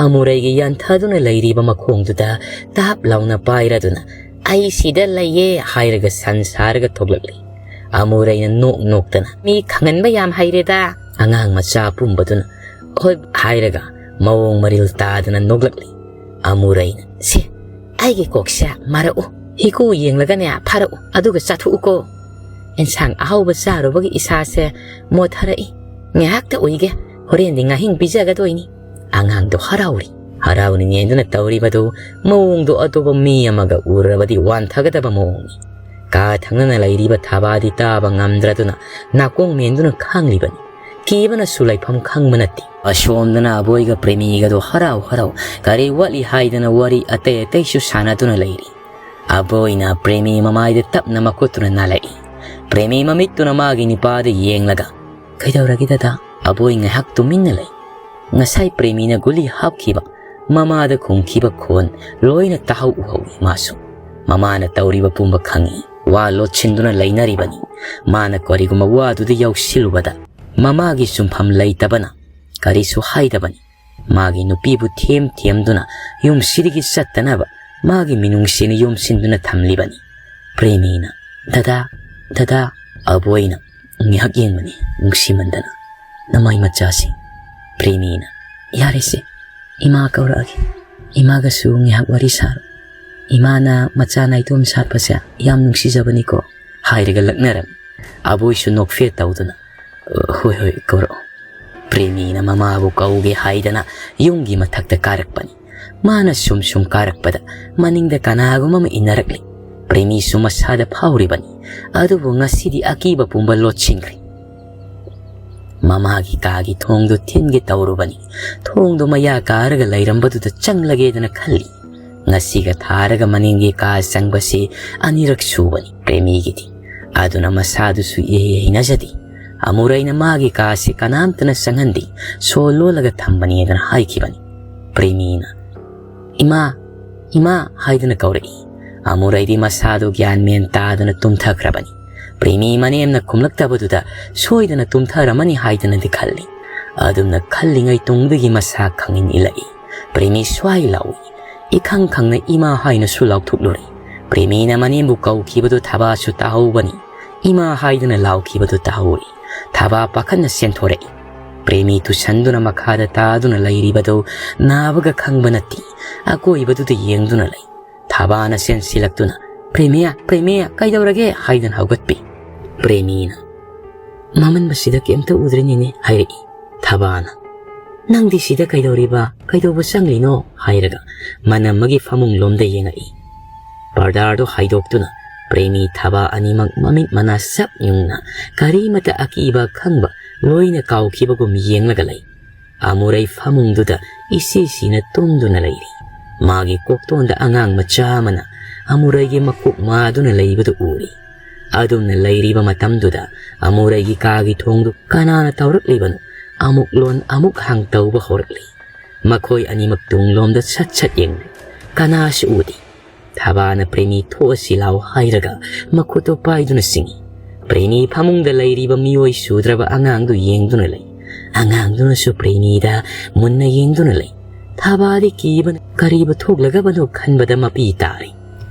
ꯑꯃꯨꯔꯩꯒꯤ ꯌꯥꯟꯊꯗꯨꯅ ꯂꯩꯔꯤꯕ ꯃꯈꯣꯡꯗꯨꯗ ꯇꯥꯞ ꯂꯥꯎꯅ ꯄꯥꯏꯔꯗꯨꯅ "ꯑꯩ ꯁꯤꯗ ꯂꯩꯌꯦ" ꯍꯥꯏꯔꯒ ꯁꯟ ꯁꯥꯔꯒ ꯊꯣꯛꯂꯛꯂꯤ꯫ ꯑꯃꯨꯔꯩꯅ ꯅꯣꯛ ꯅꯣꯛꯇꯅ, "ꯃꯤ ꯈꯪꯍꯟꯕ ꯌꯥꯝ ꯍꯩꯔꯦꯗ"꯫ ꯑꯉꯥꯡ ꯃꯆꯥ ꯄꯨꯝꯕꯗꯨꯅ "ꯍꯣꯏ" ꯍꯥꯏꯔꯒ ꯃꯑꯣꯡ ꯃꯔꯤꯜ ꯇꯥꯗꯅ ꯅꯣꯛꯂꯛꯂꯤ꯫ ꯑꯃꯨꯔꯩꯅ, "ꯁꯦ, ꯑꯩꯒꯤ ꯀꯣꯛꯁꯦ ꯃꯥꯔꯛꯎ꯫ ꯍꯤꯀꯨ ꯌꯦꯡꯂꯒꯅꯦ ꯐꯥꯔꯛꯎ, ꯑꯗꯨꯒ ꯆꯥꯊꯣꯛꯎꯀꯣ꯫ ꯑꯦꯟꯁꯥꯡ ꯑꯍꯥꯎꯕ ꯆꯥꯔꯨꯕꯒꯤ ꯏꯁꯥꯁꯦ ꯃꯣꯠꯊꯔꯛꯏ꯫ ꯉꯥꯏꯍꯥꯛꯇ ꯎꯏꯒꯦ, ꯍꯣꯔꯦꯟꯗꯤ ꯉꯥꯍꯤꯡ ꯄꯤꯖꯒꯗꯣꯏꯅꯤ"꯫ ꯑꯉꯥꯡꯗꯣ ꯍꯔꯥꯎꯔꯤ꯫ ꯍꯔꯥꯎꯅꯤꯡꯉꯦꯗꯨꯅ ꯇꯧꯔꯤꯕꯗꯨ ꯃꯑꯣꯡꯗꯣ ꯑꯇꯣꯞꯄ ꯃꯤ ꯑꯃꯒ ꯎꯔꯕꯗꯤ ꯋꯥꯟꯊꯒꯗꯕ ꯃꯑꯣꯡꯅꯤ꯫ ꯀꯥ ꯊꯪꯅꯅ ꯂꯩꯔꯤꯕ ꯊꯥꯕꯥꯗꯤ ꯇꯥꯕ ꯉꯝꯗ꯭ꯔꯗꯨꯅ ꯅꯥꯀꯣꯡ ꯃꯦꯟꯗꯨꯅ ꯈꯥꯡꯂꯤꯕꯅꯤ꯫ ꯀꯤꯕꯅꯁꯨ ꯂꯩꯐꯝ ꯈꯪꯕ ꯅꯠꯇꯦ꯫ ꯑꯁꯣꯝꯗꯅ ꯑꯕꯣꯏꯒ ꯄ꯭ꯔꯦꯃꯤꯒꯗꯣ ꯍꯔꯥꯎ ꯍꯔꯥꯎ ꯀꯔꯤ ꯋꯥꯠꯂꯤ ꯍꯥꯏꯗꯅ ꯋꯥꯔꯤ ꯑꯇꯩ ꯑꯇꯩꯁꯨ ꯁꯥꯟꯅꯗꯨꯅ ꯂꯩꯔꯤ꯫ ꯑꯕꯣꯏꯅ ꯄ꯭ꯔꯦꯃꯤ ꯃꯃꯥꯏꯗ ꯇꯞꯅ ꯃꯈꯨꯠꯇꯨꯅ ꯅꯥꯜꯂꯛꯏ꯫ ꯄ꯭ꯔꯦꯃꯤ ꯃꯃꯤꯠꯇꯨꯅ ꯃꯥꯒꯤ ꯅꯤꯄꯥꯗ ꯌꯦꯡꯂꯒ, "ꯀꯩꯗꯧꯔꯒꯦ ꯗꯗꯥ?" ꯑꯕꯣꯏ ꯉꯥꯏꯍꯥꯛ ꯇꯨꯃꯤꯟꯅ ꯂꯩ꯫ ꯉꯁꯥꯏ ꯄ꯭ꯔꯦꯃꯤꯅ ꯒꯨꯂꯤ ꯍꯥꯞꯈꯤꯕ ꯃꯃꯥꯗ ꯈꯨꯝꯈꯤꯕ ꯈꯣꯟ ꯂꯣꯏꯅ ꯇꯥꯍꯧ ꯎꯍꯧꯏ ꯃꯥꯁꯨ꯫ ꯃꯃꯥꯅ ꯇꯧꯔꯤꯕ ꯄꯨꯝꯕ ꯈꯪꯏ꯫ ꯋꯥ ꯂꯣꯠꯁꯤꯟꯗꯨꯅ ꯂꯩꯅꯔꯤꯕꯅꯤ꯫ ꯃꯥꯅ ꯀꯔꯤꯒꯨꯝꯕ ꯋꯥꯗꯨꯗ ꯌꯥꯎꯁꯤꯜꯂꯨꯕꯗ ꯃꯃꯥꯒꯤ ꯆꯨꯝꯐꯝ ꯂꯩꯇꯕꯅ ꯀꯔꯤꯁꯨ ꯍꯥꯏꯗꯕꯅꯤ꯫ ꯃꯥꯒꯤ ꯅꯨꯄꯤꯕꯨ ꯊꯦꯝ ꯊꯦꯝꯗꯨꯅ ꯌꯨꯝꯁꯤꯗꯒꯤ ꯆꯠꯇꯅꯕ ꯃꯥꯒꯤ ꯃꯤꯅꯨꯡꯁꯤꯅ ꯌꯣꯝꯁꯤꯟꯗꯨꯅ ꯊꯝꯂꯤꯕꯅꯤ꯫ ꯄ꯭ꯔꯦꯃꯤꯅ, "ꯗꯗꯥ, ꯗꯗꯥ," ꯑꯕꯣꯏꯅ ꯉꯥꯏꯍꯥꯛ ꯌꯦꯡꯕꯅꯤ ꯅꯨꯡꯁꯤꯃꯟꯗꯅ꯫ "ꯅꯃꯥꯏ ꯃꯆꯥꯁꯤ꯫" ꯄ꯭ꯔꯦꯃꯤꯅ, "ꯌꯥꯔꯦꯁꯦ, ꯏꯃꯥ ꯀꯧꯔꯛꯑꯒꯦ꯫ ꯏꯃꯥꯒꯁꯨ ꯉꯥꯏꯍꯥꯛ ꯋꯥꯔꯤ ꯁꯥꯔꯣ꯫ ꯏꯃꯥꯅ ꯃꯆꯥ ꯅꯥꯏꯇꯣꯝ ꯁꯥꯠꯄꯁꯦ ꯌꯥꯝ ꯅꯨꯡꯁꯤꯖꯕꯅꯤꯀꯣ," ꯍꯥꯏꯔꯒ ꯂꯛꯅꯔꯝꯃꯤ꯫ ꯑꯕꯣꯏꯁꯨ ꯅꯣꯛꯐꯦꯠ ꯇꯧꯗꯨꯅ, "ꯍꯣꯏ, ꯍꯣꯏ, ꯀꯧꯔꯛꯑꯣ꯫" ꯄ꯭ꯔꯦꯃꯤꯅ ꯃꯃꯥꯕꯨ ꯀꯧꯒꯦ ꯍꯥꯏꯗꯅ ꯌꯨꯝꯒꯤ ꯃꯊꯛꯇ ꯀꯥꯔꯛꯄꯅꯤ꯫ ꯃꯥꯅ ꯁꯨꯝ ꯁꯨꯝ ꯀꯥꯔꯛꯄꯗ ꯃꯅꯤꯡꯗ ꯀꯅꯥꯒꯨꯝꯕ ꯑꯃ ꯏꯟꯅꯔꯛꯂꯤ꯫ ꯄ꯭ꯔꯦꯃꯤꯁꯨ ꯃꯁꯥꯗ ꯐꯥꯎꯔꯤꯕꯅꯤ, ꯑꯗꯨꯕꯨ ꯉꯁꯤꯗꯤ ꯑꯀꯤꯕ ꯄꯨꯝꯕ ꯂꯣꯠꯁꯤꯟꯈ꯭ꯔꯦ꯫ ꯃꯃꯥꯒꯤ ꯀꯥꯒꯤ ꯊꯣꯡꯗꯨ ꯊꯤꯟꯒꯦ ꯇꯧꯔꯨꯕꯅꯤ꯫ ꯊꯣꯡꯗꯨ ꯃꯌꯥ ꯀꯥꯔꯒ ꯂꯩꯔꯝꯕꯗꯨꯗ ꯆꯪꯂꯒꯦꯗꯅ ꯈꯜꯂꯤ꯫ ꯉꯁꯤꯒ ꯊꯥꯔꯒ ꯃꯅꯤꯡꯒꯤ ꯀꯥ ꯆꯪꯕꯁꯤ ꯑꯅꯤꯔꯛ ꯁꯨꯕꯅꯤ ꯄ꯭ꯔꯦꯃꯤꯒꯤꯗꯤ꯫ ꯑꯗꯨꯅ ꯃꯁꯥꯗꯨꯁꯨ ꯏꯍꯩ ꯍꯩꯅꯖꯗꯦ꯫ ꯑꯃꯨꯔꯩꯅ ꯃꯥꯒꯤ ꯀꯥꯁꯤ ꯀꯅꯥꯝꯇꯅ ꯆꯪꯍꯟꯗꯦ, ꯁꯣ ꯂꯣꯜꯂꯒ ꯊꯝꯕꯅꯦꯗꯅ ꯍꯥꯏꯈꯤꯕꯅꯤ꯫ ꯄ꯭ꯔꯦꯃꯤꯅ, "ꯏꯃꯥ, ꯏꯃꯥ" ꯍꯥꯏꯗꯨꯅ ꯀꯧꯔꯛꯏ꯫ ꯑꯃꯨꯔꯩꯗꯤ ꯃꯁꯥꯗꯨ ꯒ꯭ꯌꯥꯟ ꯃꯦꯟ ꯇꯥꯗꯅ ꯇꯨꯝꯊꯈ꯭ꯔꯕꯅꯤ꯫ ꯄ꯭ꯔꯦꯃꯤ ꯃꯅꯦꯝꯅ ꯈꯨꯝꯂꯛꯇꯕꯗꯨꯗ ꯁꯣꯏꯗꯅ ꯇꯨꯝꯊꯔꯝꯃꯅꯤ ꯍꯥꯏꯗꯅꯗꯤ ꯈꯜꯂꯤ꯫ ꯑꯗꯨꯝꯅ ꯈꯜꯂꯤꯉꯩ ꯇꯨꯡꯗꯒꯤ ꯃꯁꯥ ꯈꯪꯏꯟ ꯏꯜꯂꯛꯏ꯫ ꯄ꯭ꯔꯦꯃꯤ ꯁ꯭ꯋꯥꯏ ꯂꯥꯎꯏ꯫ ꯏꯈꯪ ꯈꯪꯅ "ꯏꯃꯥ" ꯍꯥꯏꯅꯁꯨ ꯂꯥꯎꯊꯣꯛꯂꯨꯔꯦ꯫ ꯄ꯭ꯔꯦꯃꯤꯅ ꯃꯅꯦꯝꯕꯨ ꯀꯧꯈꯤꯕꯗꯨ ꯊꯕꯥꯁꯨ ꯇꯥꯍꯧꯕꯅꯤ꯫ "ꯏꯃꯥ" ꯍꯥꯏꯗꯨꯅ ꯂꯥꯎꯈꯤꯕꯗꯨ ꯇꯥꯍꯧꯔꯤ꯫ ꯊꯕꯥ ꯄꯥꯈꯠꯅ ꯆꯦꯟꯊꯣꯔꯛꯏ꯫ ꯄ꯭ꯔꯦꯃꯤ ꯇꯨꯁꯟꯗꯨꯅ ꯃꯈꯥꯗ ꯇꯥꯗꯨꯅ ꯂꯩꯔꯤꯕꯗꯨ ꯅꯥꯕꯒ ꯈꯪꯕ ꯅꯠꯇꯦ꯫ ꯑꯀꯣꯏꯕꯗꯨꯗ ꯌꯦꯡꯗꯨꯅ ꯂꯩ꯫ ꯊꯕꯥꯅ ꯆꯦꯟꯁꯤꯜꯂꯛꯇꯨꯅ, "ꯄ꯭ꯔꯦꯃꯤꯌꯥ, ꯄ꯭ꯔꯦꯃꯤꯌꯥ, ꯀꯩꯗꯧꯔꯒꯦ?" ꯍꯥꯏꯗꯨꯅ ꯍꯧꯒꯠꯄꯤ꯫ ꯄ꯭ꯔꯦꯃꯤꯅ, "ꯃꯃꯟꯕꯁꯤꯗ ꯀꯩꯝꯇ ꯎꯗ꯭ꯔꯤꯅꯤꯅꯦ," ꯍꯥꯏꯔꯛꯏ꯫ ꯊꯕꯥꯅ, "ꯅꯪꯗꯤ ꯁꯤꯗ ꯀꯩꯗꯧꯔꯤꯕ? ꯀꯩꯗꯧꯕ ꯆꯪꯂꯤꯅꯣ?" ꯍꯥꯏꯔꯒ ꯃꯅꯝꯃꯒꯤ ꯐꯃꯨꯡ ꯂꯣꯝꯗ ꯌꯦꯡꯉꯛꯏ꯫ ꯄꯔꯗꯥꯔꯗꯣ ꯍꯥꯏꯗꯣꯛꯇꯨꯅ ꯄ꯭ꯔꯦꯃꯤ ꯊꯥꯕꯥ ꯑꯅꯤꯃꯛ ꯃꯃꯤꯠ ꯃꯅꯥ ꯆꯞ ꯌꯨꯡꯅ ꯀꯔꯤꯃꯇ ꯑꯀꯤꯕ ꯈꯪꯕ ꯂꯣꯏꯅ ꯀꯥꯎꯈꯤꯕꯒꯨꯝ ꯌꯦꯡꯂꯒ ꯂꯩ꯫ ꯑꯃꯨꯔꯩ ꯐꯃꯨꯡꯗꯨꯗ ꯏꯁꯤ ꯁꯤꯅ ꯇꯨꯝꯗꯨꯅ ꯂꯩꯔꯤ꯫ ꯃꯥꯒꯤ ꯀꯣꯛꯇꯣꯟꯗ ꯑꯉꯥꯡ ꯃꯆꯥ ꯑꯃꯅ ꯑꯃꯨꯔꯩꯒꯤ ꯃꯀꯣꯛ ꯃꯥꯗꯨꯅ ꯂꯩꯕꯗꯨ ꯎꯔꯤ꯫ ꯑꯗꯨꯝꯅ ꯂꯩꯔꯤꯕ ꯃꯇꯝꯗꯨꯗ ꯑꯃꯨꯔꯩꯒꯤ ꯀꯥꯒꯤ ꯊꯣꯡꯗꯨ ꯀꯅꯥꯅ ꯇꯧꯔꯛꯂꯤꯕꯅꯣ? ꯑꯃꯨꯛ ꯂꯣꯟ ꯑꯃꯨꯛ ꯍꯥꯡ ꯇꯧꯕ ꯍꯧꯔꯛꯂꯤ꯫ ꯃꯈꯣꯏ ꯑꯅꯤꯃꯛ ꯇꯨꯡꯂꯣꯝꯗ ꯁꯠ ꯁꯠ ꯌꯦꯡꯂꯤ꯫ ꯀꯅꯥꯁꯨ ꯎꯗꯦ꯫ ꯊꯥꯕꯥꯅ ꯄ꯭ꯔꯦꯃꯤ ꯊꯣꯛꯑꯁꯤ ꯂꯥꯎ ꯍꯥꯏꯔꯒ ꯃꯈꯨꯠꯇꯨ ꯄꯥꯏꯗꯨꯅ ꯆꯤꯡꯏ꯫ ꯄ꯭ꯔꯦꯃꯤ ꯐꯃꯨꯡꯗ ꯂꯩꯔꯤꯕ ꯃꯤꯑꯣꯏ ꯁꯨꯗ꯭ꯔꯕ ꯑꯉꯥꯡꯗꯨ ꯌꯦꯡꯗꯨꯅ ꯂꯩ꯫ ꯑꯉꯥꯡꯗꯨꯅꯁꯨ ꯄ꯭ꯔꯦꯃꯤꯗ ꯃꯨꯟꯅ ꯌꯦꯡꯗꯨꯅ ꯂꯩ꯫ ꯊꯥꯕꯥꯗꯤ ꯀꯤꯕꯅ ꯀꯔꯤꯕꯨ ꯊꯣꯛꯂꯒꯕꯅꯣ ꯈꯟꯕꯗ ꯃꯄꯤ ꯇꯥꯔꯤ꯫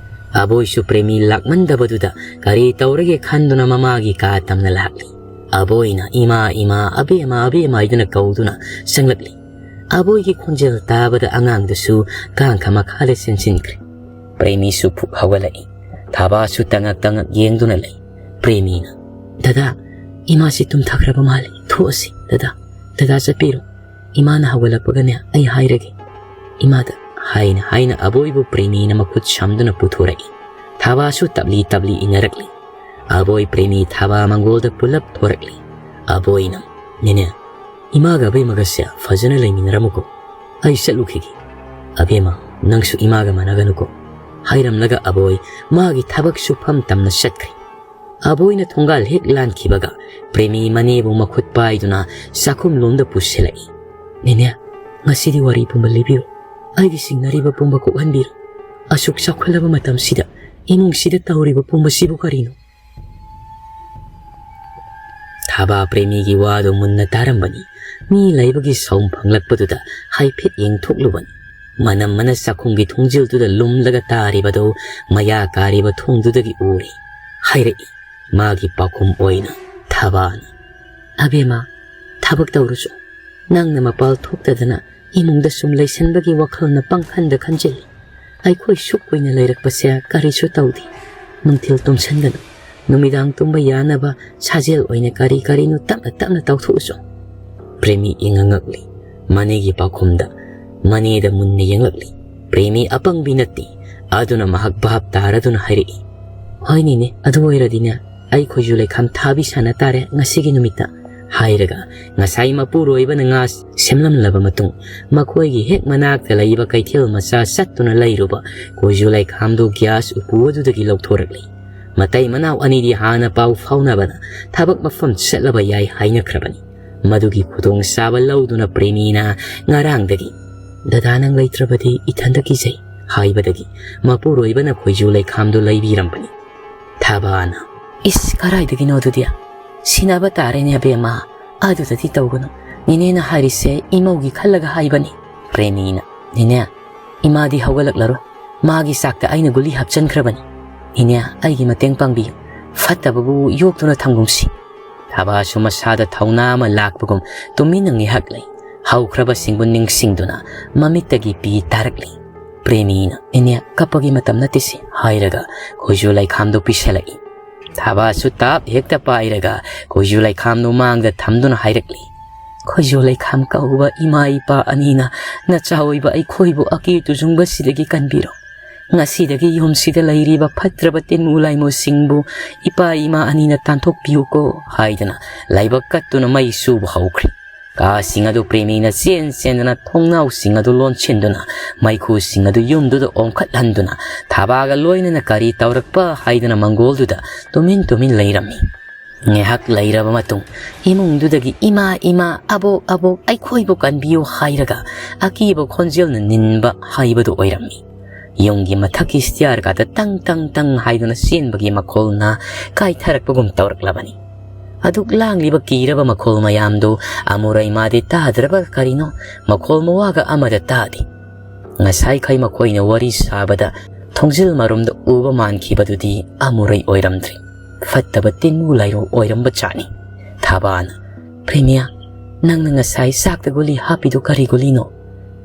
ꯑꯕꯣꯏꯁꯨ ꯄ꯭ꯔꯦꯃꯤ ꯂꯥꯛꯃꯟꯗꯕꯗꯨꯗ ꯀꯔꯤ ꯇꯧꯔꯒꯦ ꯈꯟꯗꯨꯅ ꯃꯃꯥꯒꯤ ꯀꯥ ꯇꯝꯅ ꯂꯥꯛꯂꯤ꯫ ꯑꯕꯣꯏꯅ "ꯏꯃꯥ, ꯏꯃꯥ, ꯑꯕꯦꯝꯃ, ꯑꯕꯦꯝꯃ" ꯍꯥꯏꯗꯨꯅ ꯀꯧꯗꯨꯅ ꯆꯪꯂꯛꯂꯤ꯫ ꯑꯕꯣꯏꯒꯤ ꯈꯣꯟꯖꯦꯜ ꯇꯥꯕꯗ ꯑꯉꯥꯡꯗꯨꯁꯨ ꯀꯥꯡꯈ ꯃꯈꯥꯗ ꯆꯦꯟꯁꯤꯟꯈ꯭ꯔꯦ꯫ ꯄ꯭ꯔꯦꯃꯤꯁꯨ ꯐꯨꯛ ꯍꯧꯒꯠꯂꯛꯏ꯫ ꯊꯥꯕꯥꯁꯨ ꯇꯉꯛ ꯇꯉꯛ ꯌꯦꯡꯗꯨꯅ ꯂꯩ꯫ ꯄ꯭ꯔꯦꯃꯤꯅ, "ꯗꯗꯥ, ꯏꯃꯥꯁꯤ ꯇꯨꯝꯊꯈ꯭ꯔꯕ ꯃꯥꯜꯂꯦ꯫ ꯊꯣꯛꯑꯁꯤ, ꯗꯗꯥ꯫ ꯗꯗꯥ ꯆꯠꯄꯤꯔꯣ꯫ ꯏꯃꯥꯅ ꯍꯧꯒꯠꯂꯛꯄꯒꯅꯦ ꯑꯩ ꯍꯥꯏꯔꯒꯦ ꯏꯃꯥꯗ", ꯍꯥꯏꯅ ꯍꯥꯏꯅ ꯑꯕꯣꯏꯕꯨ ꯄ꯭ꯔꯦꯃꯤꯅ ꯃꯈꯨꯠ ꯁꯝꯗꯨꯅ ꯄꯨꯊꯣꯔꯛꯏ꯫ ꯊꯥꯕꯥꯁꯨ ꯇꯞꯂꯤ ꯇꯞꯂꯤ ꯏꯟꯅꯔꯛꯂꯤ꯫ ꯑꯕꯣꯏ ꯄ꯭ꯔꯦꯃꯤ ꯊꯥꯕꯥ ꯃꯪꯒꯣꯜꯗ ꯄꯨꯂꯞ ꯊꯣꯔꯛꯂꯤ꯫ ꯑꯕꯣꯏꯅ, "ꯅꯦꯅꯦ, ꯏꯃꯥꯒ ꯑꯕꯦꯝꯃꯒꯁꯦ ꯐꯖꯅ ꯂꯩꯃꯤꯟꯅꯔꯝꯃꯨꯀꯣ꯫ ꯑꯩ ꯆꯠꯂꯨꯈꯤꯒꯦ꯫ ꯑꯕꯦꯝꯃ, ꯅꯪꯁꯨ ꯏꯃꯥꯒ ꯃꯥꯟꯅꯒꯅꯨꯀꯣ", ꯍꯥꯏꯔꯝꯂꯒ ꯑꯕꯣꯏ ꯃꯥꯒꯤ ꯊꯕꯛ ꯁꯨꯐꯝ ꯇꯝꯅ ꯆꯠꯈ꯭ꯔꯦ꯫ ꯑꯕꯣꯏꯅ ꯊꯣꯡꯒꯥꯜ ꯍꯦꯛ ꯂꯥꯟꯈꯤꯕꯒ ꯄ꯭ꯔꯦꯃꯤ ꯃꯅꯦꯕꯨ ꯃꯈꯨꯠ ꯄꯥꯏꯗꯨꯅ ꯆꯥꯛꯈꯨꯝꯂꯣꯝꯗ ꯄꯨꯁꯤꯜꯂꯛꯏ꯫ "ꯅꯦꯅꯦ, ꯉꯁꯤꯗꯤ ꯋꯥꯔꯤ ꯄꯨꯝꯕ ꯂꯤꯕꯤꯔꯣ꯫ ꯑꯩꯒꯤ ꯆꯤꯡꯅꯔꯤꯕ ꯄꯨꯝꯕ ꯀꯣꯛꯍꯟꯕꯤꯔꯣ꯫ ꯑꯁꯨꯛ ꯆꯥꯎꯈꯠꯂꯕ ꯃꯇꯝꯁꯤꯗ ꯏꯃꯨꯡꯁꯤꯗ ꯇꯧꯔꯤꯕ ꯄꯨꯝꯕꯁꯤꯕꯨ ꯀꯔꯤꯅꯣ?" ꯊꯥꯕꯥ ꯄ꯭ꯔꯦꯃꯤꯒꯤ ꯋꯥꯗꯨ ꯃꯨꯟꯅ ꯇꯥꯔꯝꯕꯅꯤ꯫ ꯃꯤ ꯂꯩꯕꯒꯤ ꯁꯥꯎꯝ ꯐꯪꯂꯛꯄꯗꯨꯗ ꯍꯥꯏꯐꯦꯠ ꯌꯦꯡꯊꯣꯛꯂꯨꯕꯅꯤ꯫ ꯃꯅꯝꯃꯅ ꯆꯥꯛꯈꯨꯝꯒꯤ ꯊꯣꯡꯖꯤꯜꯗꯨꯗ ꯂꯨꯝꯂꯒ ꯇꯥꯔꯤꯕꯗꯨ ꯃꯌꯥ ꯀꯥꯔꯤꯕ ꯊꯣꯡꯗꯨꯗꯒꯤ ꯎꯔꯦ꯫ ꯍꯥꯏꯔꯛꯏ꯫ ꯃꯥꯒꯤ ꯄꯥꯎꯈꯨꯝ ꯑꯣꯏꯅ ꯊꯥꯕꯥꯅ, "ꯑꯕꯦꯝꯃ, ꯊꯕꯛ ꯇꯧꯔꯨꯆꯣ꯫ ꯅꯪꯅ ꯃꯄꯥꯜ ꯊꯣꯛꯇꯗꯅ ꯏꯃꯨꯡꯗ ꯁꯨꯝ ꯂꯩꯁꯟꯕꯒꯤ ꯋꯥꯈꯜꯅ ꯄꯪꯈꯟꯗ ꯈꯟꯖꯤꯜꯂꯤ꯫ ꯑꯩꯈꯣꯏ ꯁꯨꯛ ꯀꯨꯏꯅ ꯂꯩꯔꯛꯄꯁꯦ ꯀꯔꯤꯁꯨ ꯇꯧꯗꯦ꯫ ꯅꯨꯡꯊꯤꯜ ꯇꯨꯝꯁꯟꯒꯅꯨ꯫ ꯅꯨꯃꯤꯗꯥꯡ ꯇꯨꯝꯕ ꯌꯥꯅꯕ ꯁꯥꯖꯦꯜ ꯑꯣꯏꯅ ꯀꯔꯤ ꯀꯔꯤꯅꯣ ꯇꯞꯅ ꯇꯞꯅ ꯇꯧꯊꯣꯛꯎꯆꯣ꯫" ꯄ꯭ꯔꯦꯃꯤ ꯏꯉꯛ ꯉꯛꯂꯤ꯫ ꯃꯅꯦꯒꯤ ꯄꯥꯎꯈꯨꯝꯗ ꯃꯅꯦꯗ ꯃꯨꯟꯅ ꯌꯦꯡꯂꯛꯂꯤ꯫ ꯄ꯭ꯔꯦꯃꯤ ꯑꯄꯪꯕꯤ ꯅꯠꯇꯦ꯫ ꯑꯗꯨꯅ ꯃꯍꯥꯛ ꯚꯥꯞ ꯇꯥꯔꯗꯨꯅ ꯍꯥꯏꯔꯛꯏ, "ꯍꯣꯏꯅꯤꯅꯦ, ꯑꯗꯨ ꯑꯣꯏꯔꯗꯤꯅꯦ, ꯑꯩ ꯈꯣꯏꯖꯨ ꯂꯩꯈꯥꯝ ꯊꯥꯕꯤ ꯁꯥꯟꯅ ꯇꯥꯔꯦ ꯉꯁꯤꯒꯤ ꯅꯨꯃꯤꯠꯇ," ꯍꯥꯏꯔꯒ ꯉꯁꯥꯏ ꯃꯄꯨꯔꯣꯏꯕꯅ ꯉꯥ ꯁꯦꯝꯂꯝꯂꯕ ꯃꯇꯨꯡ ꯃꯈꯣꯏꯒꯤ ꯍꯦꯛ ꯃꯅꯥꯛꯇ ꯂꯩꯕ ꯀꯩꯊꯦꯜ ꯃꯆꯥ ꯆꯠꯇꯨꯅ ꯂꯩꯔꯨꯕ ꯈꯣꯏꯖꯨ ꯂꯩꯈꯥꯝꯗꯨ ꯒ꯭ꯌꯥꯁ ꯎꯄꯨ ꯑꯗꯨꯗꯒꯤ ꯂꯧꯊꯣꯔꯛꯂꯤ꯫ ꯃꯇꯩ ꯃꯅꯥꯎ ꯑꯅꯤꯗꯤ ꯍꯥꯟꯅ ꯄꯥꯎ ꯐꯥꯎꯅꯕꯅ ꯊꯕꯛ ꯃꯐꯝ ꯆꯠꯂꯕ ꯌꯥꯏ ꯍꯥꯏꯅꯈ꯭ꯔꯕꯅꯤ꯫ ꯃꯗꯨꯒꯤ ꯈꯨꯗꯣꯡꯆꯥꯕ ꯂꯧꯗꯨꯅ ꯄ꯭ꯔꯦꯃꯤꯅ ꯉꯔꯥꯡꯗꯒꯤ, "ꯗꯗꯥ, ꯅꯪ ꯂꯩꯇ꯭ꯔꯕꯗꯤ ꯏꯊꯟꯇ ꯀꯤꯖꯩ" ꯍꯥꯏꯕꯗꯒꯤ ꯃꯄꯨꯔꯣꯏꯕꯅ ꯈꯣꯏꯖꯨ ꯂꯩꯈꯥꯝꯗꯨ ꯂꯩꯕꯤꯔꯝꯕꯅꯤ꯫ ꯊꯥꯕꯥꯅ, "ꯏꯁ, ꯀꯔꯥꯏꯗꯒꯤꯅꯣ ꯑꯗꯨꯗꯤ? ꯁꯤꯟꯅꯕ ꯇꯥꯔꯦꯅꯦ ꯑꯕꯦꯝꯃ꯫ ꯑꯗꯨꯗꯗꯤ ꯇꯧꯒꯅꯨ꯫ ꯅꯦꯅꯦꯅ ꯍꯥꯏꯔꯤꯁꯦ ꯏꯃꯧꯒꯤ ꯈꯜꯂꯒ ꯍꯥꯏꯕꯅꯤ꯫" ꯄ꯭ꯔꯦꯃꯤꯅ, "ꯅꯦꯅꯦ, ꯏꯃꯥꯗꯤ ꯍꯧꯒꯠꯂꯛꯂꯔꯣꯏ꯫ ꯃꯥꯒꯤ ꯆꯥꯛꯇ ꯑꯩꯅ ꯒꯨꯂꯤ ꯍꯥꯞꯆꯤꯟꯈ꯭ꯔꯕꯅꯤ꯫ ꯅꯦꯅꯦ, ꯑꯩꯒꯤ ꯃꯇꯦꯡ ꯄꯥꯡꯕꯤꯌꯨ꯫ ꯐꯠꯇꯕꯕꯨ ꯌꯣꯛꯇꯨꯅ ꯊꯝꯒꯨꯝꯁꯤ꯫" ꯊꯥꯕꯥꯁꯨ ꯃꯁꯥꯗ ꯊꯧꯅꯥ ꯑꯃ ꯂꯥꯛꯄꯒꯨꯝ ꯇꯨꯃꯤꯟꯅ ꯉꯥꯏꯍꯥꯛ ꯂꯩ꯫ ꯍꯧꯈ꯭ꯔꯕꯁꯤꯡꯕꯨ ꯅꯤꯡꯁꯤꯡꯗꯨꯅ ꯃꯃꯤꯠꯇꯒꯤ ꯄꯤ ꯇꯥꯔꯛꯂꯤ꯫ ꯄ꯭ꯔꯦꯃꯤꯅ, "ꯏꯅꯦ, ꯀꯞꯄꯒꯤ ꯃꯇꯝ ꯅꯠꯇꯦ ꯁꯤ," ꯍꯥꯏꯔꯒ ꯈꯣꯏꯖꯨ ꯂꯩꯈꯥꯝꯗꯨ ꯄꯤꯁꯜꯂꯛꯏ꯫ ꯊꯥꯕꯥꯁꯨ ꯇꯥꯞ ꯍꯦꯛꯇ ꯄꯥꯏꯔꯒ ꯈꯣꯏꯖꯨ ꯂꯩꯈꯥꯝꯗꯨ ꯃꯥꯡꯗ ꯊꯝꯗꯨꯅ ꯍꯥꯏꯔꯛꯂꯤ, "ꯈꯣꯏꯖꯨ ꯂꯩꯈꯥꯝ ꯀꯧꯕ ꯏꯃꯥ ꯏꯄꯥ ꯑꯅꯤꯅ ꯅꯆꯥ ꯑꯣꯏꯕ ꯑꯩꯈꯣꯏꯕꯨ ꯑꯀꯤ ꯇꯨꯖꯨꯡꯕꯁꯤꯗꯒꯤ ꯀꯟꯕꯤꯔꯣ꯫ ꯉꯁꯤꯗꯒꯤ ꯌꯨꯝꯁꯤꯗ ꯂꯩꯔꯤꯕ ꯐꯠꯇ꯭ꯔꯕ ꯇꯤꯟꯃꯨ ꯂꯥꯏꯃꯨꯁꯤꯡꯕꯨ ꯏꯄꯥ ꯏꯃꯥ ꯑꯅꯤꯅ ꯇꯥꯟꯊꯣꯛꯄꯤꯌꯨꯀꯣ" ꯍꯥꯏꯗꯨꯅ ꯂꯥꯏꯕꯛ ꯀꯠꯇꯨꯅ ꯃꯩ ꯆꯨꯕ ꯍꯧꯈ꯭ꯔꯦ꯫ ꯀꯥꯁꯤꯡ ꯑꯗꯨ ꯄ꯭ꯔꯦꯃꯤꯅ ꯆꯦꯟ ꯆꯦꯟꯗꯨꯅ ꯊꯣꯡꯅꯥꯎꯁꯤꯡ ꯑꯗꯨ ꯂꯣꯟꯁꯤꯟꯗꯨꯅ ꯃꯩꯈꯨꯁꯤꯡ ꯑꯗꯨ ꯌꯨꯝꯗꯨꯗ ꯑꯣꯟꯈꯠꯍꯟꯗꯨꯅ ꯊꯥꯕꯥꯒ ꯂꯣꯏꯅꯅ ꯀꯔꯤ ꯇꯧꯔꯛꯄ ꯍꯥꯏꯗꯨꯅ ꯃꯪꯒꯣꯜꯗꯨꯗ ꯇꯨꯃꯤꯟ ꯇꯨꯃꯤꯟ ꯂꯩꯔꯝꯃꯤ꯫ ꯉꯥꯏꯍꯥꯛ ꯂꯩꯔꯕ ꯃꯇꯨꯡ ꯏꯃꯨꯡꯗꯨꯗꯒꯤ "ꯏꯃꯥ, ꯏꯃꯥ, ꯑꯕꯣꯛ, ꯑꯕꯣꯛ, ꯑꯩꯈꯣꯏꯕꯨ ꯀꯟꯕꯤꯌꯨ" ꯍꯥꯏꯔꯒ ꯑꯀꯤꯕ ꯈꯣꯟꯖꯦꯜꯅ ꯅꯤꯟꯕ ꯍꯥꯏꯕꯗꯨ ꯑꯣꯏꯔꯝꯃꯤ꯫ ꯌꯨꯝꯒꯤ ꯃꯊꯛꯀꯤ ꯁ꯭ꯇꯤꯌꯥꯔꯒꯗ ꯇꯪ ꯇꯪ ꯇꯪ ꯍꯥꯏꯗꯨꯅ ꯆꯦꯟꯕꯒꯤ ꯃꯈꯣꯜꯅ ꯀꯥꯏꯊꯔꯛꯄꯒꯨꯝ ꯇꯧꯔꯛꯂꯕꯅꯤ꯫ ꯑꯗꯨꯛ ꯂꯥꯡꯂꯤꯕ ꯀꯤꯔꯕ ꯃꯈꯣꯜ ꯃꯌꯥꯝꯗꯨ ꯑꯃꯨꯔꯩ ꯃꯥꯗꯤ ꯇꯥꯗ꯭ꯔꯕ ꯀꯔꯤꯅꯣ, ꯃꯈꯣꯜ ꯃꯋꯥꯒ ꯑꯃꯗ ꯇꯥꯗꯦ꯫ ꯉꯁꯥꯏꯈꯩ ꯃꯈꯣꯏꯅ ꯋꯥꯔꯤ ꯁꯥꯕꯗ ꯊꯣꯡꯖꯤꯜ ꯃꯔꯨꯝꯗ ꯎꯕ ꯃꯥꯟꯈꯤꯕꯗꯨꯗꯤ ꯑꯃꯨꯔꯩ ꯑꯣꯏꯔꯝꯗ꯭ꯔꯦ꯫ ꯐꯠꯇꯕ ꯇꯤꯟꯃꯨ ꯂꯥꯏꯔꯨ ꯑꯣꯏꯔꯝꯕ ꯖꯥꯠꯅꯤ꯫ ꯊꯥꯕꯥꯅ, "ꯄ꯭ꯔꯦꯃꯤꯌꯥ, ꯅꯪꯅ ꯉꯁꯥꯏ ꯆꯥꯛꯇ ꯒꯨꯂꯤ ꯍꯥꯞꯄꯤꯗꯨ ꯀꯔꯤ ꯒꯨꯂꯤꯅꯣ?"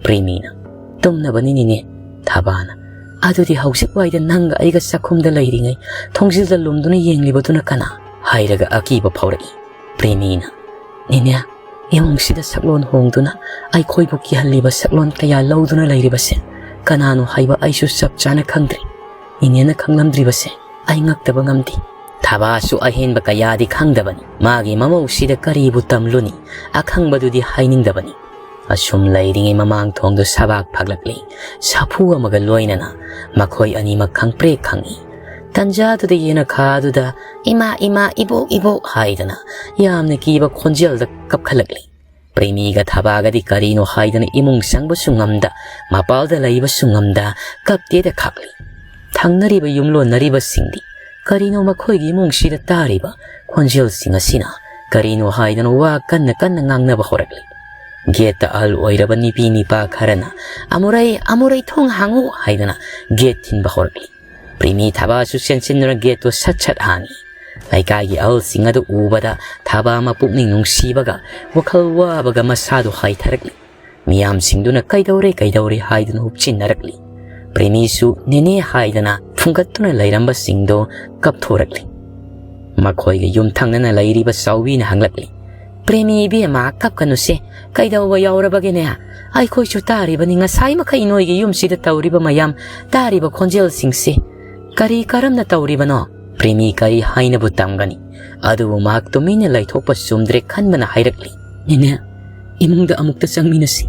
ꯄ꯭ꯔꯦꯃꯤꯅ, "ꯇꯨꯝꯅꯕꯅꯤꯅꯦ ꯅꯦꯅꯦ꯫" ꯊꯥꯕꯥꯅ, "ꯑꯗꯨꯗꯤ ꯍꯧꯖꯤꯛ ꯋꯥꯏꯗ ꯅꯪꯒ ꯑꯩꯒ ꯆꯥꯛꯈꯨꯝꯗ ꯂꯩꯔꯤꯉꯩ ꯊꯣꯡꯖꯤꯜꯗ ꯂꯨꯝꯗꯨꯅ ꯌꯦꯡꯂꯤꯕꯗꯨꯅ ꯀꯅꯥ?" ꯍꯥꯏꯔꯒ ꯑꯀꯤꯕ ꯐꯥꯎꯔꯛꯏ꯫ ꯄ꯭ꯔꯦꯃꯤꯅ, "ꯅꯦꯅꯦ, ꯏꯃꯨꯡꯁꯤꯗ ꯁꯛꯂꯣꯟ ꯍꯣꯡꯗꯨꯅ ꯑꯩꯈꯣꯏꯕꯨ ꯀꯤꯍꯜꯂꯤꯕ ꯁꯛꯂꯣꯟ ꯀꯌꯥ ꯂꯧꯗꯨꯅ ꯂꯩꯔꯤꯕꯁꯦ ꯀꯅꯥꯅꯣ ꯍꯥꯏꯕ ꯑꯩꯁꯨ ꯆꯞ ꯆꯥꯅ ꯈꯪꯗ꯭ꯔꯤ꯫ ꯏꯅꯦꯅ ꯈꯪꯂꯝꯗ꯭ꯔꯤꯕꯁꯦ ꯑꯩ ꯉꯛꯇꯕ ꯉꯝꯗꯦ꯫ ꯊꯕꯥꯁꯨ ꯑꯍꯦꯟꯕ ꯀꯌꯥꯗꯤ ꯈꯪꯗꯕꯅꯤ꯫ ꯃꯥꯒꯤ ꯃꯃꯧꯁꯤꯗ ꯀꯔꯤꯕꯨ ꯇꯝꯂꯨꯅꯤ? ꯑꯈꯪꯕꯗꯨꯗꯤ ꯍꯥꯏꯅꯤꯡꯗꯕꯅꯤ꯫ ꯑꯁꯨꯝ ꯂꯩꯔꯤꯉꯩ ꯃꯃꯥꯡ ꯊꯣꯡꯗꯨ ꯁꯕꯥꯛ ꯐꯥꯛꯂꯛꯂꯤ꯫ ꯁꯥꯐꯨ ꯑꯃꯒ ꯂꯣꯏꯅꯅ ꯃꯈꯣꯏ ꯑꯅꯤꯃꯛ ꯈꯪꯄ꯭ꯔꯦꯛ ꯈꯪꯏ꯫ ꯇꯟꯖꯥꯗꯨꯗ ꯌꯦꯅꯈꯥꯗꯨꯗ "ꯏꯃꯥ, ꯏꯃꯥ, ꯏꯕꯣꯛ, ꯏꯕꯣꯛ" ꯍꯥꯏꯗꯅ ꯌꯥꯝꯅ ꯀꯤꯕ ꯈꯣꯟꯖꯦꯜꯗ ꯀꯞꯈꯠꯂꯛꯂꯤ꯫ ꯄ꯭ꯔꯦꯃꯤꯒ ꯊꯕꯥꯒꯗꯤ ꯀꯔꯤꯅꯣ ꯍꯥꯏꯗꯅ ꯏꯃꯨꯡ ꯆꯪꯕꯁꯨ ꯉꯝꯗ, ꯃꯄꯥꯜꯗ ꯂꯩꯕꯁꯨ ꯉꯝꯗ ꯀꯞꯇꯦꯗ ꯈꯥꯛꯂꯤ꯫ ꯊꯪꯅꯔꯤꯕ ꯌꯨꯝꯂꯣꯟꯅꯔꯤꯕꯁꯤꯡꯗꯤ ꯀꯔꯤꯅꯣ ꯃꯈꯣꯏꯒꯤ ꯏꯃꯨꯡꯁꯤꯗ ꯇꯥꯔꯤꯕ ꯈꯣꯟꯖꯦꯜꯁꯤꯡ ꯑꯁꯤꯅ ꯀꯔꯤꯅꯣ ꯍꯥꯏꯗꯅ ꯋꯥ ꯀꯟꯅ ꯀꯟꯅ ꯉꯥꯡꯅꯕ ꯍꯧꯔꯛꯂꯤ꯫ ꯒꯦꯠꯇ ꯑꯍꯜ ꯑꯣꯏꯔꯕ ꯅꯨꯄꯤ ꯅꯤꯄꯥ ꯈꯔꯅ "ꯑꯃꯨꯔꯩ, ꯑꯃꯨꯔꯩ, ꯊꯣꯡ ꯍꯥꯡꯉꯨ" ꯍꯥꯏꯗꯅ ꯒꯦꯠ ꯊꯤꯟꯕ ꯍꯧꯔꯛꯂꯤ꯫ ꯄ꯭ꯔꯦꯃꯤ ꯊꯕꯥꯁꯨ ꯆꯦꯟꯁꯤꯟꯗꯨꯅ ꯒꯦꯠꯇꯨ ꯁꯠ ꯁꯠ ꯍꯥꯡꯉꯤ꯫ ꯂꯩꯀꯥꯏꯒꯤ ꯑꯍꯜꯁꯤꯡ ꯑꯗꯨ ꯎꯕꯗ ꯊꯕꯥ ꯃꯄꯨꯛꯅꯤꯡ ꯅꯨꯡꯁꯤꯕꯒ ꯋꯥꯈꯜ ꯋꯥꯕꯒ ꯃꯁꯥꯗꯨ ꯍꯥꯏꯊꯔꯛꯂꯤ꯫ ꯃꯤꯌꯥꯝꯁꯤꯡꯗꯨꯅ "ꯀꯩꯗꯧꯔꯦ, ꯀꯩꯗꯧꯔꯦ?" ꯍꯥꯏꯗꯨꯅ ꯍꯨꯞꯆꯤꯟꯅꯔꯛꯂꯤ꯫ ꯄ꯭ꯔꯦꯃꯤꯁꯨ "ꯅꯦꯅꯦ" ꯍꯥꯏꯗꯅ ꯐꯨꯡꯒꯠꯇꯨꯅ ꯂꯩꯔꯝꯕꯁꯤꯡꯗꯣ ꯀꯞꯊꯣꯔꯛꯂꯤ꯫ ꯃꯈꯣꯏꯒ ꯌꯨꯝꯊꯪꯅꯅ ꯂꯩꯔꯤꯕ ꯆꯥꯎꯕꯤꯅ ꯍꯪꯂꯛꯂꯤ꯫ "ꯄ꯭ꯔꯦꯃꯤ ꯏꯕꯦꯝꯃ, ꯀꯞꯀꯅꯨꯁꯦ꯫ ꯀꯩꯗꯧꯕ ꯌꯥꯎꯔꯕꯒꯦꯅꯦ? ꯑꯩꯈꯣꯏꯁꯨ ꯇꯥꯔꯤꯕꯅꯤ ꯉꯁꯥꯏ ꯃꯈꯩ ꯅꯣꯏꯒꯤ ꯌꯨꯝꯁꯤꯗ ꯇꯧꯔꯤꯕ ꯃꯌꯥꯝ, ꯇꯥꯔꯤꯕ ꯈꯣꯟꯖꯦꯜꯁꯤꯡꯁꯦ꯫ ꯀꯔꯤ ꯀꯔꯝꯅ ꯇꯧꯔꯤꯕꯅꯣ?" ꯄ꯭ꯔꯦꯃꯤ ꯀꯔꯤ ꯍꯥꯏꯅꯕꯨ ꯇꯝꯒꯅꯤ? ꯑꯗꯨꯕꯨ ꯃꯍꯥꯛ ꯇꯨꯃꯤꯟꯅ ꯂꯩꯊꯣꯛꯄ ꯆꯨꯝꯗ꯭ꯔꯦ ꯈꯟꯕꯅ ꯍꯥꯏꯔꯛꯂꯤ꯫ "ꯅꯦꯅꯦ, ꯏꯃꯨꯡꯗ ꯑꯃꯨꯛꯇ ꯆꯪꯃꯤꯟꯅꯁꯤ꯫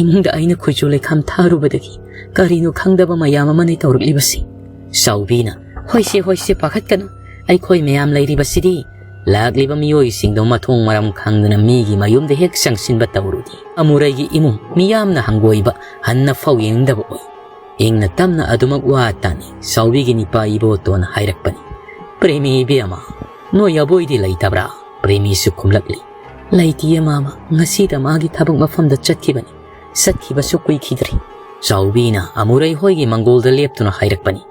ꯏꯃꯨꯡꯗ ꯑꯩꯅ ꯈꯨꯏꯖꯨ ꯂꯩꯈꯥꯝ ꯊꯥꯔꯨꯕꯗꯒꯤ ꯀꯔꯤꯅꯣ ꯈꯪꯗꯕ ꯃꯌꯥꯝ ꯑꯃꯅ ꯇꯧꯔꯛꯂꯤꯕꯁꯤ꯫" ꯆꯥꯎꯕꯤꯅ, "ꯍꯣꯏꯁꯦ, ꯍꯣꯏꯁꯦ, ꯄꯥꯈꯠꯀꯅꯨ꯫ ꯑꯩꯈꯣꯏ ꯃꯌꯥꯝ ꯂꯩꯔꯤꯕꯁꯤꯗꯤ꯫ ꯂꯥꯛꯂꯤꯕ ꯃꯤꯑꯣꯏꯁꯤꯡꯗꯣ ꯃꯊꯣꯡ ꯃꯔꯝ ꯈꯪꯗꯅ ꯃꯤꯒꯤ ꯃꯌꯨꯝꯗ ꯍꯦꯛ ꯆꯪꯁꯤꯟꯕ ꯇꯧꯔꯨꯗꯤ ꯑꯃꯨꯔꯩꯒꯤ ꯏꯃꯨꯡ ꯃꯤꯌꯥꯝꯅ ꯍꯪꯒꯣꯏꯕ ꯍꯟꯅ ꯐꯥꯎ ꯌꯦꯡꯅꯤꯡꯗꯕ ꯑꯣꯏ꯫" ꯏꯪꯅ ꯇꯞꯅ ꯑꯗꯨꯃꯛ ꯋꯥ ꯇꯥꯅꯤ ꯆꯥꯎꯕꯤꯒꯤ ꯅꯤꯄꯥ ꯏꯕꯣꯇꯣꯅ ꯍꯥꯏꯔꯛꯄꯅꯤ꯫ "ꯄ꯭ꯔꯦꯃꯤ ꯏꯕꯦꯝꯃ, ꯅꯣꯏ ꯑꯕꯣꯏꯗꯤ ꯂꯩꯇꯕ꯭ꯔꯥ?" ꯄ꯭ꯔꯦꯃꯤꯁꯨ ꯈꯨꯝꯂꯛꯂꯤ꯫ "ꯂꯩꯇꯤꯌꯦ ꯃꯥꯃ, ꯉꯁꯤꯗ ꯃꯥꯒꯤ ꯊꯕꯛ ꯃꯐꯝꯗ ꯆꯠꯈꯤꯕꯅꯤ꯫ ꯆꯠꯈꯤꯕꯁꯨ ꯀꯨꯏꯈꯤꯗ꯭ꯔꯤ꯫" ꯆꯥꯎꯕꯤꯅ ꯑꯃꯨꯔꯩ ꯍꯣꯏꯒꯤ ꯃꯪꯒꯣꯜꯗ ꯂꯦꯞꯇꯨꯅ ꯍꯥꯏꯔꯛꯄꯅꯤ꯫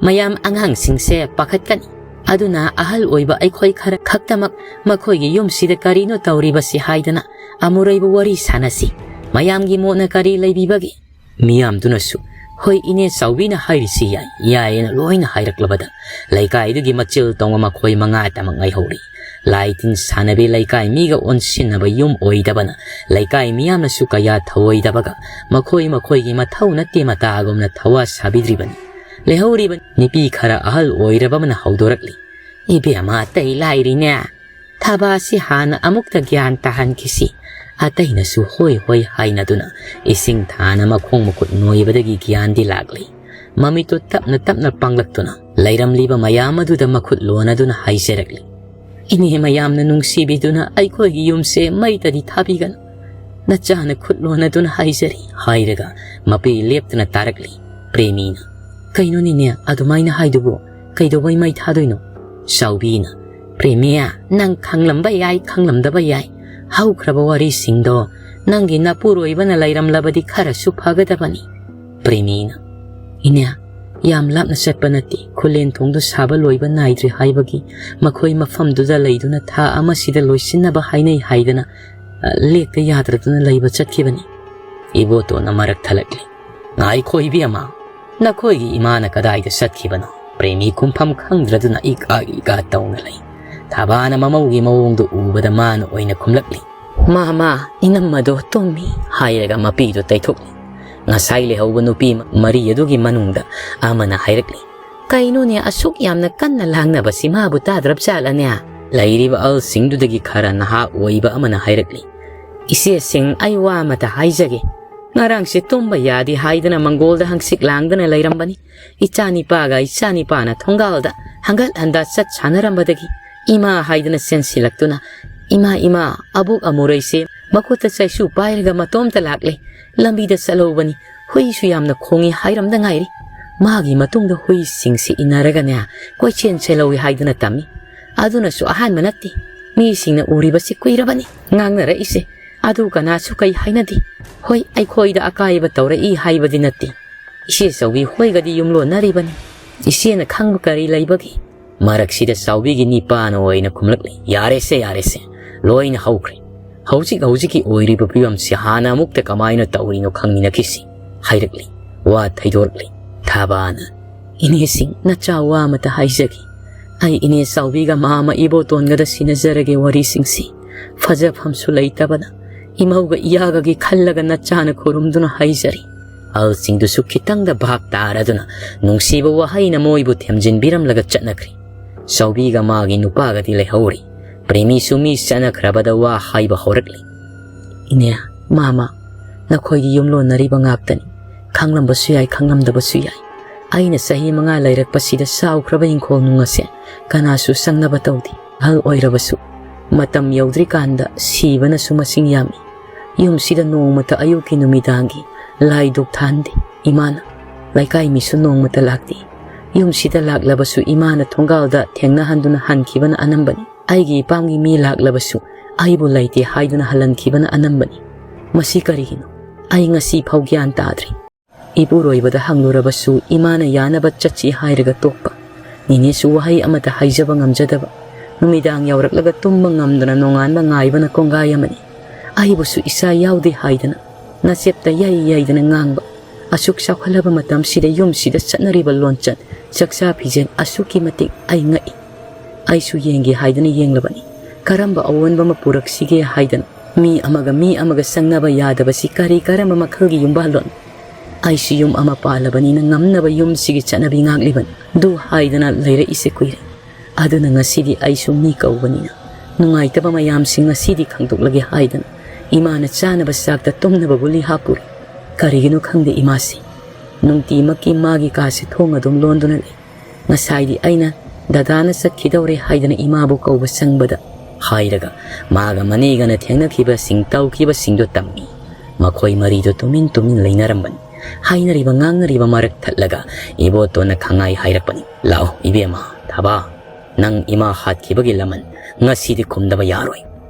"ꯃꯌꯥꯝ ꯑꯉꯥꯡꯁꯤꯡꯁꯦ ꯄꯥꯈꯠꯀꯅꯤ꯫ ꯑꯗꯨꯅ ꯑꯍꯜ ꯑꯣꯏꯕ ꯑꯩꯈꯣꯏ ꯈꯔ ꯈꯛꯇꯃꯛ ꯃꯈꯣꯏꯒꯤ ꯌꯨꯝꯁꯤꯗ ꯀꯔꯤꯅꯣ ꯇꯧꯔꯤꯕꯁꯤ ꯍꯥꯏꯗꯅ ꯑꯃꯨꯔꯩꯕꯨ ꯋꯥꯔꯤ ꯁꯥꯟꯅꯁꯤ꯫ ꯃꯌꯥꯝꯒꯤ ꯃꯣꯠꯅ ꯀꯔꯤ ꯂꯩꯕꯤꯕꯒꯦ?" ꯃꯤꯌꯥꯝꯗꯨꯅꯁꯨ, "ꯍꯣꯏ ꯏꯅꯦ, ꯆꯥꯎꯕꯤꯅ ꯍꯥꯏꯔꯤꯁꯤ ꯌꯥꯏ, ꯌꯥꯏꯌꯦꯅ" ꯂꯣꯏꯅ ꯍꯥꯏꯔꯛꯂꯕꯗ ꯂꯩꯀꯥꯏꯗꯨꯒꯤ ꯃꯆꯤꯜ ꯇꯣꯡꯕ ꯃꯈꯣꯏ ꯃꯉꯥ ꯇꯃꯛ ꯉꯥꯏꯍꯧꯔꯤ꯫ ꯂꯥꯏ ꯇꯤꯟ ꯁꯥꯟꯅꯕꯤ ꯂꯩꯀꯥꯏ ꯃꯤꯒ ꯑꯣꯟꯁꯤꯟꯅꯕ ꯌꯨꯝ ꯑꯣꯏꯗꯕꯅ ꯂꯩꯀꯥꯏ ꯃꯤꯌꯥꯝꯅꯁꯨ ꯀꯌꯥ ꯊꯧꯑꯣꯏꯗꯕꯒ ꯃꯈꯣꯏ ꯃꯈꯣꯏꯒꯤ ꯃꯊꯧ ꯅꯠꯇꯦ ꯃꯇꯥꯒꯨꯝꯅ ꯊꯋꯥ ꯁꯥꯕꯤꯗ꯭ꯔꯤꯕꯅꯤ꯫ ꯂꯩꯍꯧꯔꯤꯕ ꯅꯨꯄꯤ ꯈꯔ ꯑꯍꯜ ꯑꯣꯏꯔꯕ ꯑꯃꯅ ꯍꯧꯗꯣꯔꯛꯂꯤ, "ꯏꯕꯦꯝꯃ, ꯑꯇꯩ ꯂꯥꯏꯔꯤꯅꯦ꯫ ꯊꯥꯕꯥꯁꯤ ꯍꯥꯟꯅ ꯑꯃꯨꯛꯇ ꯒ꯭ꯌꯥꯟ ꯇꯥꯍꯟꯈꯤꯁꯤ꯫" ꯑꯇꯩꯅꯁꯨ ꯍꯣꯏ ꯍꯣꯏ ꯍꯥꯏꯅꯗꯨꯅ ꯏꯁꯤꯡ ꯊꯥꯅ ꯃꯈꯣꯡ ꯃꯈꯨꯠ ꯅꯣꯏꯕꯗꯒꯤ ꯒ꯭ꯌꯥꯟꯗꯤ ꯂꯥꯛꯂꯤ꯫ ꯃꯃꯤꯠꯇꯨ ꯇꯞꯅ ꯇꯞꯅ ꯄꯥꯡꯂꯛꯇꯨꯅ ꯂꯩꯔꯝꯂꯤꯕ ꯃꯌꯥꯝ ꯑꯗꯨꯗ ꯃꯈꯨꯠ ꯂꯣꯟꯅꯗꯨꯅ ꯍꯥꯏꯖꯔꯛꯂꯤ, "ꯏꯅꯦ ꯃꯌꯥꯝꯅ ꯅꯨꯡꯁꯤꯕꯤꯗꯨꯅ ꯑꯩꯈꯣꯏꯒꯤ ꯌꯨꯝꯁꯦ ꯃꯩꯇꯗꯤ ꯊꯥꯕꯤꯒꯅꯨ꯫ ꯅꯆꯥꯅ ꯈꯨꯠ ꯂꯣꯟꯅꯗꯨꯅ ꯍꯥꯏꯖꯔꯤ," ꯍꯥꯏꯔꯒ ꯃꯄꯤ ꯂꯦꯞꯇꯅ ꯇꯥꯔꯛꯂꯤ꯫ ꯄ꯭ꯔꯦꯃꯤꯅ, "ꯀꯩꯅꯣꯅꯤꯅꯦ ꯑꯗꯨꯃꯥꯏꯅ ꯍꯥꯏꯗꯨꯕꯨ? ꯀꯩꯗꯧꯕꯩ ꯃꯩ ꯊꯥꯗꯣꯏꯅꯣ?" ꯆꯥꯎꯕꯤꯅ, "ꯄ꯭ꯔꯦꯃꯤ, ꯅꯪ ꯈꯪꯂꯝꯕ ꯌꯥꯏ, ꯈꯪꯂꯝꯗꯕ ꯌꯥꯏ꯫ ꯍꯧꯈ꯭ꯔꯕ ꯋꯥꯔꯤꯁꯤꯡꯗꯣ ꯅꯪꯒꯤ ꯅꯄꯨꯔꯣꯏꯕꯅ ꯂꯩꯔꯝꯂꯕꯗꯤ ꯈꯔꯁꯨ ꯐꯒꯗꯕꯅꯤ꯫" ꯄ꯭ꯔꯦꯃꯤꯅ, "ꯏꯅꯦ, ꯌꯥꯝ ꯂꯥꯞꯅ ꯆꯠꯄ ꯅꯠꯇꯦ꯫ ꯈꯨꯂꯦꯟ ꯊꯣꯡꯗꯨ ꯁꯥꯕ ꯂꯣꯏꯕ ꯅꯥꯏꯗ꯭ꯔꯤ ꯍꯥꯏꯕꯒꯤ ꯃꯈꯣꯏ ꯃꯐꯝꯗꯨꯗ ꯂꯩꯗꯨꯅ ꯊꯥ ꯑꯃꯁꯤꯗ ꯂꯣꯏꯁꯤꯟꯅꯕ ꯍꯥꯏꯅꯩ ꯍꯥꯏꯗꯅ, ꯑ, ꯂꯦꯛꯇ ꯌꯥꯗ꯭ꯔꯗꯨꯅ ꯂꯩꯕ ꯆꯠꯈꯤꯕꯅꯤ꯫" ꯏꯕꯣꯇꯣꯟꯅ ꯃꯔꯛ ꯊꯠꯂꯛꯂꯤ, "ꯉꯥꯏꯈꯣ ꯏꯕꯦꯝꯃ, ꯅꯈꯣꯏꯒꯤ ꯏꯃꯥꯅ ꯀꯗꯥꯏꯗ ꯆꯠꯈꯤꯕꯅꯣ?" ꯄ꯭ꯔꯦꯃꯤ ꯈꯨꯝꯐꯝ ꯈꯪꯗ꯭ꯔꯗꯨꯅ ꯏꯀꯥ ꯏꯀꯥ ꯇꯧꯅ ꯂꯩ꯫ ꯊꯥꯕꯥꯅ ꯃꯃꯧꯒꯤ ꯃꯑꯣꯡꯗꯨ ꯎꯕꯗ ꯃꯥꯅ ꯑꯣꯏꯅ ꯈꯨꯝꯂꯛꯂꯤ, "ꯃꯥ, ꯃꯥ, ꯏꯅꯝꯃꯗꯣ ꯇꯨꯝꯃꯤ," ꯍꯥꯏꯔꯒ ꯃꯄꯤꯗꯨ ꯇꯩꯊꯣꯛꯂꯤ꯫ ꯉꯁꯥꯏ ꯂꯩꯍꯧꯕ ꯅꯨꯄꯤ ꯃꯔꯤ ꯑꯗꯨꯒꯤ ꯃꯅꯨꯡꯗ ꯑꯃꯅ ꯍꯥꯏꯔꯛꯂꯤ, "ꯀꯩꯅꯣꯅꯦ, ꯑꯁꯨꯛ ꯌꯥꯝꯅ ꯀꯟꯅ ꯂꯥꯡꯅꯕꯁꯤ ꯃꯥꯕꯨ ꯇꯥꯗ꯭ꯔꯕ ꯖꯥꯠꯂꯅꯦ?" ꯂꯩꯔꯤꯕ ꯑꯍꯜꯁꯤꯡꯗꯨꯗꯒꯤ ꯈꯔ ꯅꯍꯥ ꯑꯣꯏꯕ ꯑꯃꯅ ꯍꯥꯏꯔꯛꯂꯤ, "ꯏꯆꯦꯁꯤꯡ, ꯑꯩ ꯋꯥ ꯑꯃꯇ ꯍꯥꯏꯖꯒꯦ꯫ ꯉꯔꯥꯡꯁꯦ ꯇꯨꯝꯕ ꯌꯥꯗꯦ ꯍꯥꯏꯗꯅ ꯃꯪꯒꯣꯜꯗ ꯍꯪꯆꯤꯠ ꯂꯥꯡꯗꯅ ꯂꯩꯔꯝꯕꯅꯤ꯫ ꯏꯆꯥꯅꯤꯄꯥꯒ ꯏꯆꯥꯅꯤꯄꯥꯅ ꯊꯣꯡꯒꯥꯜꯗ ꯍꯪꯒꯠ ꯍꯟꯗ ꯆꯠ ꯁꯥꯟꯅꯔꯝꯕꯗꯒꯤ ꯏꯃꯥ ꯍꯥꯏꯗꯅ ꯆꯦꯟꯁꯤꯜꯂꯛꯇꯨꯅ, 'ꯏꯃꯥ, ꯏꯃꯥ, ꯑꯕꯣꯛ ꯑꯃꯨꯔꯩꯁꯦ ꯃꯈꯨꯠꯇ ꯆꯩꯁꯨ ꯄꯥꯏꯔꯒ ꯃꯇꯣꯝꯇ ꯂꯥꯛꯂꯦ꯫ ꯂꯝꯕꯤꯗ ꯆꯠꯍꯧꯕꯅꯤ꯫ ꯍꯨꯏꯁꯨ ꯌꯥꯝꯅ ꯈꯣꯡꯉꯤ ꯍꯥꯏꯔꯝꯗ ꯉꯥꯏꯔꯤ꯫ ꯃꯥꯒꯤ ꯃꯇꯨꯡꯗ ꯍꯨꯏꯁꯤꯡꯁꯤ ꯏꯟꯅꯔꯒꯅꯦ ꯀꯣꯏꯆꯦꯟ ꯆꯦꯜꯍꯧꯏ' ꯍꯥꯏꯗꯅ ꯇꯝꯃꯤ꯫ ꯑꯗꯨꯅꯁꯨ ꯑꯍꯥꯟꯕ ꯅꯠꯇꯦ꯫ ꯃꯤꯁꯤꯡꯅ ꯎꯔꯤꯕꯁꯤ ꯀꯨꯏꯔꯕꯅꯤ ꯉꯥꯡꯅꯔꯛꯏꯁꯦ꯫ ꯑꯗꯨ ꯀꯅꯥꯁꯨ ꯀꯩ ꯍꯥꯏꯅꯗꯦ꯫ ꯍꯣꯏ, ꯑꯩꯈꯣꯏꯗ ꯑꯀꯥꯏꯕ ꯇꯧꯔꯛꯏ ꯍꯥꯏꯕꯗꯤ ꯅꯠꯇꯦ꯫ ꯏꯆꯦ ꯆꯧꯕꯤ ꯍꯣꯏꯒꯗꯤ ꯌꯨꯝꯂꯣꯟꯅꯔꯤꯕꯅꯤ꯫ ꯏꯆꯦꯅ ꯈꯪꯕ ꯀꯔꯤ ꯂꯩꯕꯒꯦ?" ꯃꯔꯛꯁꯤꯗ ꯆꯥꯎꯕꯤꯒꯤ ꯅꯤꯄꯥꯅ ꯑꯣꯏꯅ ꯈꯨꯝꯂꯛꯂꯤ, "ꯌꯥꯔꯦꯁꯦ, ꯌꯥꯔꯦꯁꯦ, ꯂꯣꯏꯅ ꯍꯧꯈ꯭ꯔꯦ꯫ ꯍꯧꯖꯤꯛ ꯍꯧꯖꯤꯛꯀꯤ ꯑꯣꯏꯔꯤꯕ ꯐꯤꯕꯝꯁꯤ ꯍꯥꯟꯅ ꯑꯃꯨꯛꯇ ꯀꯃꯥꯏꯅ ꯇꯧꯔꯤꯅꯣ ꯈꯪꯃꯤꯟꯅꯈꯤꯁꯤ" ꯍꯥꯏꯔꯛꯂꯤ꯫ ꯋꯥ ꯊꯩꯗꯣꯔꯛꯂꯤ꯫ ꯊꯥꯕꯥꯅ, "ꯏꯅꯦꯁꯤꯡ, ꯅꯆꯥ ꯋꯥ ꯑꯃꯇ ꯍꯥꯏꯖꯒꯦ꯫ ꯑꯩ ꯏꯅꯦ ꯆꯥꯎꯕꯤꯒ ꯃꯥꯃ ꯏꯕꯣꯇꯣꯟꯒꯗ ꯁꯤꯟꯅꯖꯔꯒꯦ ꯋꯥꯔꯤꯁꯤꯡꯁꯤ꯫ ꯐꯖꯐꯝꯁꯨ ꯂꯩꯇꯕꯅ ꯏꯃꯧꯒ ꯏꯌꯥꯒꯒꯤ ꯈꯜꯂꯒ ꯅꯆꯥꯅ ꯈꯨꯔꯨꯝꯗꯨꯅ ꯍꯥꯏꯖꯔꯤ꯫ ꯑꯍꯜꯁꯤꯡꯗꯨꯁꯨ ꯈꯤꯇꯪꯗ ꯚꯥꯞ ꯇꯥꯔꯗꯨꯅ ꯅꯨꯡꯁꯤꯕ ꯋꯥꯍꯩꯅ ꯃꯣꯏꯕꯨ ꯊꯦꯝꯖꯤꯟꯕꯤꯔꯝꯂꯒ ꯆꯠꯅꯈ꯭ꯔꯤ꯫ ꯆꯥꯎꯕꯤꯒ ꯃꯥꯒꯤ ꯅꯨꯄꯥꯒꯗꯤ ꯂꯩꯍꯧꯔꯤ꯫ ꯄ꯭ꯔꯦꯃꯤꯁꯨ ꯃꯤ ꯆꯠꯅꯈ꯭ꯔꯕꯗ ꯋꯥ ꯍꯥꯏꯕ ꯍꯧꯔꯛꯂꯤ꯫ "ꯏꯅꯦ, ꯃꯥꯃ, ꯅꯈꯣꯏꯗꯤ ꯌꯨꯝꯂꯣꯟꯅꯔꯤꯕ ꯉꯥꯛꯇꯅꯤ꯫ ꯈꯪꯂꯝꯕꯁꯨ ꯌꯥꯏ, ꯈꯪꯂꯝꯗꯕꯁꯨ ꯌꯥꯏ꯫ ꯑꯩꯅ ꯆꯍꯤ ꯃꯉꯥ ꯂꯩꯔꯛꯄꯁꯤꯗ ꯆꯥꯎꯈ꯭ꯔꯕ ꯏꯪꯈꯣꯜ ꯅꯨꯡ ꯑꯁꯦ ꯀꯅꯥꯁꯨ ꯆꯪꯅꯕ ꯇꯧꯗꯦ꯫ ꯑꯍꯜ ꯑꯣꯏꯔꯕꯁꯨ ꯃꯇꯝ ꯌꯧꯗ꯭ꯔꯤꯀꯥꯟꯗ ꯁꯤꯕꯅꯁꯨ ꯃꯁꯤꯡ ꯌꯥꯝꯃꯤ꯫ ꯌꯨꯝꯁꯤꯗ ꯅꯣꯡꯃꯇ ꯑꯌꯨꯛꯀꯤ ꯅꯨꯃꯤꯗꯥꯡꯒꯤ ꯂꯥꯏ ꯙꯨꯛ ꯊꯥꯟꯗꯦ ꯏꯃꯥꯅ꯫ ꯂꯩꯀꯥꯏ ꯃꯤꯁꯨ ꯅꯣꯡꯃꯇ ꯂꯥꯛꯇꯦ꯫ ꯌꯨꯝꯁꯤꯗ ꯂꯥꯛꯂꯕꯁꯨ ꯏꯃꯥꯅ ꯊꯣꯡꯒꯥꯜꯗ ꯊꯦꯡꯅꯍꯟꯗꯨꯅ ꯍꯟꯈꯤꯕꯅ ꯑꯅꯝꯕꯅꯤ꯫ ꯑꯩꯒꯤ ꯏꯄꯥꯝꯒꯤ ꯃꯤ ꯂꯥꯛꯂꯕꯁꯨ ꯑꯩꯕꯨ ꯂꯩꯇꯦ ꯍꯥꯏꯗꯨꯅ ꯍꯜꯍꯟꯈꯤꯕꯅ ꯑꯅꯝꯕꯅꯤ꯫ ꯃꯁꯤ ꯀꯔꯤꯒꯤꯅꯣ? ꯑꯩ ꯉꯁꯤ ꯐꯥꯎ ꯒ꯭ꯌꯥꯟ ꯇꯥꯗ꯭ꯔꯤ꯫ ꯏꯄꯨꯔꯣꯏꯕꯗ ꯍꯪꯂꯨꯔꯕꯁꯨ ꯏꯃꯥꯅ ꯌꯥꯅꯕ ꯆꯠꯁꯤ ꯍꯥꯏꯔꯒ ꯇꯣꯛꯄ꯫ ꯅꯦꯅꯦꯁꯨ ꯋꯥꯍꯩ ꯑꯃꯠꯇ ꯍꯥꯏꯖꯕ ꯉꯝꯖꯗꯕ꯫ ꯅꯨꯃꯤꯗꯥꯡ ꯌꯧꯔꯛꯂꯒ ꯇꯨꯝꯕ ꯉꯝꯗꯅ ꯅꯣꯡꯉꯥꯟꯕ ꯉꯥꯏꯕꯅ ꯀꯣꯡꯒꯥꯏ ꯑꯃꯅꯤ꯫ ꯑꯩꯕꯨꯁꯨ ꯏꯆꯥ ꯌꯥꯎꯗꯦ ꯍꯥꯏꯗꯅ ꯅꯆꯦꯞꯇ ꯌꯩ ꯌꯩꯗꯅ ꯉꯥꯡꯕ꯫ ꯑꯁꯨꯛ ꯆꯥꯎꯈꯠꯂꯕ ꯃꯇꯝꯁꯤꯗ ꯌꯨꯝꯁꯤꯗ ꯆꯠꯅꯔꯤꯕ ꯂꯣꯟꯆꯠ, ꯆꯥꯛꯆꯥ ꯐꯤꯖꯦꯟ ꯑꯁꯨꯛꯀꯤ ꯃꯇꯤꯛ ꯑꯩ ꯉꯛꯏ꯫ ꯑꯩꯁꯨ ꯌꯦꯡꯒꯦ ꯍꯥꯏꯗꯅ ꯌꯦꯡꯂꯕꯅꯤ꯫ ꯀꯔꯝꯕ ꯑꯑꯣꯟꯕ ꯑꯃ ꯄꯨꯔꯛꯁꯤꯒꯦ ꯍꯥꯏꯗꯅ ꯃꯤ ꯑꯃꯒ ꯃꯤ ꯑꯃꯒ ꯆꯪꯅꯕ ꯌꯥꯗꯕꯁꯤ ꯀꯔꯤ ꯀꯔꯝꯕ ꯃꯈꯜꯒꯤ ꯌꯨꯝꯕꯥꯜꯂꯣꯟ? ꯑꯩꯁꯨ ꯌꯨꯝ ꯑꯃ ꯄꯥꯜꯂꯕꯅꯤꯅ ꯉꯝꯅꯕ ꯌꯨꯝꯁꯤꯒꯤ ꯆꯠꯅꯕꯤ ꯉꯥꯛꯂꯤꯕꯅꯤ꯫ ꯑꯗꯨ ꯍꯥꯏꯗꯅ ꯂꯩꯔꯛꯏꯁꯦ ꯀꯨꯏꯔꯦ꯫ ꯑꯗꯨꯅ ꯉꯁꯤꯗꯤ ꯑꯩꯁꯨ ꯃꯤ ꯀꯧꯕꯅꯤꯅ ꯅꯨꯡꯉꯥꯏꯇꯕ ꯃꯌꯥꯝꯁꯤ ꯉꯁꯤꯗꯤ ꯈꯪꯗꯣꯛꯂꯒꯦ ꯍꯥꯏꯗꯅ ꯏꯃꯥꯅ ꯆꯥꯅꯕ ꯆꯥꯛꯇ ꯇꯨꯝꯅꯕ ꯒꯨꯂꯤ ꯍꯥꯞꯄꯨꯔꯦ꯫ ꯀꯔꯤꯒꯤꯅꯣ ꯈꯪꯗꯦ ꯏꯃꯥꯁꯤ ꯅꯨꯡꯇꯤꯃꯛꯀꯤ ꯃꯥꯒꯤ ꯀꯥꯁꯦ ꯊꯣꯡ ꯑꯗꯨꯝ ꯂꯣꯟꯗꯨꯅ ꯂꯩ꯫ ꯉꯁꯥꯏꯗꯤ ꯑꯩꯅ "ꯗꯗꯥꯅ ꯆꯠꯈꯤꯗꯧꯔꯦ" ꯍꯥꯏꯗꯅ ꯏꯃꯥꯕꯨ ꯀꯧꯕ ꯆꯪꯕꯗ ꯍꯥꯏꯔꯒ ꯃꯥꯒ ꯃꯅꯦꯒꯅ ꯊꯦꯡꯅꯈꯤꯕꯁꯤꯡ ꯇꯧꯈꯤꯕꯁꯤꯡꯗꯨ ꯇꯝꯃꯤ꯫ ꯃꯈꯣꯏ ꯃꯔꯤꯗꯨ ꯇꯨꯃꯤꯟ ꯇꯨꯃꯤꯟ ꯂꯩꯅꯔꯝꯕꯅꯤ꯫ ꯍꯥꯏꯅꯔꯤꯕ ꯉꯥꯡꯅꯔꯤꯕ ꯃꯔꯛ ꯊꯠꯂꯒ ꯏꯕꯣꯇꯣꯟꯅ ꯈꯪꯉꯥꯏ ꯍꯥꯏꯔꯛꯄꯅꯤ꯫ "ꯂꯥꯛꯑꯣ ꯏꯕꯦꯝꯃ, ꯊꯕꯥ, ꯅꯪ ꯏꯃꯥ ꯍꯥꯠꯈꯤꯕꯒꯤ ꯂꯃꯟ ꯉꯁꯤꯗꯤ ꯈꯨꯝꯗꯕ ꯌꯥꯔꯣꯏ꯫"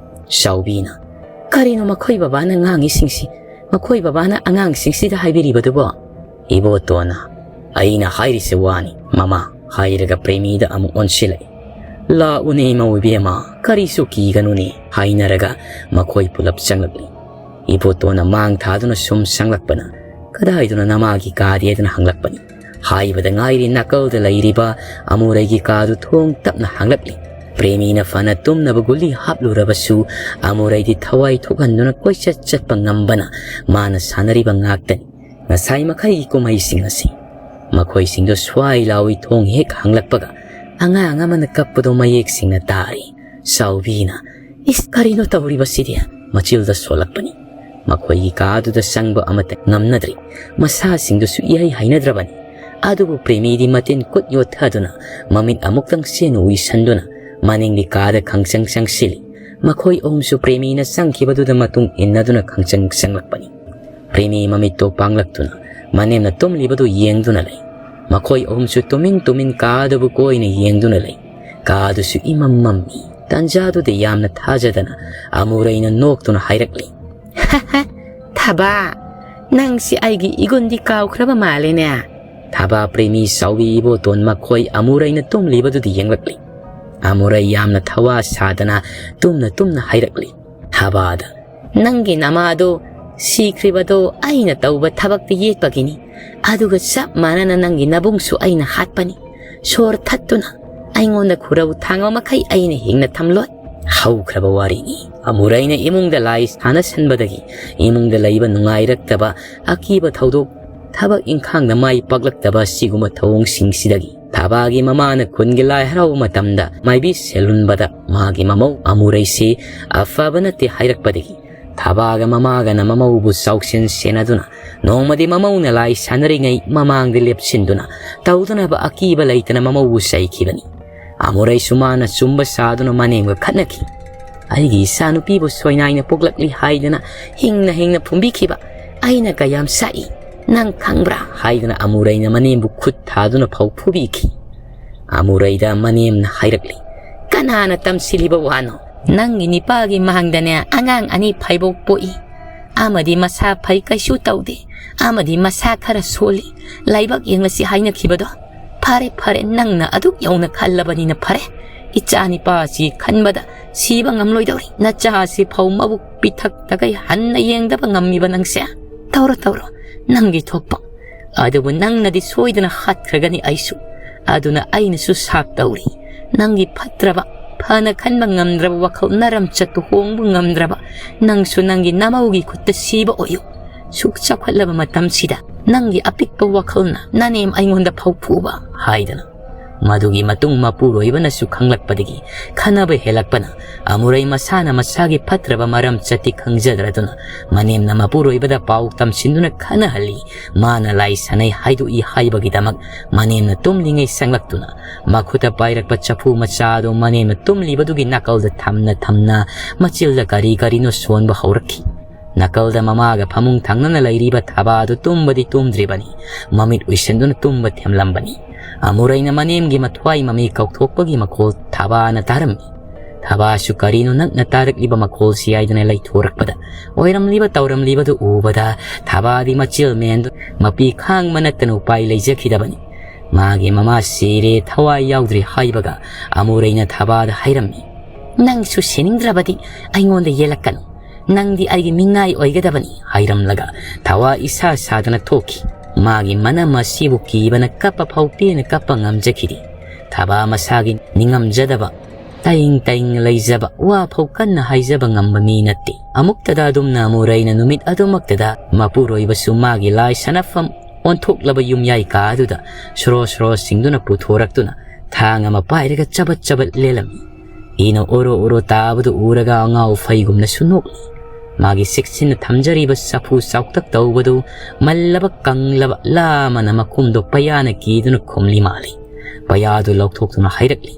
ꯆꯥꯎꯕꯤꯅ, "ꯀꯔꯤꯅꯣ ꯃꯈꯣꯏ ꯕꯕꯥꯅ ꯉꯥꯡꯉꯤꯁꯤꯡꯁꯤ? ꯃꯈꯣꯏ ꯕꯕꯥꯅ ꯑꯉꯥꯡꯁꯤꯡꯁꯤꯗ ꯍꯥꯏꯕꯤꯔꯤꯕꯗꯨꯕꯣ?" ꯏꯕꯣꯇꯣꯟꯅ, "ꯑꯩꯅ ꯍꯥꯏꯔꯤꯁꯦ ꯋꯥꯅꯤ ꯃꯃꯥ" ꯍꯥꯏꯔꯒ ꯄ꯭ꯔꯦꯃꯤꯗ ꯑꯃꯨꯛ ꯑꯣꯟꯁꯤꯜꯂꯛꯏ꯫ "ꯂꯥꯛꯎꯅꯦ ꯏꯃꯧ ꯏꯕꯦꯝꯃ, ꯀꯔꯤꯁꯨ ꯀꯤꯒꯅꯨꯅꯦ" ꯍꯥꯏꯅꯔꯒ ꯃꯈꯣꯏ ꯄꯨꯂꯞ ꯆꯪꯂꯛꯂꯤ꯫ ꯏꯕꯣꯇꯣꯟꯅ ꯃꯥꯡ ꯊꯥꯗꯨꯅ ꯁꯨꯝ ꯆꯪꯂꯛꯄꯅ, "ꯀꯗꯥꯏꯗꯅꯣ ꯅꯃꯥꯒꯤ ꯀꯥꯗꯤ?" ꯍꯥꯏꯗꯅ ꯍꯪꯂꯛꯄꯅꯤ꯫ ꯍꯥꯏꯕꯗ ꯉꯥꯏꯔꯤ ꯅꯥꯀꯜꯗ ꯂꯩꯔꯤꯕ ꯑꯃꯨꯔꯩꯒꯤ ꯀꯥꯗꯨ ꯊꯣꯡ ꯇꯞꯅ ꯍꯥꯡꯂꯛꯂꯤ꯫ ꯄ꯭ꯔꯦꯃꯤꯅ ꯐꯅ ꯇꯨꯝꯅꯕ ꯒꯨꯂꯤ ꯍꯥꯞꯂꯨꯔꯕꯁꯨ ꯑꯃꯨꯔꯩꯗꯤ ꯊꯋꯥꯏ ꯊꯣꯛꯍꯟꯗꯨꯅ ꯀꯣꯏꯆꯠ ꯆꯠꯄ ꯉꯝꯕꯅ ꯃꯥꯅ ꯁꯥꯟꯅꯔꯤꯕ ꯉꯥꯛꯇꯅꯤ꯫ ꯉꯁꯥꯏ ꯃꯈꯩꯒꯤ ꯀꯨꯝꯍꯩꯁꯤꯡ ꯑꯁꯤ ꯃꯈꯣꯏꯁꯤꯡꯗꯨ ꯁ꯭ꯋꯥꯏ ꯂꯥꯎꯏ ꯊꯣꯡ ꯍꯦꯛ ꯍꯥꯡꯂꯛꯄꯒ ꯑꯉꯥꯡ ꯑꯃꯅ ꯀꯞꯄꯗꯣ ꯃꯌꯦꯛ ꯁꯦꯡꯅ ꯇꯥꯔꯤ꯫ ꯆꯥꯎꯕꯤꯅ, "ꯏꯁ, ꯀꯔꯤꯅꯣ ꯇꯧꯔꯤꯕꯁꯤꯗꯤ?" ꯃꯆꯤꯜꯗ ꯁꯣꯜꯂꯛꯄꯅꯤ꯫ ꯃꯈꯣꯏꯒꯤ ꯀꯥꯗꯨꯗ ꯆꯪꯕ ꯑꯃꯠꯇ ꯉꯝꯅꯗ꯭ꯔꯤ꯫ ꯃꯁꯥꯁꯤꯡꯗꯨꯁꯨ ꯏꯍꯩ ꯍꯩꯅꯗ꯭ꯔꯕꯅꯤ꯫ ꯑꯗꯨꯕꯨ ꯄ꯭ꯔꯦꯃꯤꯗꯤ ꯃꯇꯤꯟ ꯀꯨꯠ ꯌꯣꯠꯊꯗꯨꯅ ꯃꯃꯤꯠ ꯑꯃꯨꯛꯇꯪ ꯆꯦꯟ ꯎꯏꯁꯟꯗꯨꯅ ꯃꯅꯤꯡꯒꯤ ꯀꯥꯗ ꯈꯪꯆꯪ ꯆꯪꯁꯤꯜꯂꯤ꯫ ꯃꯈꯣꯏ ꯑꯍꯨꯝꯁꯨ ꯄ꯭ꯔꯦꯃꯤꯅ ꯆꯪꯈꯤꯕꯗꯨꯗ ꯃꯇꯨꯡ ꯏꯟꯅꯗꯨꯅ ꯈꯪꯆꯪ ꯆꯪꯂꯛꯄꯅꯤ꯫ ꯄ꯭ꯔꯦꯃꯤ ꯃꯃꯤꯠꯇꯣ ꯄꯥꯡꯂꯛꯇꯨꯅ ꯃꯅꯦꯝꯅ ꯇꯨꯝꯂꯤꯕꯗꯨ ꯌꯦꯡꯗꯨꯅ ꯂꯩ꯫ ꯃꯈꯣꯏ ꯑꯍꯨꯝꯁꯨ ꯇꯨꯃꯤꯟ ꯇꯨꯃꯤꯟ ꯀꯥ ꯑꯗꯨꯕꯨ ꯀꯣꯏꯅ ꯌꯦꯡꯗꯨꯅ ꯂꯩ꯫ ꯀꯥ ꯑꯗꯨꯁꯨ ꯏꯃꯝ ꯃꯝꯃꯤ꯫ ꯇꯟꯖꯥꯗꯨꯗ ꯌꯥꯝꯅ ꯊꯥꯖꯗꯅ ꯑꯃꯨꯔꯩꯅ ꯅꯣꯛꯇꯨꯅ ꯍꯥꯏꯔꯛꯂꯤ, "ꯊꯕꯥ, ꯅꯪꯁꯤ ꯑꯩꯒꯤ ꯏꯒꯨꯟꯗꯤ ꯀꯥꯎꯈ꯭ꯔꯕ ꯃꯥꯜꯂꯦꯅꯦ?" ꯊꯕꯥ ꯄ꯭ꯔꯦꯃꯤ ꯆꯥꯎꯕꯤ ꯏꯕꯣꯇꯣꯟ ꯃꯈꯣꯏ ꯑꯃꯨꯔꯩꯅ ꯇꯨꯝꯂꯤꯕꯗꯨꯗ ꯌꯦꯡꯂꯛꯂꯤ꯫ ꯑꯃꯨꯔꯩ ꯌꯥꯝꯅ ꯊꯋꯥ ꯁꯥꯗꯅ ꯇꯨꯝꯅ ꯇꯨꯝꯅ ꯍꯥꯏꯔꯛꯂꯤ ꯊꯕꯥꯗ, "ꯅꯪꯒꯤ ꯅꯃꯥꯗꯣ ꯁꯤꯈ꯭ꯔꯤꯕꯗꯣ ꯑꯩꯅ ꯇꯧꯕ ꯊꯕꯛꯇ ꯌꯦꯠꯄꯒꯤꯅꯤ꯫ ꯑꯗꯨꯒ ꯆꯞ ꯃꯥꯟꯅꯅ ꯅꯪꯒꯤ ꯅꯕꯨꯡꯁꯨ ꯑꯩꯅ ꯍꯥꯠꯄꯅꯤ꯫ ꯁꯣꯔ ꯊꯠꯇꯨꯅ ꯑꯩꯉꯣꯟꯗ ꯈꯨꯔꯧ ꯊꯥꯡꯕ ꯃꯈꯩ ꯑꯩꯅ ꯍꯤꯡꯅ ꯊꯝꯂꯣꯏ꯫" ꯍꯧꯈ꯭ꯔꯕ ꯋꯥꯔꯤꯅꯤ꯫ ꯑꯃꯨꯔꯩꯅ ꯏꯃꯨꯡꯗ ꯂꯥꯏ ꯁꯥꯟꯅꯁꯟꯕꯗꯒꯤ ꯏꯃꯨꯡꯗ ꯂꯩꯕ ꯅꯨꯡꯉꯥꯏꯔꯛꯇꯕ, ꯑꯀꯤꯕ ꯊꯧꯗꯣꯛ, ꯊꯕꯛ ꯏꯪꯈꯥꯡꯗ ꯃꯥꯏ ꯄꯥꯛꯂꯛꯇꯕ ꯑꯁꯤꯒꯨꯝꯕ ꯊꯧꯑꯣꯡꯁꯤꯡꯁꯤꯗꯒꯤ ꯊꯕꯥꯒꯤ ꯃꯃꯥꯅ ꯈꯨꯟꯒꯤ ꯂꯥꯏ ꯍꯔꯥꯎꯕ ꯃꯇꯝꯗ ꯃꯥꯏꯕꯤ ꯁꯦꯜꯍꯨꯟꯕꯗ ꯃꯥꯒꯤ ꯃꯃꯧ ꯑꯃꯨꯔꯩꯁꯤ ꯑꯐꯕ ꯅꯠꯇꯦ ꯍꯥꯏꯔꯛꯄꯗꯒꯤ ꯊꯕꯥꯒ ꯃꯃꯥꯒꯅ ꯃꯃꯧꯕꯨ ꯆꯥꯎꯁꯦꯟ ꯁꯦꯟꯅꯗꯨꯅ ꯅꯣꯡꯃꯗꯤ ꯃꯃꯧꯅ ꯂꯥꯏ ꯁꯥꯟꯅꯔꯤꯉꯩ ꯃꯃꯥꯡꯗ ꯂꯦꯞꯁꯤꯟꯗꯨꯅ ꯇꯧꯗꯅꯕ ꯑꯀꯤꯕ ꯂꯩꯇꯅ ꯃꯃꯧꯕꯨ ꯆꯩꯈꯤꯕꯅꯤ꯫ ꯑꯃꯨꯔꯩꯁꯨ ꯃꯥꯅ ꯆꯨꯝꯕ ꯁꯥꯗꯨꯅ ꯃꯅꯦꯝꯒ ꯈꯠꯅꯈꯤ꯫ "ꯑꯩꯒꯤ ꯏꯆꯥꯅꯨꯄꯤꯕꯨ ꯁꯣꯏꯅꯥꯏꯅ ꯄꯣꯛꯂꯛꯂꯤ ꯍꯥꯏꯗꯅ ꯍꯤꯡꯅ ꯍꯤꯡꯅ ꯐꯨꯝꯕꯤꯈꯤꯕ ꯑꯩꯅ ꯀꯌꯥꯝ ꯆꯥꯛꯏ ꯅꯪ ꯈꯪꯕ꯭ꯔꯥ?" ꯍꯥꯏꯗꯨꯅ ꯑꯃꯨꯔꯩꯅ ꯃꯅꯦꯝꯕꯨ ꯈꯨꯠ ꯊꯥꯗꯨꯅ ꯐꯥꯎ ꯐꯨꯕꯤꯈꯤ꯫ ꯑꯃꯨꯔꯩꯗ ꯃꯅꯦꯝꯅ ꯍꯥꯏꯔꯛꯂꯤ, "ꯀꯅꯥꯅ ꯇꯝꯁꯤꯜꯂꯤꯕ ꯋꯥꯅꯣ? ꯅꯪꯒꯤ ꯅꯤꯄꯥꯒꯤ ꯃꯥꯡꯗꯅꯦ ꯑꯉꯥꯡ ꯑꯅꯤ ꯐꯥꯏꯕꯣꯛ ꯄꯣꯛꯏ꯫ ꯑꯃꯗꯤ ꯃꯁꯥ ꯐꯩ, ꯀꯩꯁꯨ ꯇꯧꯗꯦ, ꯑꯃꯗꯤ ꯃꯁꯥ ꯈꯔ ꯁꯣꯜꯂꯤ, ꯂꯥꯏꯕꯛ ꯌꯦꯡꯂꯁꯤ ꯍꯥꯏꯅꯈꯤꯕꯗꯣ꯫ ꯐꯔꯦ, ꯐꯔꯦ, ꯅꯪꯅ ꯑꯗꯨꯛ ꯌꯧꯅ ꯈꯜꯂꯕꯅꯤꯅ ꯐꯔꯦ꯫ ꯏꯆꯥ ꯅꯤꯄꯥꯁꯤ ꯈꯟꯕꯗ ꯁꯤꯕ ꯉꯝꯂꯣꯏꯗꯧꯔꯤ꯫ ꯅꯆꯥꯁꯤ ꯐꯧ ꯃꯕꯨꯛ ꯄꯤꯊꯛꯇꯈꯩ ꯍꯟꯅ ꯌꯦꯡꯗꯕ ꯉꯝꯃꯤꯕ ꯅꯪꯁꯦ꯫ ꯇꯧꯔꯣ, ꯇꯧꯔꯣ, ꯅꯪꯒꯤ ꯊꯣꯛꯄ꯫ ꯑꯗꯨꯕꯨ ꯅꯪꯅꯗꯤ ꯁꯣꯏꯗꯅ ꯍꯥꯠꯈ꯭ꯔꯒꯅꯤ ꯑꯩꯁꯨ꯫ ꯑꯗꯨꯅ ꯑꯩꯅꯁꯨ ꯁꯥꯞ ꯇꯧꯔꯤ꯫ ꯅꯪꯒꯤ ꯐꯠꯇ꯭ꯔꯕ, ꯐꯅ ꯈꯟꯕ ꯉꯝꯗ꯭ꯔꯕ ꯋꯥꯈꯜ, ꯅꯔꯝꯆꯠꯇꯨ ꯍꯣꯡꯕ ꯉꯝꯗ꯭ꯔꯕ, ꯅꯪꯁꯨ ꯅꯪꯒꯤ ꯅꯃꯧꯒꯤ ꯈꯨꯠꯇ ꯁꯤꯕ ꯑꯣꯏꯌꯨ꯫ ꯁꯨꯛ ꯆꯥꯎꯈꯠꯂꯕ ꯃꯇꯝꯁꯤꯗ ꯅꯪꯒꯤ ꯑꯄꯤꯛꯄ ꯋꯥꯈꯜꯅ ꯅꯅꯦꯝ ꯑꯩꯉꯣꯟꯗ ꯐꯧ ꯐꯨꯕ ꯍꯥꯏꯗꯅ꯫ ꯃꯗꯨꯒꯤ ꯃꯇꯨꯡ ꯃꯄꯨꯔꯣꯏꯕꯅꯁꯨ ꯈꯪꯂꯛꯄꯗꯒꯤ ꯈꯟꯅꯕ ꯍꯦꯜꯂꯛꯄꯅ, ꯑꯃꯨꯔꯩ ꯃꯁꯥꯅ ꯃꯁꯥꯒꯤ ꯐꯠꯇ꯭ꯔꯕ ꯃꯔꯝ ꯆꯠꯇꯤ ꯈꯪꯖꯗ꯭ꯔꯗꯨꯅ ꯃꯅꯦꯝꯅ ꯃꯄꯨꯔꯣꯏꯕꯗ ꯄꯥꯎ ꯇꯝꯁꯤꯟꯗꯨꯅ ꯈꯟꯅꯍꯜꯂꯤ꯫ ꯃꯥꯅ ꯂꯥꯏ ꯁꯥꯟꯅꯩ ꯍꯥꯏꯗꯣꯛꯏ ꯍꯥꯏꯕꯒꯤꯗꯃꯛ ꯃꯅꯦꯝꯅ ꯇꯨꯝꯂꯤꯉꯩ ꯆꯪꯂꯛꯇꯨꯅ ꯃꯈꯨꯠꯇ ꯄꯥꯏꯔꯛꯄ ꯆꯐꯨ ꯃꯆꯥ ꯑꯗꯨ ꯃꯅꯦꯝꯅ ꯇꯨꯝꯂꯤꯕꯗꯨꯒꯤ ꯅꯥꯀꯜꯗ ꯊꯝꯅ ꯊꯝꯅ ꯃꯆꯤꯜꯗ ꯀꯔꯤ ꯀꯔꯤꯅꯣ ꯁꯣꯟꯕ ꯍꯧꯔꯛꯈꯤ꯫ ꯅꯥꯀꯜꯗ ꯃꯃꯥꯒ ꯐꯃꯨꯡ ꯊꯪꯅꯅ ꯂꯩꯔꯤꯕ ꯊꯥꯕꯥꯗꯨ ꯇꯨꯝꯕꯗꯤ ꯇꯨꯝꯗ꯭ꯔꯤꯕꯅꯤ꯫ ꯃꯃꯤꯠ ꯎꯏꯁꯤꯟꯗꯨꯅ ꯇꯨꯝꯕ ꯊꯦꯝꯂꯝꯕꯅꯤ꯫ ꯑꯃꯨꯔꯩꯅ ꯃꯅꯦꯝꯒꯤ ꯃꯊ꯭ꯋꯥꯏ ꯃꯃꯤ ꯀꯧꯊꯣꯛꯄꯒꯤ ꯃꯈꯣꯜ ꯊꯥꯕꯥꯅ ꯇꯥꯔꯝꯃꯤ꯫ ꯊꯥꯕꯥꯁꯨ ꯀꯔꯤꯅꯣ ꯅꯛꯅ ꯇꯥꯔꯛꯂꯤꯕ ꯃꯈꯣꯜꯁꯤ ꯍꯥꯏꯗꯨꯅ ꯂꯩꯊꯣꯔꯛꯄꯗ, ꯑꯣꯏꯔꯝꯂꯤꯕ ꯇꯧꯔꯝꯂꯤꯕꯗꯨ ꯎꯕꯗ ꯊꯥꯕꯥꯗꯤ ꯃꯆꯤꯜ ꯃꯦꯟꯗꯨ ꯃꯄꯤ ꯈꯥꯡꯕ ꯅꯠꯇꯅ ꯎꯄꯥꯏ ꯂꯩꯖꯈꯤꯗꯕꯅꯤ꯫ ꯃꯥꯒꯤ ꯃꯃꯥ ꯁꯤꯔꯦ, ꯊꯋꯥꯏ ꯌꯥꯎꯗ꯭ꯔꯦ ꯍꯥꯏꯕꯒ ꯑꯃꯨꯔꯩꯅ ꯊꯥꯕꯥꯗ ꯍꯥꯏꯔꯝꯃꯤ꯫ "ꯅꯪꯁꯨ ꯁꯤꯅꯤꯡꯗ꯭ꯔꯕꯗꯤ ꯑꯩꯉꯣꯟꯗ ꯌꯦꯜꯂꯛꯀꯅꯨ꯫ ꯅꯪꯗꯤ ꯑꯩꯒꯤ ꯃꯤꯉꯥꯏ ꯑꯣꯏꯒꯗꯕꯅꯤ" ꯍꯥꯏꯔꯝꯂꯒ ꯊꯥꯕꯥ ꯏꯁꯥ ꯁꯥꯗꯅ ꯊꯣꯛꯈꯤ꯫ ꯃꯥꯒꯤ ꯃꯅꯝ ꯑꯁꯤꯕꯨ ꯀꯤꯕꯅ ꯀꯞꯄ ꯐꯥꯎ ꯄꯦꯟꯅ ꯀꯞꯄ ꯉꯝꯖꯈꯤꯗꯦ꯫ ꯊꯥꯕꯥ ꯃꯁꯥꯒꯤ ꯅꯤꯡꯉꯝꯖꯗꯕ, ꯇꯥꯏꯪ ꯇꯥꯏꯪ ꯂꯩꯖꯕ, ꯋꯥ ꯐꯥꯎ ꯀꯟꯅ ꯍꯥꯏꯖꯕ ꯉꯝꯕ ꯃꯤ ꯅꯠꯇꯦ꯫ ꯑꯃꯨꯛꯇꯗ ꯑꯗꯨꯝꯅ ꯑꯃꯨꯔꯩꯅ ꯅꯨꯃꯤꯠ ꯑꯗꯨꯃꯛꯇꯗ ꯃꯄꯨꯔꯣꯏꯕꯁꯨ ꯃꯥꯒꯤ ꯂꯥꯏ ꯁꯥꯟꯅꯐꯝ ꯑꯣꯟꯊꯣꯛꯂꯕ ꯌꯨꯝꯌꯥꯏ ꯀꯥ ꯑꯗꯨꯗ ꯁꯣꯔꯣ ꯁꯣꯔꯣ ꯁꯤꯡꯗꯨꯅ ꯄꯨꯊꯣꯔꯛꯇꯨꯅ ꯊꯥꯡ ꯑꯃ ꯄꯥꯏꯔꯒ ꯆꯕꯠ ꯆꯕꯠ ꯂꯦꯜꯂꯝꯃꯤ꯫ ꯏꯅ ꯑꯣꯔꯣ ꯑꯣꯔꯣ ꯇꯥꯕꯗꯨ ꯎꯔꯒ ꯑꯉꯥꯎ ꯐꯩꯒꯨꯝꯅꯁꯨ ꯅꯣꯛꯂꯤ꯫ ꯃꯥꯒꯤ ꯆꯦꯛꯁꯤꯟꯅ ꯊꯝꯖꯔꯤꯕ ꯆꯐꯨ ꯆꯥꯎꯇꯛ ꯇꯧꯕꯗꯨ ꯃꯜꯂꯕ ꯀꯪꯂꯕ ꯂꯥ ꯑꯃꯅ ꯃꯈꯨꯝꯗꯣ ꯄꯩꯌꯥꯅ ꯀꯤꯗꯨꯅ ꯈꯨꯝꯂꯤ ꯃꯥꯜꯂꯤ꯫ ꯄꯩꯌꯥꯗꯨ ꯂꯧꯊꯣꯛꯇꯨꯅ ꯍꯥꯏꯔꯛꯂꯤ꯫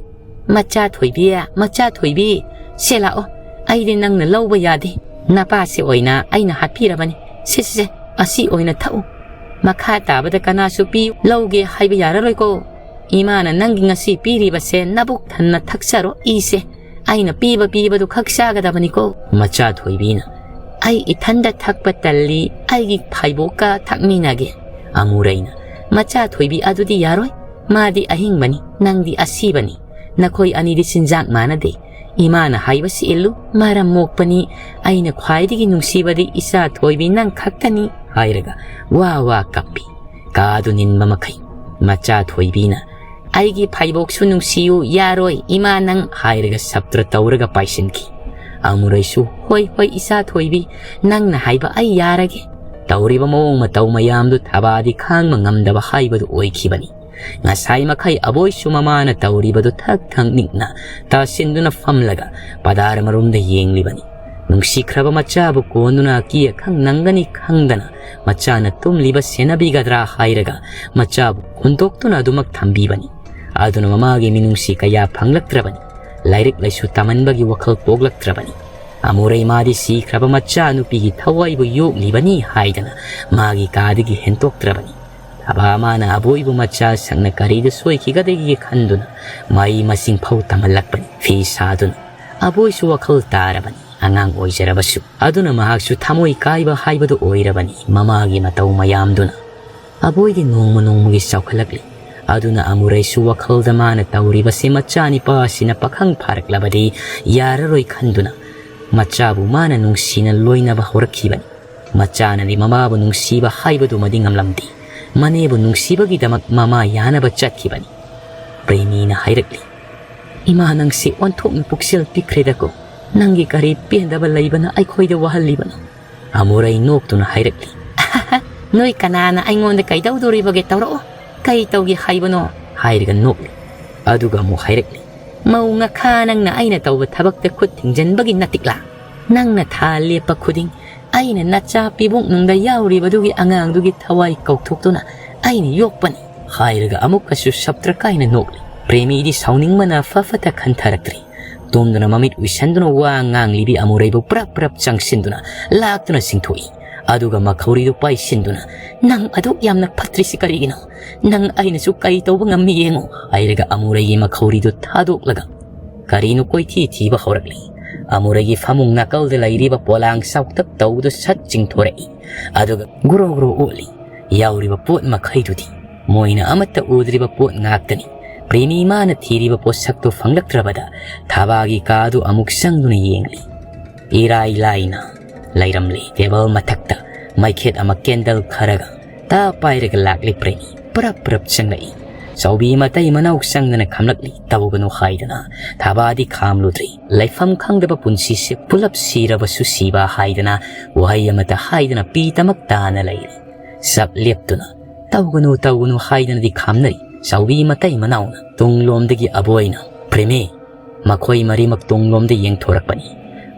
"ꯃꯆꯥ ꯊꯣꯏꯕꯤ, ꯃꯆꯥ ꯊꯣꯏꯕꯤ, ꯁꯦ ꯂꯥꯛꯑꯣ꯫ ꯑꯩꯗꯤ ꯅꯪꯅ ꯂꯧꯕ ꯌꯥꯗꯦ꯫ ꯅꯄꯥꯁꯦ ꯑꯣꯏꯅ ꯑꯩꯅ ꯍꯥꯠꯄꯤꯔꯕꯅꯤ꯫ ꯁꯦ, ꯁꯦ, ꯁꯦ, ꯑꯁꯤ ꯑꯣꯏꯅ ꯊꯛꯎ꯫ ꯃꯈꯥ ꯇꯥꯕꯗ ꯀꯅꯥꯁꯨ ꯄꯤꯌꯨ ꯂꯧꯒꯦ ꯍꯥꯏꯕ ꯌꯥꯔꯔꯣꯏꯀꯣ꯫ ꯏꯃꯥꯅ ꯅꯪꯒꯤ ꯉꯁꯤ ꯄꯤꯔꯤꯕꯁꯦ ꯅꯕꯨꯛ ꯊꯟꯅ ꯊꯛꯆꯔꯣ ꯏꯁꯦ꯫ ꯑꯩꯅ ꯄꯤꯕ ꯄꯤꯕꯗꯨ ꯈꯛ ꯆꯥꯒꯗꯕꯅꯤꯀꯣ"꯫ ꯃꯆꯥ ꯊꯣꯏꯕꯤꯅ, "ꯑꯩ ꯏꯊꯟꯗ ꯊꯛꯄ ꯇꯜꯂꯤ, ꯑꯩꯒꯤ ꯐꯩꯕꯣꯛꯀ ꯊꯛꯃꯤꯟꯅꯒꯦ"꯫ ꯑꯃꯨꯔꯩꯅ, "ꯃꯆꯥ ꯊꯣꯏꯕꯤ ꯑꯗꯨꯗꯤ ꯌꯥꯔꯣꯏ꯫ ꯃꯥꯗꯤ ꯑꯍꯤꯡꯕꯅꯤ, ꯅꯪꯗꯤ ꯑꯁꯤꯕꯅꯤ꯫ ꯅꯈꯣꯏ ꯑꯅꯤꯗꯤ ꯆꯤꯟꯖꯥꯛ ꯃꯥꯟꯅꯗꯦ꯫ ꯏꯃꯥꯅ ꯍꯥꯏꯕꯁꯤ ꯏꯜꯂꯨ, ꯃꯔꯝ ꯃꯣꯛꯄꯅꯤ꯫ ꯑꯩꯅ ꯈ꯭ꯋꯥꯏꯗꯒꯤ ꯅꯨꯡꯁꯤꯕꯗꯤ ꯏꯆꯥ ꯊꯣꯏꯕꯤ ꯅꯪ ꯈꯛꯇꯅꯤ" ꯍꯥꯏꯔꯒ ꯋꯥ ꯋꯥ ꯀꯞꯄꯤ꯫ ꯀꯥꯗꯨ ꯅꯤꯟꯕ ꯃꯈꯩ ꯃꯆꯥ ꯊꯣꯏꯕꯤꯅ, "ꯑꯩꯒꯤ ꯐꯩꯕꯣꯛꯁꯨ ꯅꯨꯡꯁꯤꯌꯨ, ꯌꯥꯔꯣꯏ ꯏꯃꯥ ꯅꯪ" ꯍꯥꯏꯔꯒ ꯁꯞꯇ꯭ꯔ ꯇꯧꯔꯒ ꯄꯥꯏꯁꯤꯟꯈꯤ꯫ ꯑꯃꯨꯔꯩꯁꯨ, "ꯍꯣꯏ ꯍꯣꯏ ꯏꯆꯥ ꯊꯣꯏꯕꯤ, ꯅꯪꯅ ꯍꯥꯏꯕ ꯑꯩ ꯌꯥꯔꯒꯦ" ꯇꯧꯔꯤꯕ ꯃꯑꯣꯡ ꯃꯇꯧ ꯃꯌꯥꯝꯗꯨ ꯊꯕꯥꯗꯤ ꯈꯥꯡꯕ ꯉꯝꯗꯕ ꯍꯥꯏꯕꯗꯨ ꯑꯣꯏꯈꯤꯕꯅꯤ꯫ ꯉꯁꯥꯏ ꯃꯈꯩ ꯑꯕꯣꯏꯁꯨ ꯃꯃꯥꯅ ꯇꯧꯔꯤꯕꯗꯨ ꯊꯛ ꯊꯛ ꯅꯤꯛꯅ ꯇꯥꯁꯤꯟꯗꯨꯅ ꯐꯝꯂꯒ ꯄꯗꯥꯔ ꯃꯔꯨꯝꯗ ꯌꯦꯡꯂꯤꯕꯅꯤ꯫ ꯅꯨꯡꯁꯤꯈ꯭ꯔꯕ ꯃꯆꯥꯕꯨ ꯀꯣꯟꯗꯨꯅ ꯑꯀꯤ ꯑꯈꯪ ꯅꯪꯒꯅꯤ ꯈꯪꯗꯅ ꯃꯆꯥꯅ ꯇꯨꯝꯂꯤꯕ ꯁꯦꯟꯅꯕꯤꯒꯗ꯭ꯔꯥ ꯍꯥꯏꯔꯒ ꯃꯆꯥꯕꯨ ꯍꯨꯟꯗꯣꯛꯇꯨꯅ ꯑꯗꯨꯃꯛ ꯊꯝꯕꯤꯕꯅꯤ꯫ ꯑꯗꯨꯅ ꯃꯃꯥꯒꯤ ꯃꯤꯅꯨꯡꯁꯤ ꯀꯌꯥ ꯐꯪꯂꯛꯇ꯭ꯔꯕꯅꯤ꯫ ꯂꯥꯏꯔꯤꯛ ꯂꯥꯏꯁꯨ ꯇꯝꯍꯟꯕꯒꯤ ꯋꯥꯈꯜ ꯄꯣꯛꯂꯛꯇ꯭ꯔꯕꯅꯤ꯫ ꯑꯃꯨꯔꯩ ꯃꯥꯗꯤ ꯁꯤꯈ꯭ꯔꯕ ꯃꯆꯥ ꯅꯨꯄꯤꯒꯤ ꯊꯋꯥꯏꯕꯨ ꯌꯣꯛꯂꯤꯕꯅꯤ ꯍꯥꯏꯗꯅ ꯃꯥꯒꯤ ꯀꯥꯗꯒꯤ ꯍꯦꯟꯇꯣꯛꯇ꯭ꯔꯕꯅꯤ꯫ ꯊꯕꯥ ꯃꯥꯅ ꯑꯕꯣꯏꯕꯨ ꯃꯆꯥ ꯁꯛꯅ ꯀꯔꯤꯗ ꯁꯣꯏꯈꯤꯒꯗꯒꯦ ꯈꯟꯗꯨꯅ ꯃꯍꯩ ꯃꯁꯤꯡ ꯐꯥꯎ ꯇꯝꯍꯜꯂꯛꯄꯅꯤ꯫ ꯐꯤ ꯁꯥꯗꯨꯅ ꯑꯕꯣꯏꯁꯨ ꯋꯥꯈꯜ ꯇꯥꯔꯕꯅꯤ꯫ ꯑꯉꯥꯡ ꯑꯣꯏꯖꯔꯕꯁꯨ ꯑꯗꯨꯅ ꯃꯍꯥꯛꯁꯨ ꯊꯃꯣꯏ ꯀꯥꯏꯕ ꯍꯥꯏꯕꯗꯨ ꯑꯣꯏꯔꯕꯅꯤ꯫ ꯃꯃꯥꯒꯤ ꯃꯇꯧ ꯃꯌꯥꯝꯗꯨꯅ ꯑꯕꯣꯏꯗꯤ ꯅꯣꯡꯃ ꯅꯣꯡꯃꯒꯤ ꯆꯥꯎꯈꯠꯂꯛꯂꯤ꯫ ꯑꯗꯨꯅ ꯑꯃꯨꯔꯩꯁꯨ ꯋꯥꯈꯜꯗ ꯃꯥꯅ ꯇꯧꯔꯤꯕꯁꯤ ꯃꯆꯥꯅꯤꯄꯥꯁꯤꯅ ꯄꯥꯈꯪ ꯐꯥꯔꯛꯂꯕꯗꯤ ꯌꯥꯔꯔꯣꯏ ꯈꯟꯗꯨꯅ ꯃꯆꯥꯕꯨ ꯃꯥꯅ ꯅꯨꯡꯁꯤꯅ ꯂꯣꯏꯅꯕ ꯍꯧꯔꯛꯈꯤꯕꯅꯤ꯫ ꯃꯆꯥꯅꯗꯤ ꯃꯃꯥꯕꯨ ꯅꯨꯡꯁꯤꯕ ꯍꯥꯏꯕꯗꯨꯃꯗꯤ ꯉꯝꯂꯝꯗꯦ꯫ ꯃꯅꯦꯕꯨ ꯅꯨꯡꯁꯤꯕꯒꯤꯗꯃꯛ ꯃꯃꯥ ꯌꯥꯅꯕ ꯆꯠꯈꯤꯕꯅꯤ꯫ ꯄ꯭ꯔꯦꯃꯤꯅ ꯍꯥꯏꯔꯛꯂꯤ, "ꯏꯃꯥ ꯅꯪꯁꯤ ꯑꯣꯟꯊꯣꯛꯅ ꯄꯨꯛꯆꯦꯜ ꯄꯤꯛꯈ꯭ꯔꯦꯗꯀꯣ꯫ ꯅꯪꯒꯤ ꯀꯔꯤ ꯄꯦꯟꯗꯕ ꯂꯩꯕꯅ ꯑꯩꯈꯣꯏꯗ ꯋꯥꯍꯜꯂꯤꯕꯅꯣ?" ꯑꯃꯨꯔꯩ ꯅꯣꯛꯇꯨꯅ ꯍꯥꯏꯔꯛꯂꯤ, "ꯅꯣꯏ ꯀꯅꯥꯅ ꯑꯩꯉꯣꯟꯗ ꯀꯩꯗꯧꯗꯣꯔꯤꯕꯒꯦ? ꯇꯧꯔꯛꯑꯣ, ꯀꯩ ꯇꯧꯒꯦ ꯍꯥꯏꯕꯅꯣ?" ꯍꯥꯏꯔꯒ ꯅꯣꯛꯂꯤ꯫ ꯑꯗꯨꯒ ꯑꯃꯨꯛ ꯍꯥꯏꯔꯛꯂꯤ, "ꯃꯧ ꯉꯈꯥ ꯅꯪꯅ ꯑꯩꯅ ꯇꯧꯕ ꯊꯕꯛꯇ ꯈꯨꯠ ꯊꯤꯡꯖꯤꯟꯕꯒꯤ ꯅꯇꯤꯛꯂꯥ? ꯅꯪꯅ ꯊꯥ ꯂꯦꯞꯄ ꯈꯨꯗꯤꯡ ꯑꯩꯅ ꯅꯆꯥ ꯄꯤꯕꯨꯡꯅꯨꯡꯗ ꯌꯥꯎꯔꯤꯕꯗꯨꯒꯤ ꯑꯉꯥꯡꯗꯨꯒꯤ ꯊꯋꯥꯏ ꯀꯧꯊꯣꯛꯇꯨꯅ ꯑꯩꯅ ꯌꯣꯛꯄꯅꯤ" ꯍꯥꯏꯔꯒ ꯑꯃꯨꯛꯀꯁꯨ ꯁꯞꯇ꯭ꯔ ꯀꯥꯏꯅ ꯅꯣꯛꯂꯤ꯫ ꯄ꯭ꯔꯦꯃꯤꯗꯤ ꯁꯥꯎꯅꯤꯡꯕꯅ ꯐ ꯐꯇ ꯈꯟꯊꯔꯛꯇ꯭ꯔꯤ꯫ ꯇꯨꯝꯗꯨꯅ ꯃꯃꯤꯠ ꯎꯏꯁꯟꯗꯨꯅ ꯋꯥ ꯉꯥꯡꯂꯤꯕꯤ ꯑꯃꯨꯔꯩꯕꯨ ꯄ꯭ꯔꯞ ꯄ꯭ꯔꯞ ꯆꯪꯁꯤꯟꯗꯨꯅ ꯂꯥꯛꯇꯨꯅ ꯆꯤꯡꯊꯣꯛꯏ꯫ ꯑꯗꯨꯒ ꯃꯈꯧꯔꯤꯗꯨ ꯄꯥꯏꯁꯤꯟꯗꯨꯅ, "ꯅꯪ ꯑꯗꯨꯛ ꯌꯥꯝꯅ ꯐꯠꯇ꯭ꯔꯤꯁꯤ ꯀꯔꯤꯒꯤꯅꯣ? ꯅꯪ ꯑꯩꯅꯁꯨ ꯀꯔꯤ ꯇꯧꯕ ꯉꯝꯃꯤ ꯌꯦꯡꯉꯨ" ꯍꯥꯏꯔꯒ ꯑꯃꯨꯔꯩꯒꯤ ꯃꯈꯧꯔꯤꯗꯨ ꯊꯥꯗꯣꯛꯂꯒ ꯀꯔꯤꯅꯣ ꯀꯣꯏꯊꯤ ꯊꯤꯕ ꯍꯧꯔꯛꯂꯤ꯫ ꯑꯃꯨꯔꯩꯒꯤ ꯐꯃꯨꯡ ꯅꯥꯀꯜꯗ ꯂꯩꯔꯤꯕ ꯄꯣꯂꯥꯡ ꯆꯥꯎꯇꯛ ꯇꯧꯕꯗꯨ ꯁꯠ ꯆꯤꯡꯊꯣꯔꯛꯏ꯫ ꯑꯗꯨꯒ ꯒ꯭ꯔꯣ ꯒ꯭ꯔꯣ ꯑꯣꯠꯂꯤ꯫ ꯌꯥꯎꯔꯤꯕ ꯄꯣꯠ ꯃꯈꯩꯗꯨꯗꯤ ꯃꯣꯏꯅ ꯑꯃꯠꯇ ꯎꯗ꯭ꯔꯤꯕ ꯄꯣꯠ ꯉꯥꯛꯇꯅꯤ꯫ ꯄ꯭ꯔꯦꯃꯤ ꯃꯥꯅ ꯊꯤꯔꯤꯕ ꯄꯣꯠꯁꯛꯇꯨ ꯐꯪꯂꯛꯇ꯭ꯔꯕꯗ ꯊꯕꯥꯒꯤ ꯀꯥꯗꯨ ꯑꯃꯨꯛ ꯆꯪꯗꯨꯅ ꯌꯦꯡꯂꯤ꯫ ꯏꯔꯥꯏ ꯂꯥꯏꯅ ꯂꯩꯔꯝꯂꯦ꯫ ꯇꯦꯕꯜ ꯃꯊꯛꯇ ꯃꯩꯈꯦꯠ ꯑꯃ ꯀꯦꯟꯗꯜ ꯈꯔꯒ ꯇꯥ ꯄꯥꯏꯔꯒ ꯂꯥꯛꯂꯤ ꯄ꯭ꯔꯦꯃꯤ꯫ ꯄꯔꯞ ꯄꯔꯞ ꯆꯪꯂꯛꯏ꯫ ꯆꯥꯎꯕꯤ ꯃꯇꯩ ꯃꯅꯥꯎ ꯆꯪꯗꯅ ꯈꯝꯂꯛꯂꯤ꯫ "ꯇꯧꯒꯅꯨ" ꯍꯥꯏꯗꯅ ꯊꯥꯕꯥꯗꯤ ꯈꯥꯝꯂꯨꯗ꯭ꯔꯤ꯫ ꯂꯩꯐꯝ ꯈꯪꯗꯕ ꯄꯨꯟꯁꯤꯁꯦ ꯄꯨꯂꯞ ꯁꯤꯔꯕꯁꯨ ꯁꯤꯕ ꯍꯥꯏꯗꯅ ꯋꯥꯍꯩ ꯑꯃꯠꯇ ꯍꯥꯏꯗꯅ ꯄꯤ ꯇꯃꯛ ꯇꯥꯅ ꯂꯩꯔꯤ꯫ ꯆꯞ ꯂꯦꯞꯇꯨꯅ "ꯇꯧꯒꯅꯨ, ꯇꯧꯒꯅꯨ" ꯍꯥꯏꯗꯅꯗꯤ ꯈꯥꯝꯅꯔꯤ꯫ ꯆꯥꯎꯕꯤ ꯃꯇꯩ ꯃꯅꯥꯎꯅ ꯇꯨꯡꯂꯣꯝꯗꯒꯤ ꯑꯕꯣꯏꯅ, "ꯄ꯭ꯔꯦꯃꯤ!" ꯃꯈꯣꯏ ꯃꯔꯤꯃꯛ ꯇꯨꯡꯂꯣꯝꯗ ꯌꯦꯡꯊꯣꯔꯛꯄꯅꯤ꯫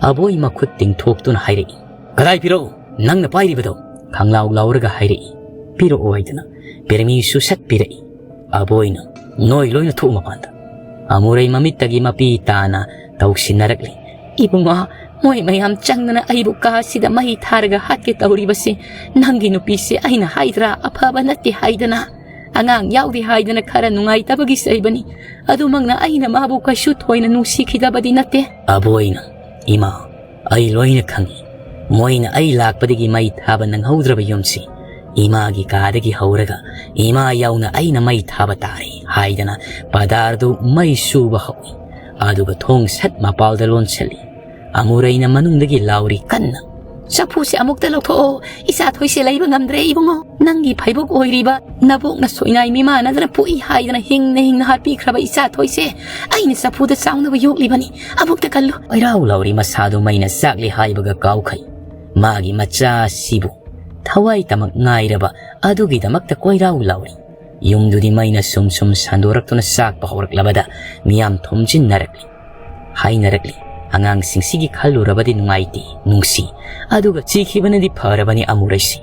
ꯑꯕꯣꯏ ꯃꯈꯨꯠ ꯇꯤꯡꯊꯣꯛꯇꯨꯅ ꯍꯥꯏꯔꯛꯏ, "ꯀꯗꯥꯏ ꯄꯤꯔꯛꯎ ꯅꯪꯅ ꯄꯥꯏꯔꯤꯕꯗꯣ?" ꯈꯪꯂꯥꯎ ꯂꯥꯎꯔꯒ ꯍꯥꯏꯔꯛꯏ, "ꯄꯤꯔꯛꯑꯣ" ꯍꯥꯏꯗꯅ꯫ ꯄ꯭ꯔꯦꯃꯤꯁꯨ ꯁꯠ ꯄꯤꯔꯛꯏ꯫ ꯑꯕꯣꯏꯅ, "ꯅꯣꯏ ꯂꯣꯏꯅ ꯊꯣꯛꯎ ꯃꯄꯥꯟꯗ!" ꯑꯃꯨꯔꯩ ꯃꯃꯤꯠꯇꯒꯤ ꯃꯄꯤ ꯇꯥꯅ ꯇꯧꯁꯤꯟꯅꯔꯛꯂꯤ꯫ "ꯏꯕꯨꯡꯉꯣ, ꯃꯣꯏ ꯃꯌꯥꯝ ꯆꯪꯗꯅ ꯑꯩꯕꯨ ꯀꯥꯁꯤꯗ ꯃꯩ ꯊꯥꯔꯒ ꯍꯥꯠꯀꯦ ꯇꯧꯔꯤꯕꯁꯤ ꯅꯪꯒꯤ ꯅꯨꯄꯤꯁꯦ ꯑꯩꯅ ꯍꯥꯏꯗ꯭ꯔꯥ ꯑꯐꯕ ꯅꯠꯇꯦ ꯍꯥꯏꯗꯅ? ꯑꯉꯥꯡ ꯌꯥꯎꯗꯦ ꯍꯥꯏꯗꯅ ꯈꯔ ꯅꯨꯡꯉꯥꯏꯇꯕꯒꯤ ꯆꯩꯕꯅꯤ꯫ ꯑꯗꯨꯃꯛꯅ ꯑꯩꯅ ꯃꯥꯕꯨ ꯀꯩꯁꯨ ꯊꯣꯏꯅ ꯅꯨꯡꯁꯤꯈꯤꯗꯕꯗꯤ ꯅꯠꯇꯦ꯫" ꯑꯕꯣꯏꯅ, "ꯏꯃꯥ, ꯑꯩ ꯂꯣꯏꯅ ꯈꯪꯏ꯫ ꯃꯣꯏꯅ ꯑꯩ ꯂꯥꯛꯄꯗꯒꯤ ꯃꯩ ꯊꯥꯕ ꯅꯪꯍꯧꯗ꯭ꯔꯕ ꯌꯨꯝꯁꯤ ꯏꯃꯥꯒꯤ ꯀꯥꯗꯒꯤ ꯍꯧꯔꯒ ꯏꯃꯥ ꯌꯥꯎꯅ ꯑꯩꯅ ꯃꯩ ꯊꯥꯕ ꯇꯥꯔꯦ" ꯍꯥꯏꯗꯅ ꯄꯥꯗꯥꯔꯗꯨ ꯃꯩ ꯁꯨꯕ ꯍꯧꯏ꯫ ꯑꯗꯨꯒ ꯊꯣꯡ ꯁꯠ ꯃꯄꯥꯜꯗ ꯂꯣꯟꯁꯤꯜꯂꯤ꯫ ꯑꯃꯨꯔꯩꯅ ꯃꯅꯨꯡꯗꯒꯤ ꯂꯥꯎꯔꯤ ꯀꯟꯅ, "ꯆꯐꯨꯁꯦ ꯑꯃꯨꯛꯇ ꯂꯧꯊꯣꯛꯑꯣ, ꯏꯆꯥ ꯊꯣꯏꯁꯦ ꯂꯩꯕ ꯉꯝꯗ꯭ꯔꯦ ꯏꯕꯨꯡꯉꯣ꯫ ꯅꯪꯒꯤ ꯐꯩꯕꯣꯛ ꯑꯣꯏꯔꯤꯕ ꯅꯕꯣꯛꯅ ꯁꯣꯏꯅꯥꯏ ꯃꯤꯃꯥꯟꯅꯗꯅ ꯄꯣꯛꯏ ꯍꯥꯏꯗꯅ ꯍꯤꯡꯅ ꯍꯤꯡꯅ ꯍꯥꯠꯄꯤꯈ꯭ꯔꯕ ꯏꯆꯥ ꯊꯣꯏꯁꯦ ꯑꯩꯅ ꯆꯐꯨꯗ ꯆꯥꯎꯅꯕ ꯌꯣꯛꯂꯤꯕꯅꯤ꯫ ꯑꯃꯨꯛꯇ ꯀꯜꯂꯨ꯫" ꯀꯣꯏꯔꯥꯎ ꯂꯥꯎꯔꯤ ꯃꯁꯥꯗꯨ ꯃꯩꯅ ꯆꯥꯛꯂꯤ ꯍꯥꯏꯕꯒ ꯀꯥꯎꯈꯩ꯫ ꯃꯥꯒꯤ ꯃꯆꯥꯁꯤꯕꯨ ꯊꯋꯥꯏ ꯇꯃꯛ ꯉꯥꯏꯔꯕ ꯑꯗꯨꯒꯤꯗꯃꯛꯇ ꯀꯣꯏꯔꯥꯎ ꯂꯥꯎꯔꯤ꯫ ꯌꯨꯝꯗꯨꯗꯤ ꯃꯩꯅ ꯁꯨꯝ ꯁꯨꯝ ꯁꯟꯗꯣꯔꯛꯇꯨꯅ ꯆꯥꯛꯄ ꯍꯧꯔꯛꯂꯕꯗ ꯃꯤꯌꯥꯝ ꯊꯨꯝꯖꯤꯟꯅꯔꯛꯂꯤ꯫ ꯍꯥꯏꯅꯔꯛꯂꯤ, "ꯑꯉꯥꯡꯁꯤꯡꯁꯤꯒꯤ ꯈꯜꯂꯨꯔꯕꯗꯤ ꯅꯨꯡꯉꯥꯏꯇꯦ, ꯅꯨꯡꯁꯤ꯫ ꯑꯗꯨꯒ ꯁꯤꯈꯤꯕꯅꯗꯤ ꯐꯔꯕꯅꯤ ꯑꯃꯨꯔꯩꯁꯤ꯫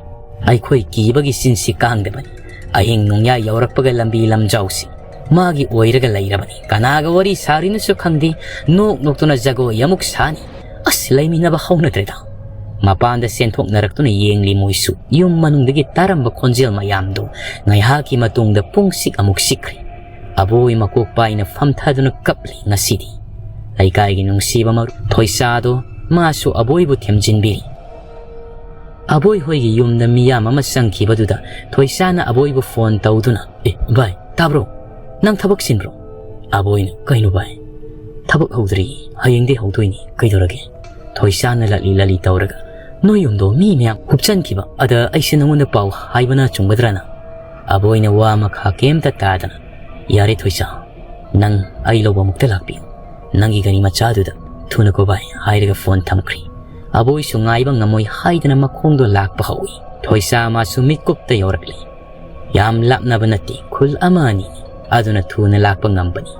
ꯑꯩꯈꯣꯏ ꯀꯤꯕꯒꯤ ꯆꯤꯟꯁꯤ ꯀꯥꯡꯗꯕꯅꯤ꯫ ꯑꯍꯤꯡ ꯅꯣꯡꯌꯥꯏ ꯌꯧꯔꯛꯄꯒ ꯂꯝꯕꯤ ꯂꯝꯖꯥꯎꯁꯤ ꯃꯥꯒꯤ ꯑꯣꯏꯔꯒ ꯂꯩꯔꯕꯅꯤ꯫ ꯀꯅꯥꯒ ꯋꯥꯔꯤ ꯁꯥꯔꯤꯅꯣꯁꯨ ꯈꯪꯗꯦ꯫ ꯅꯣꯛ ꯅꯣꯛꯇꯨꯅ ꯖꯒꯣꯏ ꯑꯃꯨꯛ ꯁꯥꯅꯤ꯫ ꯑꯁ, ꯂꯩꯃꯤꯟꯅꯕ ꯍꯧꯅꯗ꯭ꯔꯦꯗ꯫" ꯃꯄꯥꯟꯗ ꯆꯦꯟꯊꯣꯛꯅꯔꯛꯇꯨꯅ ꯌꯦꯡꯂꯤ ꯃꯣꯏꯁꯨ꯫ ꯌꯨꯝ ꯃꯅꯨꯡꯗꯒꯤ ꯇꯥꯔꯝꯕ ꯈꯣꯟꯖꯦꯜ ꯃꯌꯥꯝꯗꯨ ꯉꯥꯏꯍꯥꯛꯀꯤ ꯃꯇꯨꯡꯗ ꯄꯨꯡꯁꯤꯛ ꯑꯃꯨꯛ ꯁꯤꯛꯈ꯭ꯔꯦ꯫ ꯑꯕꯣꯏ ꯃꯀꯣꯛ ꯄꯥꯏꯅ ꯐꯝꯊꯗꯨꯅ ꯀꯞꯂꯤ ꯉꯁꯤꯗꯤ꯫ ꯂꯩꯀꯥꯏꯒꯤ ꯅꯨꯡꯁꯤꯕ ꯃꯔꯨꯞ ꯊꯣꯏꯁꯥꯗꯣ ꯃꯥꯁꯨ ꯑꯕꯣꯏꯕꯨ ꯊꯦꯝꯖꯤꯟꯕꯤꯔꯤ꯫ ꯑꯕꯣꯏ ꯍꯣꯏꯒꯤ ꯌꯨꯝꯗ ꯃꯤꯌꯥꯝ ꯑꯃ ꯆꯪꯈꯤꯕꯗꯨꯗ ꯊꯣꯏꯁꯥꯅ ꯑꯕꯣꯏꯕꯨ ꯐꯣꯟ ꯇꯧꯗꯨꯅ, "ꯑꯦ, ꯚꯥꯏ, ꯇꯥꯕ꯭ꯔꯣ? ꯅꯪ ꯊꯕꯛ ꯆꯤꯟꯕ꯭ꯔꯣ?" ꯑꯕꯣꯏꯅ, "ꯀꯩꯅꯣ ꯚꯥꯏ? ꯊꯕꯛ ꯍꯧꯗ꯭ꯔꯤ, ꯍꯌꯦꯡꯗꯤ ꯍꯧꯗꯣꯏꯅꯤ, ꯀꯩꯗꯧꯔꯒꯦ?" ꯊꯣꯏꯁꯥꯅ ꯂꯠꯂꯤ ꯂꯠꯂꯤ ꯇꯧꯔꯒ, "ꯅꯣꯏ ꯌꯨꯝꯗꯣ ꯃꯤ ꯃꯌꯥꯝ ꯍꯨꯞꯆꯟꯈꯤꯕ, ꯑꯗ ꯑꯩꯁꯦ ꯅꯉꯣꯟꯗ ꯄꯥꯎ ꯍꯥꯏꯕꯅ ꯆꯨꯝꯒꯗ꯭ꯔꯥꯅ?" ꯑꯕꯣꯏꯅ ꯋꯥ ꯃꯈꯥ ꯀꯩꯝꯇ ꯇꯥꯗꯅ, "ꯌꯥꯔꯦ ꯊꯣꯏꯁꯥ, ꯅꯪ ꯑꯩ ꯂꯧꯕ ꯑꯃꯨꯛꯇ ꯂꯥꯛꯄꯤꯌꯨ꯫ ꯅꯪꯒꯤ ꯒꯥꯔꯤ ꯃꯆꯥꯗꯨꯗ ꯊꯨꯅ ꯀꯣ ꯚꯥꯏ" ꯍꯥꯏꯔꯒ ꯐꯣꯟ ꯊꯝꯈ꯭ꯔꯤ꯫ ꯑꯕꯣꯏꯁꯨ ꯉꯥꯏꯕ ꯉꯝꯃꯣꯏ ꯍꯥꯏꯗꯅ ꯃꯈꯣꯡꯗꯣ ꯂꯥꯛꯄ ꯍꯧꯏ꯫ ꯊꯣꯏꯁꯥ ꯃꯥꯁꯨ ꯃꯤꯠꯀꯨꯞꯇ ꯌꯧꯔꯛꯂꯤ꯫ ꯌꯥꯝ ꯂꯥꯞꯅꯕ ꯅꯠꯇꯦ, ꯈꯨꯜ ꯑꯃ ꯑꯅꯤꯅꯤ꯫ ꯑꯗꯨꯅ ꯊꯨꯅ ꯂꯥꯛꯄ ꯉꯝꯕꯅꯤ꯫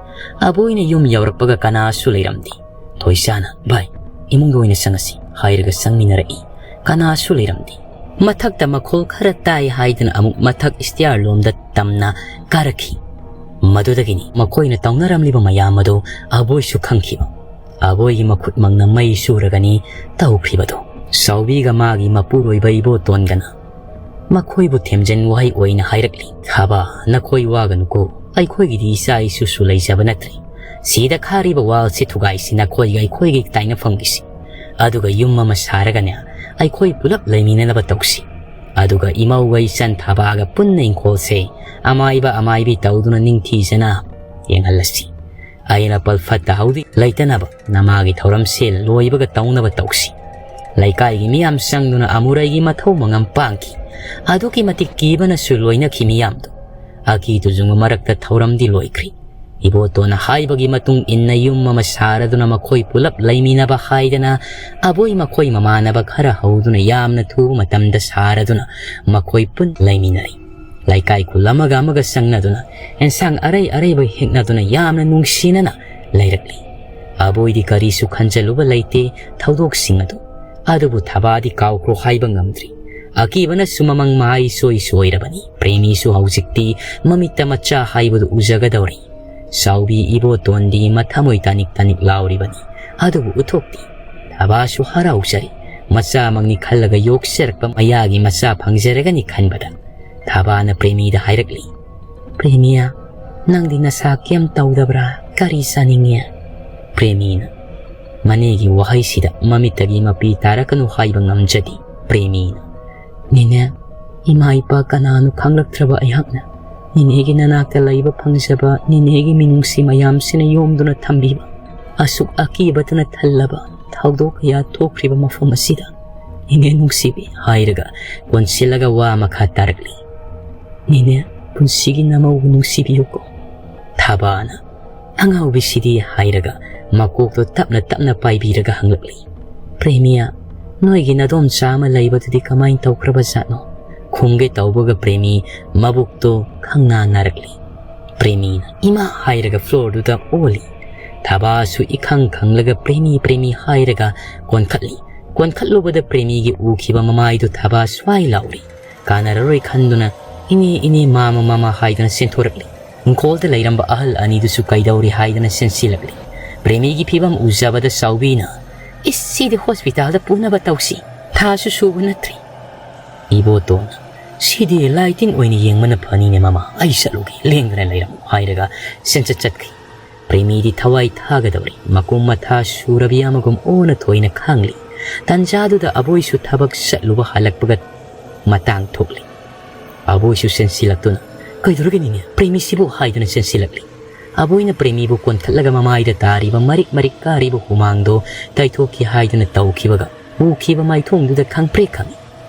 ꯑꯕꯣꯏꯅ ꯌꯨꯝ ꯌꯧꯔꯛꯄꯒ ꯀꯅꯥꯁꯨ ꯂꯩꯔꯝꯗꯦ꯫ ꯊꯣꯏꯁꯥꯅ, "ꯚꯥꯏ, ꯏꯃꯨꯡꯗ ꯑꯣꯏꯅ ꯆꯪꯉꯁꯤ" ꯍꯥꯏꯔꯒ ꯆꯪꯃꯤꯟꯅꯔꯛꯏ꯫ ꯀꯅꯥꯁꯨ ꯂꯩꯔꯝꯗꯦ꯫ ꯃꯊꯛꯇ ꯃꯈꯣꯜ ꯈꯔ ꯇꯥꯏ ꯍꯥꯏꯗꯨꯅ ꯑꯃꯨꯛ ꯃꯊꯛ ꯁ꯭ꯇꯤꯌꯥꯔ ꯂꯣꯝꯗ ꯇꯝꯅ ꯀꯥꯔꯛꯈꯤ꯫ ꯃꯗꯨꯗꯒꯤꯅꯤ ꯃꯈꯣꯏꯅ ꯇꯧꯅꯔꯝꯂꯤꯕ ꯃꯌꯥꯝ ꯑꯗꯨ ꯑꯕꯣꯏꯁꯨ ꯈꯪꯈꯤꯕ꯫ ꯑꯕꯣꯏꯒꯤ ꯃꯈꯨꯠꯃꯛꯅ ꯃꯩ ꯁꯨꯔꯒꯅꯤ ꯇꯧꯈ꯭ꯔꯤꯕꯗꯨ꯫ ꯁꯥꯎꯕꯤꯒ ꯃꯥꯒꯤ ꯃꯄꯨꯔꯣꯏꯕ ꯏꯕꯣꯇꯣꯟꯒꯅ ꯃꯈꯣꯏꯕꯨ ꯊꯦꯝꯖꯤꯟ ꯋꯥꯍꯩ ꯑꯣꯏꯅ ꯍꯥꯏꯔꯛꯂꯤ, "ꯊꯥꯕ, ꯅꯈꯣꯏ ꯋꯥꯒꯅꯨꯀꯣ, ꯑꯩꯈꯣꯏꯒꯤꯗꯤ ꯏꯆꯥ ꯏꯁꯨꯁꯨ ꯂꯩꯖꯕ ꯅꯠꯇ꯭ꯔꯦ꯫ ꯁꯤꯗ ꯈꯥꯔꯤꯕ ꯋꯥꯜꯁꯤ ꯊꯨꯒꯥꯏꯁꯤ, ꯅꯈꯣꯏꯒ ꯑꯩꯈꯣꯏꯒꯤ ꯇꯥꯏꯅꯐꯝꯒꯤꯁꯤ꯫ ꯑꯗꯨꯒ ꯌꯨꯝ ꯑꯃ ꯁꯥꯔꯒꯅꯦ, ꯑꯩꯈꯣꯏ ꯄꯨꯂꯞ ꯂꯩꯃꯤꯟꯅꯅꯕ ꯇꯧꯁꯤ꯫ ꯑꯗꯨꯒ ꯏꯃꯧꯒ ꯏꯆꯟ ꯊꯥꯕꯒ ꯄꯨꯟꯅ ꯏꯪꯈꯣꯜꯁꯦ ꯑꯃꯥꯏꯕ ꯑꯃꯥꯏꯕꯤ ꯇꯧꯗꯨꯅ ꯅꯤꯡꯊꯤꯖꯅ ꯌꯦꯡꯍꯜꯂꯁꯤ꯫ ꯑꯩꯅ ꯄꯜ ꯐꯠꯇ ꯍꯥꯎꯗꯤ ꯂꯩꯇꯅꯕ ꯅꯃꯥꯒꯤ ꯊꯧꯔꯝꯁꯦ ꯂꯣꯏꯕꯒ ꯇꯧꯅꯕ ꯇꯧꯁꯤ"꯫ ꯂꯩꯀꯥꯏꯒꯤ ꯃꯤꯌꯥꯝ ꯆꯪꯗꯨꯅ ꯑꯃꯨꯔꯩꯒꯤ ꯃꯊꯧ ꯃꯉꯝ ꯄꯥꯡꯈꯤ꯫ ꯑꯗꯨꯛꯀꯤ ꯃꯇꯤꯛ ꯀꯤꯕꯅꯁꯨ ꯂꯣꯏꯅꯈꯤ ꯃꯤꯌꯥꯝꯗꯨ꯫ ꯑꯀꯤ ꯇꯨꯖꯨꯡꯕ ꯃꯔꯛꯇ ꯊꯧꯔꯝꯗꯤ ꯂꯣꯏꯈ꯭ꯔꯤ꯫ ꯏꯕꯣꯇꯣꯟꯅ ꯍꯥꯏꯕꯒꯤ ꯃꯇꯨꯡ ꯏꯟꯅ ꯌꯨꯝ ꯑꯃ ꯁꯥꯔꯗꯨꯅ ꯃꯈꯣꯏ ꯄꯨꯂꯞ ꯂꯩꯃꯤꯟꯅꯕ ꯍꯥꯏꯗꯅ ꯑꯕꯣꯏ ꯃꯈꯣꯏ ꯃꯃꯥꯟꯅꯕ ꯈꯔ ꯍꯧꯗꯨꯅ ꯌꯥꯝꯅ ꯊꯨꯕ ꯃꯇꯝꯗ ꯁꯥꯔꯗꯨꯅ ꯃꯈꯣꯏ ꯄꯨꯟ ꯂꯩꯃꯤꯟꯅꯔꯤ꯫ ꯂꯩꯀꯥꯏ ꯈꯨꯜ ꯑꯃꯒ ꯑꯃꯒ ꯆꯪꯅꯗꯨꯅ ꯑꯦꯟꯁꯥꯡ ꯑꯔꯩ ꯑꯔꯩꯕ ꯍꯦꯛꯅꯗꯨꯅ ꯌꯥꯝꯅ ꯅꯨꯡꯁꯤꯅꯅ ꯂꯩꯔꯛꯂꯤ꯫ ꯑꯕꯣꯏꯗꯤ ꯀꯔꯤꯁꯨ ꯈꯟꯖꯜꯂꯨꯕ ꯂꯩꯇꯦ ꯊꯧꯗꯣꯛꯁꯤꯡ ꯑꯗꯨ꯫ ꯑꯗꯨꯕꯨ ꯊꯕꯥꯗꯤ ꯀꯥꯎꯈ꯭ꯔꯣ ꯍꯥꯏꯕ ꯉꯝꯗ꯭ꯔꯤ꯫ ꯑꯀꯤꯕꯅꯁꯨ ꯃꯃꯪ ꯃꯍꯥ ꯏꯁꯣꯏ ꯁꯣꯏꯔꯕꯅꯤ꯫ ꯄ꯭ꯔꯦꯃꯤꯁꯨ ꯍꯧꯖꯤꯛꯇꯤ ꯃꯃꯤꯠꯇ ꯃꯆꯥ ꯍꯥꯏꯕꯗꯨ ꯎꯖꯒꯗꯧꯔꯤ꯫ ꯆꯥꯎꯕꯤ ꯏꯕꯣꯇꯣꯟꯗꯤ ꯃꯊꯃꯣꯏ ꯇꯥꯅꯤꯛ ꯇꯥꯅꯤꯛ ꯂꯥꯎꯔꯤꯕꯅꯤ꯫ ꯑꯗꯨꯕꯨ ꯎꯊꯣꯛꯇꯦ꯫ ꯊꯕꯥꯁꯨ ꯍꯔꯥꯎꯖꯔꯤ꯫ ꯃꯆꯥꯃꯛꯅꯤ ꯈꯜꯂꯒ ꯌꯣꯛꯆꯔꯛꯄ ꯃꯌꯥꯒꯤ ꯃꯆꯥ ꯐꯪꯖꯔꯒꯅꯤ ꯈꯟꯕꯗ꯫ ꯊꯕꯥꯅ ꯄ꯭ꯔꯦꯃꯤꯗ ꯍꯥꯏꯔꯛꯂꯤ, "ꯄ꯭ꯔꯦꯃꯤꯌꯥ, ꯅꯪꯗꯤ ꯅꯁꯥ ꯀꯩꯝ ꯇꯧꯗꯕ꯭ꯔꯥ? ꯀꯔꯤ ꯆꯥꯅꯤꯡꯉꯤ?" ꯄ꯭ꯔꯦꯃꯤꯅ ꯃꯅꯦꯒꯤ ꯋꯥꯍꯩꯁꯤꯗ ꯃꯃꯤꯠꯇꯒꯤ ꯃꯄꯤ ꯇꯥꯔꯛꯀꯅꯨ ꯍꯥꯏꯕ ꯉꯝꯖꯗꯦ꯫ ꯄ꯭ꯔꯦꯃꯤꯅ, "ꯅꯦꯅꯦ, ꯏꯃꯥ ꯏꯄꯥ ꯀꯅꯥꯅꯣ ꯈꯪꯂꯛꯇ꯭ꯔꯕ ꯑꯩꯍꯥꯛꯅ ꯅꯦꯅꯦꯒꯤ ꯅꯅꯥꯛꯇ ꯂꯩꯕ ꯐꯪꯖꯕ, ꯅꯦꯅꯦꯒꯤ ꯃꯤꯅꯨꯡꯁꯤ ꯃꯌꯥꯝꯁꯤꯅ ꯌꯣꯝꯗꯨꯅ ꯊꯝꯕꯤꯕ, ꯑꯁꯨꯛ ꯑꯀꯤꯕꯇꯅ ꯊꯜꯂꯕ ꯊꯧꯗꯣꯛ ꯀꯌꯥ ꯊꯣꯛꯈ꯭ꯔꯤꯕ ꯃꯐꯝ ꯑꯁꯤꯗ "ꯏꯅꯦ ꯅꯨꯡꯁꯤꯕꯤ" ꯍꯥꯏꯔꯒ ꯀꯣꯟꯁꯤꯜꯂꯒ ꯋꯥ ꯃꯈꯥ ꯇꯥꯔꯛꯂꯤ꯫ "ꯅꯦꯅꯦ, ꯄꯨꯟꯁꯤꯒꯤ ꯅꯃꯧꯕꯨ ꯅꯨꯡꯁꯤꯕꯤꯌꯨꯀꯣ"꯫ ꯊꯥꯕꯥꯅ "ꯑꯉꯥꯎꯕꯤꯁꯤꯗꯤ" ꯍꯥꯏꯔꯒ ꯃꯀꯣꯛꯇꯣ ꯇꯞꯅ ꯇꯞꯅ ꯄꯥꯏꯕꯤꯔꯒ ꯍꯪꯂꯛꯂꯤ꯫ "ꯄ꯭ꯔꯦꯃꯤꯌꯥ, ꯅꯣꯏꯒꯤ ꯅꯗꯣꯝꯆꯥ ꯑꯃ ꯂꯩꯕꯗꯨꯗꯤ ꯀꯃꯥꯏꯅ ꯇꯧꯈ꯭ꯔꯕꯖꯥꯠꯅꯣ?" ꯈꯨꯝꯒꯦ ꯇꯧꯕꯒ ꯄ꯭ꯔꯦꯃꯤ ꯃꯕꯨꯛꯇꯣ ꯈꯪꯅꯥ ꯅꯥꯔꯛꯂꯤ꯫ ꯄ꯭ꯔꯦꯃꯤꯅ "ꯏꯃꯥ" ꯍꯥꯏꯔꯒ ꯐ꯭ꯂꯣꯔꯗꯨꯗ ꯑꯣꯜꯂꯤ꯫ ꯊꯥꯕꯥꯁꯨ ꯏꯈꯪ ꯈꯪꯂꯒ "ꯄ꯭ꯔꯦꯃꯤ, ꯄ꯭ꯔꯦꯃꯤ" ꯍꯥꯏꯔꯒ ꯀꯣꯟꯈꯠꯂꯤ꯫ ꯀꯣꯟꯈꯠꯂꯨꯕꯗ ꯄ꯭ꯔꯦꯃꯤꯒꯤ ꯎꯈꯤꯕ ꯃꯃꯥꯏꯗꯨ ꯊꯥꯕꯥ ꯁ꯭ꯋꯥꯏ ꯂꯥꯎꯔꯤ꯫ ꯀꯥꯟꯅꯔꯔꯣꯏ ꯈꯟꯗꯨꯅ "ꯏꯅꯦ, ꯏꯅꯦ, ꯃꯥꯃ, ꯃꯥꯃ" ꯍꯥꯏꯗꯨꯅ ꯆꯦꯟꯊꯣꯔꯛꯂꯤ꯫ ꯏꯪꯈꯣꯜꯗ ꯂꯩꯔꯝꯕ ꯑꯍꯜ ꯑꯅꯤꯗꯨꯁꯨ "ꯀꯩꯗꯧꯔꯤ?" ꯍꯥꯏꯗꯨꯅ ꯆꯦꯟꯁꯤꯜꯂꯛꯂꯤ꯫ ꯄ꯭ꯔꯦꯃꯤꯒꯤ ꯐꯤꯕꯝ ꯎꯖꯕꯗ ꯆꯥꯎꯕꯤꯅ "ꯏꯁ, ꯁꯤꯗꯤ ꯍꯣꯁꯄꯤꯇꯥꯜꯗ ꯄꯨꯅꯕ ꯇꯧꯁꯤ, ꯊꯥꯁꯨ ꯁꯨꯕ ꯅꯠꯇ꯭ꯔꯤ"꯫ ꯏꯕꯣꯇꯣꯟꯅ "ꯁꯤꯗꯤ ꯂꯥꯏ ꯇꯤꯟ ꯑꯣꯏꯅ ꯌꯦꯡꯕꯅ ꯐꯅꯤꯅꯦ ꯃꯃꯥ, ꯑꯩ ꯆꯠꯂꯨꯒꯦ, ꯂꯦꯡꯗꯅ ꯂꯩꯔꯝꯃꯨ" ꯍꯥꯏꯔꯒ ꯆꯦꯟꯆꯠ ꯆꯠꯈꯤ꯫ ꯄ꯭ꯔꯦꯃꯤꯗꯤ ꯊꯋꯥꯏ ꯊꯥꯒꯗꯧꯔꯤ꯫ ꯃꯀꯨꯝ ꯃꯊꯥ ꯁꯨꯔꯕꯤ ꯑꯃꯒꯨꯝ ꯑꯣꯟꯅ ꯊꯣꯏꯅ ꯈꯥꯡꯂꯤ꯫ ꯇꯟꯖꯥꯗꯨꯗ ꯑꯕꯣꯏꯁꯨ ꯊꯕꯛ ꯆꯠꯂꯨꯕ ꯍꯜꯂꯛꯄꯒ ꯃꯇꯥꯡ ꯊꯣꯛꯂꯤ꯫ ꯑꯕꯣꯏꯁꯨ ꯆꯦꯟꯁꯤꯜꯂꯛꯇꯨꯅ "ꯀꯩꯗꯧꯔꯒꯦ ꯅꯤꯅꯦ, ꯄ꯭ꯔꯦꯃꯤꯁꯤꯕꯨ?" ꯍꯥꯏꯗꯨꯅ ꯆꯦꯟꯁꯤꯜꯂꯛꯂꯤ꯫ ꯑꯕꯣꯏꯅ ꯄ꯭ꯔꯦꯃꯤꯕꯨ ꯀꯣꯟꯈꯠꯂꯒ ꯃꯃꯥꯏꯗ ꯇꯥꯔꯤꯕ ꯃꯔꯤꯛ ꯃꯔꯤꯛ ꯀꯥꯔꯤꯕ ꯍꯨꯃꯥꯡꯗꯣ ꯇꯩꯊꯣꯛꯈꯤ ꯍꯥꯏꯗꯨꯅ ꯇꯧꯈꯤꯕꯒ ꯎꯈꯤꯕ ꯃꯥꯏꯊꯣꯡꯗꯨꯗ ꯈꯪꯄ꯭ꯔꯦꯛ ꯈꯪꯏ꯫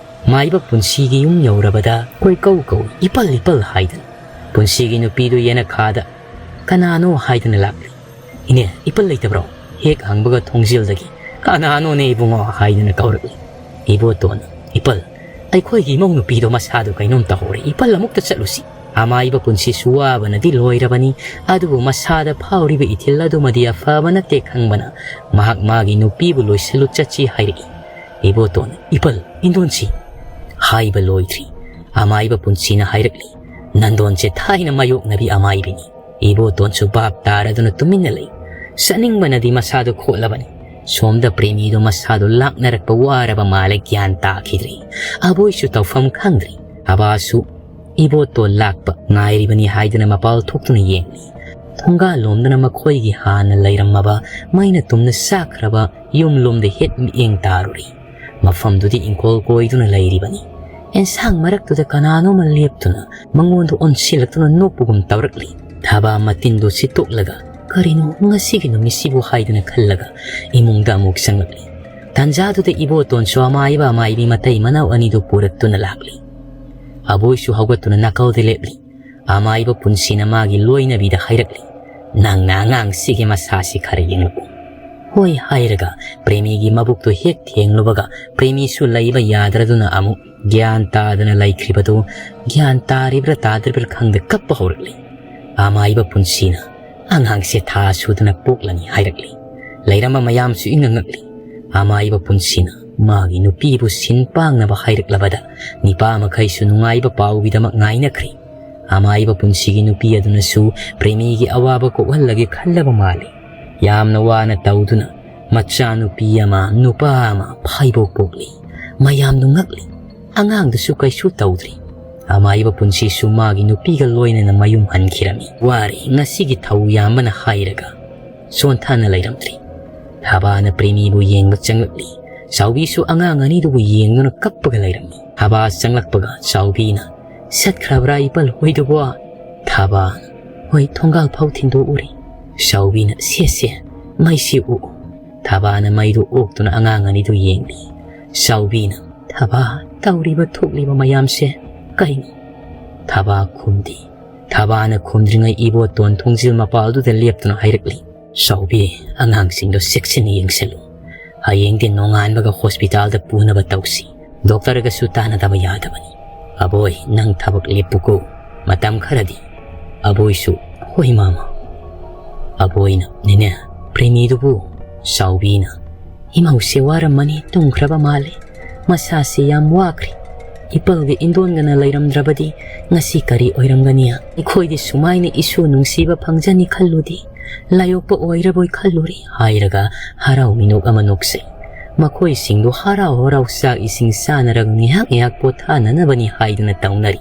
ꯃꯥꯏꯕ ꯄꯨꯟꯁꯤꯒꯤ ꯌꯨꯝ ꯌꯧꯔꯕꯗ ꯀꯣꯏꯀꯧ ꯀꯧꯏ, "ꯏꯄꯜ, ꯏꯄꯜ" ꯍꯥꯏꯗꯨꯅ꯫ ꯄꯨꯟꯁꯤꯒꯤ ꯅꯨꯄꯤꯗꯨ ꯌꯦꯅꯈꯥꯗ "ꯀꯅꯥꯅꯣ?" ꯍꯥꯏꯗꯨꯅ ꯂꯥꯛꯂꯤ꯫ "ꯏꯅꯦ, ꯏꯄꯜ ꯂꯩꯇꯕ꯭ꯔꯣ?" ꯍꯦꯛ ꯍꯪꯕꯒ ꯊꯣꯡꯖꯤꯜꯗꯒꯤ "ꯀꯅꯥꯅꯣꯅꯦ ꯏꯕꯨꯡꯉꯣ?" ꯍꯥꯏꯗꯨꯅ ꯀꯧꯔꯛꯂꯤ꯫ ꯏꯕꯣꯇꯣꯟꯅ "ꯏꯄꯜ, ꯑꯩꯈꯣꯏꯒꯤ ꯏꯃꯧ ꯅꯨꯄꯤꯗꯣ ꯃꯁꯥꯗꯣ ꯀꯩꯅꯣꯝ ꯇꯧꯍꯧꯔꯦ, ꯏꯄꯜ ꯑꯃꯨꯛꯇ ꯆꯠꯂꯨꯁꯤ꯫ ꯑꯃꯥꯏꯕ ꯄꯨꯟꯁꯤꯁꯨ ꯋꯥꯕꯅꯗꯤ ꯂꯣꯏꯔꯕꯅꯤ, ꯑꯗꯨꯕꯨ ꯃꯁꯥꯗ ꯐꯥꯎꯔꯤꯕ ꯏꯊꯤꯜ ꯑꯗꯨꯃꯗꯤ ꯑꯐꯕ ꯅꯠꯇꯦ ꯈꯪꯕꯅ ꯃꯍꯥꯛ ꯃꯥꯒꯤ ꯅꯨꯄꯤꯕꯨ ꯂꯣꯏꯁꯤꯜꯂꯨ ꯆꯠꯁꯤ ꯍꯥꯏꯔꯛꯏ"꯫ ꯏꯕꯣꯇꯣꯟꯅ "ꯏꯄꯜ, ꯏꯟꯗꯣꯟꯁꯤ" ꯍꯥꯏꯕ ꯂꯣꯏꯗ꯭ꯔꯤ꯫ ꯑꯃꯥꯏꯕ ꯄꯨꯟꯁꯤꯅ ꯍꯥꯏꯔꯛꯂꯤ, "ꯅꯟꯗꯣꯟꯁꯦ ꯊꯥꯏꯅ ꯃꯥꯌꯣꯛꯅꯕꯤ ꯑꯃꯥꯏꯕꯤꯅꯤ"꯫ ꯏꯕꯣꯇꯣꯟꯁꯨ ꯚꯥꯞ ꯇꯥꯔꯗꯨꯅ ꯇꯨꯃꯤꯟꯅ ꯂꯩ꯫ ꯆꯠꯅꯤꯡꯕꯅꯗꯤ ꯃꯁꯥꯗꯣ ꯈꯣꯠꯂꯕꯅꯤ꯫ ꯁꯣꯝꯗ ꯄ꯭ꯔꯦꯃꯤꯗꯣ ꯃꯁꯥꯗꯣ ꯂꯥꯛꯅꯔꯛꯄ ꯋꯥꯔꯕ ꯃꯥꯜꯂꯦ, ꯒ꯭ꯌꯥꯟ ꯇꯥꯈꯤꯗ꯭ꯔꯦ꯫ ꯑꯕꯣꯏꯁꯨ ꯇꯧꯐꯝ ꯈꯪꯗ꯭ꯔꯦ꯫ ꯑꯕꯥꯁꯨ ꯏꯕꯣꯇꯣꯟ ꯂꯥꯛꯄ ꯉꯥꯏꯔꯤꯕꯅꯤ ꯍꯥꯏꯗꯨꯅ ꯃꯄꯥꯜ ꯊꯣꯛꯇꯨꯅ ꯌꯦꯡꯂꯤ꯫ ꯊꯣꯡꯒꯥꯜ ꯂꯣꯝꯗꯅ ꯃꯈꯣꯏꯒꯤ ꯍꯥꯟꯅ ꯂꯩꯔꯝꯃꯕ ꯃꯩꯅ ꯇꯨꯝꯅ ꯆꯥꯛꯈ꯭ꯔꯕ ꯌꯨꯝ ꯂꯣꯝꯗ ꯍꯦꯠ ꯃꯤꯠꯌꯦꯡ ꯇꯥꯔꯨꯔꯤ꯫ ꯃꯐꯝꯗꯨꯗꯤ ꯏꯪꯈꯣꯜ ꯀꯣꯏꯗꯨꯅ ꯂꯩꯔꯤꯕꯅꯤ꯫ ꯑꯦꯟꯁꯥꯡ ꯃꯔꯛꯇꯨꯗ ꯀꯅꯥꯅꯣꯃ ꯂꯦꯞꯇꯨꯅ ꯃꯉꯣꯟꯗ ꯑꯣꯟꯁꯤꯜꯂꯛꯇꯨꯅ ꯅꯣꯛꯄꯒꯨꯝ ꯇꯧꯔꯛꯂꯤ꯫ ꯊꯥꯕꯥ ꯃꯇꯤꯟꯗꯨ ꯁꯤꯠꯇꯣꯛꯂꯒ "ꯀꯔꯤꯅꯣ ꯉꯁꯤꯒꯤ ꯅꯨꯃꯤꯠꯁꯤꯕꯨ?" ꯍꯥꯏꯗꯨꯅ ꯈꯜꯂꯒ ꯏꯃꯨꯡꯗ ꯑꯃꯨꯛ ꯆꯪꯂꯛꯂꯤ꯫ ꯇꯥꯟꯖꯥꯗꯨꯗ ꯏꯕꯣꯇꯣꯟꯁꯨ ꯑꯃꯥꯏꯕ ꯑꯃꯥꯏꯕꯤ ꯃꯇꯩ ꯃꯅꯥꯎ ꯑꯅꯤꯗꯨ ꯄꯨꯔꯛꯇꯨꯅ ꯂꯥꯛꯂꯤ꯫ ꯑꯕꯣꯏꯁꯨ ꯍꯧꯒꯠꯇꯨꯅ ꯅꯥꯀꯜꯗ ꯂꯦꯞꯂꯤ꯫ ꯑꯃꯥꯏꯕ ꯄꯨꯟꯁꯤꯅ ꯃꯥꯒꯤ ꯂꯣꯏꯅꯕꯤꯗ ꯍꯥꯏꯔꯛꯂꯤ, "ꯅꯪꯅ ꯑꯉꯥꯡꯁꯤꯒꯤ ꯃꯁꯥꯁꯤ ꯈꯔ ꯌꯦꯡꯂꯛꯎ"꯫ "ꯍꯣꯏ" ꯍꯥꯏꯔꯒ ꯄ꯭ꯔꯦꯃꯤꯒꯤ ꯃꯕꯨꯛꯇꯨ ꯍꯦꯛ ꯊꯦꯡꯂꯨꯕꯒ ꯄ꯭ꯔꯦꯃꯤꯁꯨ ꯂꯩꯕ ꯌꯥꯗ꯭ꯔꯗꯨꯅ ꯑꯃꯨꯛ ꯒ꯭ꯌꯥꯟ ꯇꯥꯗꯅ ꯂꯩꯈ꯭ꯔꯤꯕꯗꯨ ꯒ꯭ꯌꯥꯟ ꯇꯥꯔꯤꯕ꯭ꯔꯥ ꯇꯥꯗ꯭ꯔꯤꯕ꯭ꯔꯥ ꯈꯪꯗ ꯀꯞꯄ ꯍꯧꯔꯛꯂꯤ꯫ ꯑꯃꯥꯏꯕ ꯄꯨꯟꯁꯤꯅ, "ꯑꯉꯥꯡꯁꯦ ꯊꯥ ꯁꯨꯗꯅ ꯄꯣꯛꯂꯅꯤ" ꯍꯥꯏꯔꯛꯂꯤ꯫ ꯂꯩꯔꯝꯕ ꯃꯌꯥꯝꯁꯨ ꯏꯉꯛ ꯉꯛꯂꯤ꯫ ꯑꯃꯥꯏꯕ ꯄꯨꯟꯁꯤꯅ ꯃꯥꯒꯤ ꯅꯨꯄꯤꯕꯨ ꯁꯤꯟ ꯄꯥꯡꯅꯕ ꯍꯥꯏꯔꯛꯂꯕꯗ ꯅꯤꯄꯥ ꯃꯈꯩꯁꯨ ꯅꯨꯡꯉꯥꯏꯕ ꯄꯥꯎꯒꯤꯗꯃꯛ ꯉꯥꯏꯅꯈ꯭ꯔꯤ꯫ ꯑꯃꯥꯏꯕ ꯄꯨꯟꯁꯤꯒꯤ ꯅꯨꯄꯤ ꯑꯗꯨꯅꯁꯨ ꯄ꯭ꯔꯦꯃꯤꯒꯤ ꯑꯋꯥꯕ ꯀꯣꯛꯍꯜꯂꯒꯦ ꯈꯜꯂꯕ ꯃꯥꯜꯂꯤ꯫ ꯌꯥꯝꯅ ꯋꯥꯅ ꯇꯧꯗꯨꯅ ꯃꯆꯥꯅꯨꯄꯤ ꯑꯃ, ꯅꯨꯄꯥ ꯑꯃ ꯐꯥꯏꯕꯣꯛ ꯄꯣꯛꯂꯤ꯫ ꯃꯌꯥꯝꯗꯨ ꯉꯛꯂꯤ꯫ ꯑꯉꯥꯡꯗꯨꯁꯨ ꯀꯩꯁꯨ ꯇꯧꯗ꯭ꯔꯤ꯫ ꯑꯃꯥꯏꯕ ꯄꯨꯟꯁꯤꯁꯨ ꯃꯥꯒꯤ ꯅꯨꯄꯤꯒ ꯂꯣꯏꯅꯅ ꯃꯌꯨꯝ ꯍꯟꯈꯤꯔꯝꯃꯤ꯫ ꯋꯥꯔꯦ, ꯉꯁꯤꯒꯤ ꯊꯧ ꯌꯥꯝꯕꯅ ꯍꯥꯏꯔꯒ ꯁꯣꯟꯊꯅ ꯂꯩꯔꯝꯗ꯭ꯔꯤ꯫ ꯊꯕꯥꯅ ꯄ꯭ꯔꯦꯃꯤꯕꯨ ꯌꯦꯡꯕ ꯆꯪꯂꯛꯂꯤ꯫ ꯆꯥꯎꯕꯤꯁꯨ ꯑꯉꯥꯡ ꯑꯅꯤꯗꯨꯕꯨ ꯌꯦꯡꯗꯨꯅ ꯀꯞꯄꯒ ꯂꯩꯔꯝꯃꯤ꯫ ꯊꯕꯥ ꯆꯪꯂꯛꯄꯒ ꯆꯥꯎꯕꯤꯅ, "ꯆꯠꯈ꯭ꯔꯕ꯭ꯔꯥ ꯏꯄꯜ ꯍꯣꯏꯗꯨꯕꯣ?" ꯊꯕꯥꯅ, "ꯍꯣꯏ, ꯊꯣꯡꯒꯥꯜ ꯐꯥꯎ ꯊꯤꯟꯗꯣꯛꯎꯔꯦ"꯫ ꯆꯥꯎꯕꯤꯅ, "ꯁꯦ ꯁꯦ, ꯃꯩꯁꯤ ꯎꯛꯎ"꯫ ꯊꯕꯥꯅ ꯃꯩꯗꯨ ꯑꯣꯛꯇꯨꯅ ꯑꯉꯥꯡ ꯑꯅꯤꯗꯨ ꯌꯦꯡꯂꯤ꯫ ꯆꯥꯎꯕꯤꯅ, "ꯊꯕꯥ, ꯇꯧꯔꯤꯕ ꯊꯣꯛꯂꯤꯕ ꯃꯌꯥꯝꯁꯦ ꯀꯩꯅꯣ?" ꯊꯕꯥ ꯈꯨꯝꯗꯦ꯫ ꯊꯕꯥꯅ ꯈꯨꯝꯗ꯭ꯔꯤꯉꯩ ꯏꯕꯣꯇꯣꯟ ꯊꯣꯡꯖꯤꯜ ꯃꯄꯥꯜꯗꯨꯗ ꯂꯦꯞꯇꯨꯅ ꯍꯥꯏꯔꯛꯂꯤ, "ꯆꯥꯎꯕꯤ, ꯑꯉꯥꯡꯁꯤꯡꯗꯣ ꯆꯦꯛꯁꯤꯟꯅ ꯌꯦꯡꯁꯤꯜꯂꯨ꯫ ꯍꯌꯦꯡꯗꯤ ꯅꯣꯡꯉꯥꯟꯕꯒ ꯍꯣꯁꯄꯤꯇꯥꯜꯗ ꯄꯨꯅꯕ ꯇꯧꯁꯤ꯫ ꯗꯣꯛꯇꯔꯒꯁꯨ ꯇꯥꯟꯅꯗꯕ ꯌꯥꯗꯕꯅꯤ꯫ ꯑꯕꯣꯏ, ꯅꯪ ꯊꯕꯛ ꯂꯦꯞꯄꯨꯀꯣ, ꯃꯇꯝ ꯈꯔꯗꯤ"꯫ ꯑꯕꯣꯏꯁꯨ, "ꯍꯣꯏ ꯃꯥꯃ"꯫ ꯑꯕꯣꯏꯅ, "ꯅꯦꯅꯦ, ꯄ꯭ꯔꯦꯃꯤꯗꯨꯕꯨ?" ꯆꯥꯎꯕꯤꯅ, "ꯏꯃꯧꯁꯦ ꯋꯥꯔꯝꯃꯅꯤ, ꯇꯨꯝꯈ꯭ꯔꯕ ꯃꯥꯜꯂꯦ꯫ ꯃꯁꯥꯁꯦ ꯌꯥꯝ ꯋꯥꯈ꯭ꯔꯦ꯫ ꯏꯄꯜꯒ ꯏꯟꯗꯣꯟꯒꯅ ꯂꯩꯔꯝꯗ꯭ꯔꯕꯗꯤ ꯉꯁꯤ ꯀꯔꯤ ꯑꯣꯏꯔꯝꯒꯅꯤ? ꯑꯩꯈꯣꯏꯗꯤ ꯁꯨꯃꯥꯏꯅ ꯏꯁꯨ ꯅꯨꯡꯁꯤꯕ ꯐꯪꯖꯅꯤ ꯈꯜꯂꯨꯗꯦ꯫ ꯂꯥꯏꯌꯣꯛꯄ ꯑꯣꯏꯔꯕꯣꯏ ꯈꯜꯂꯨꯔꯦ" ꯍꯥꯏꯔꯒ ꯍꯔꯥꯎ ꯃꯤꯅꯣꯛ ꯑꯃ ꯅꯣꯛꯆꯩ꯫ ꯃꯈꯣꯏꯁꯤꯡꯗꯨ ꯍꯔꯥꯎ ꯍꯔꯥꯎ ꯆꯥꯛ ꯏꯁꯤꯡ ꯆꯥꯅꯔꯒ ꯉꯥꯏꯍꯥꯛ ꯉꯥꯏꯍꯥꯛ ꯄꯣꯊꯥꯅꯅꯕꯅꯤ ꯍꯥꯏꯗꯨꯅ ꯇꯧꯅꯔꯤ꯫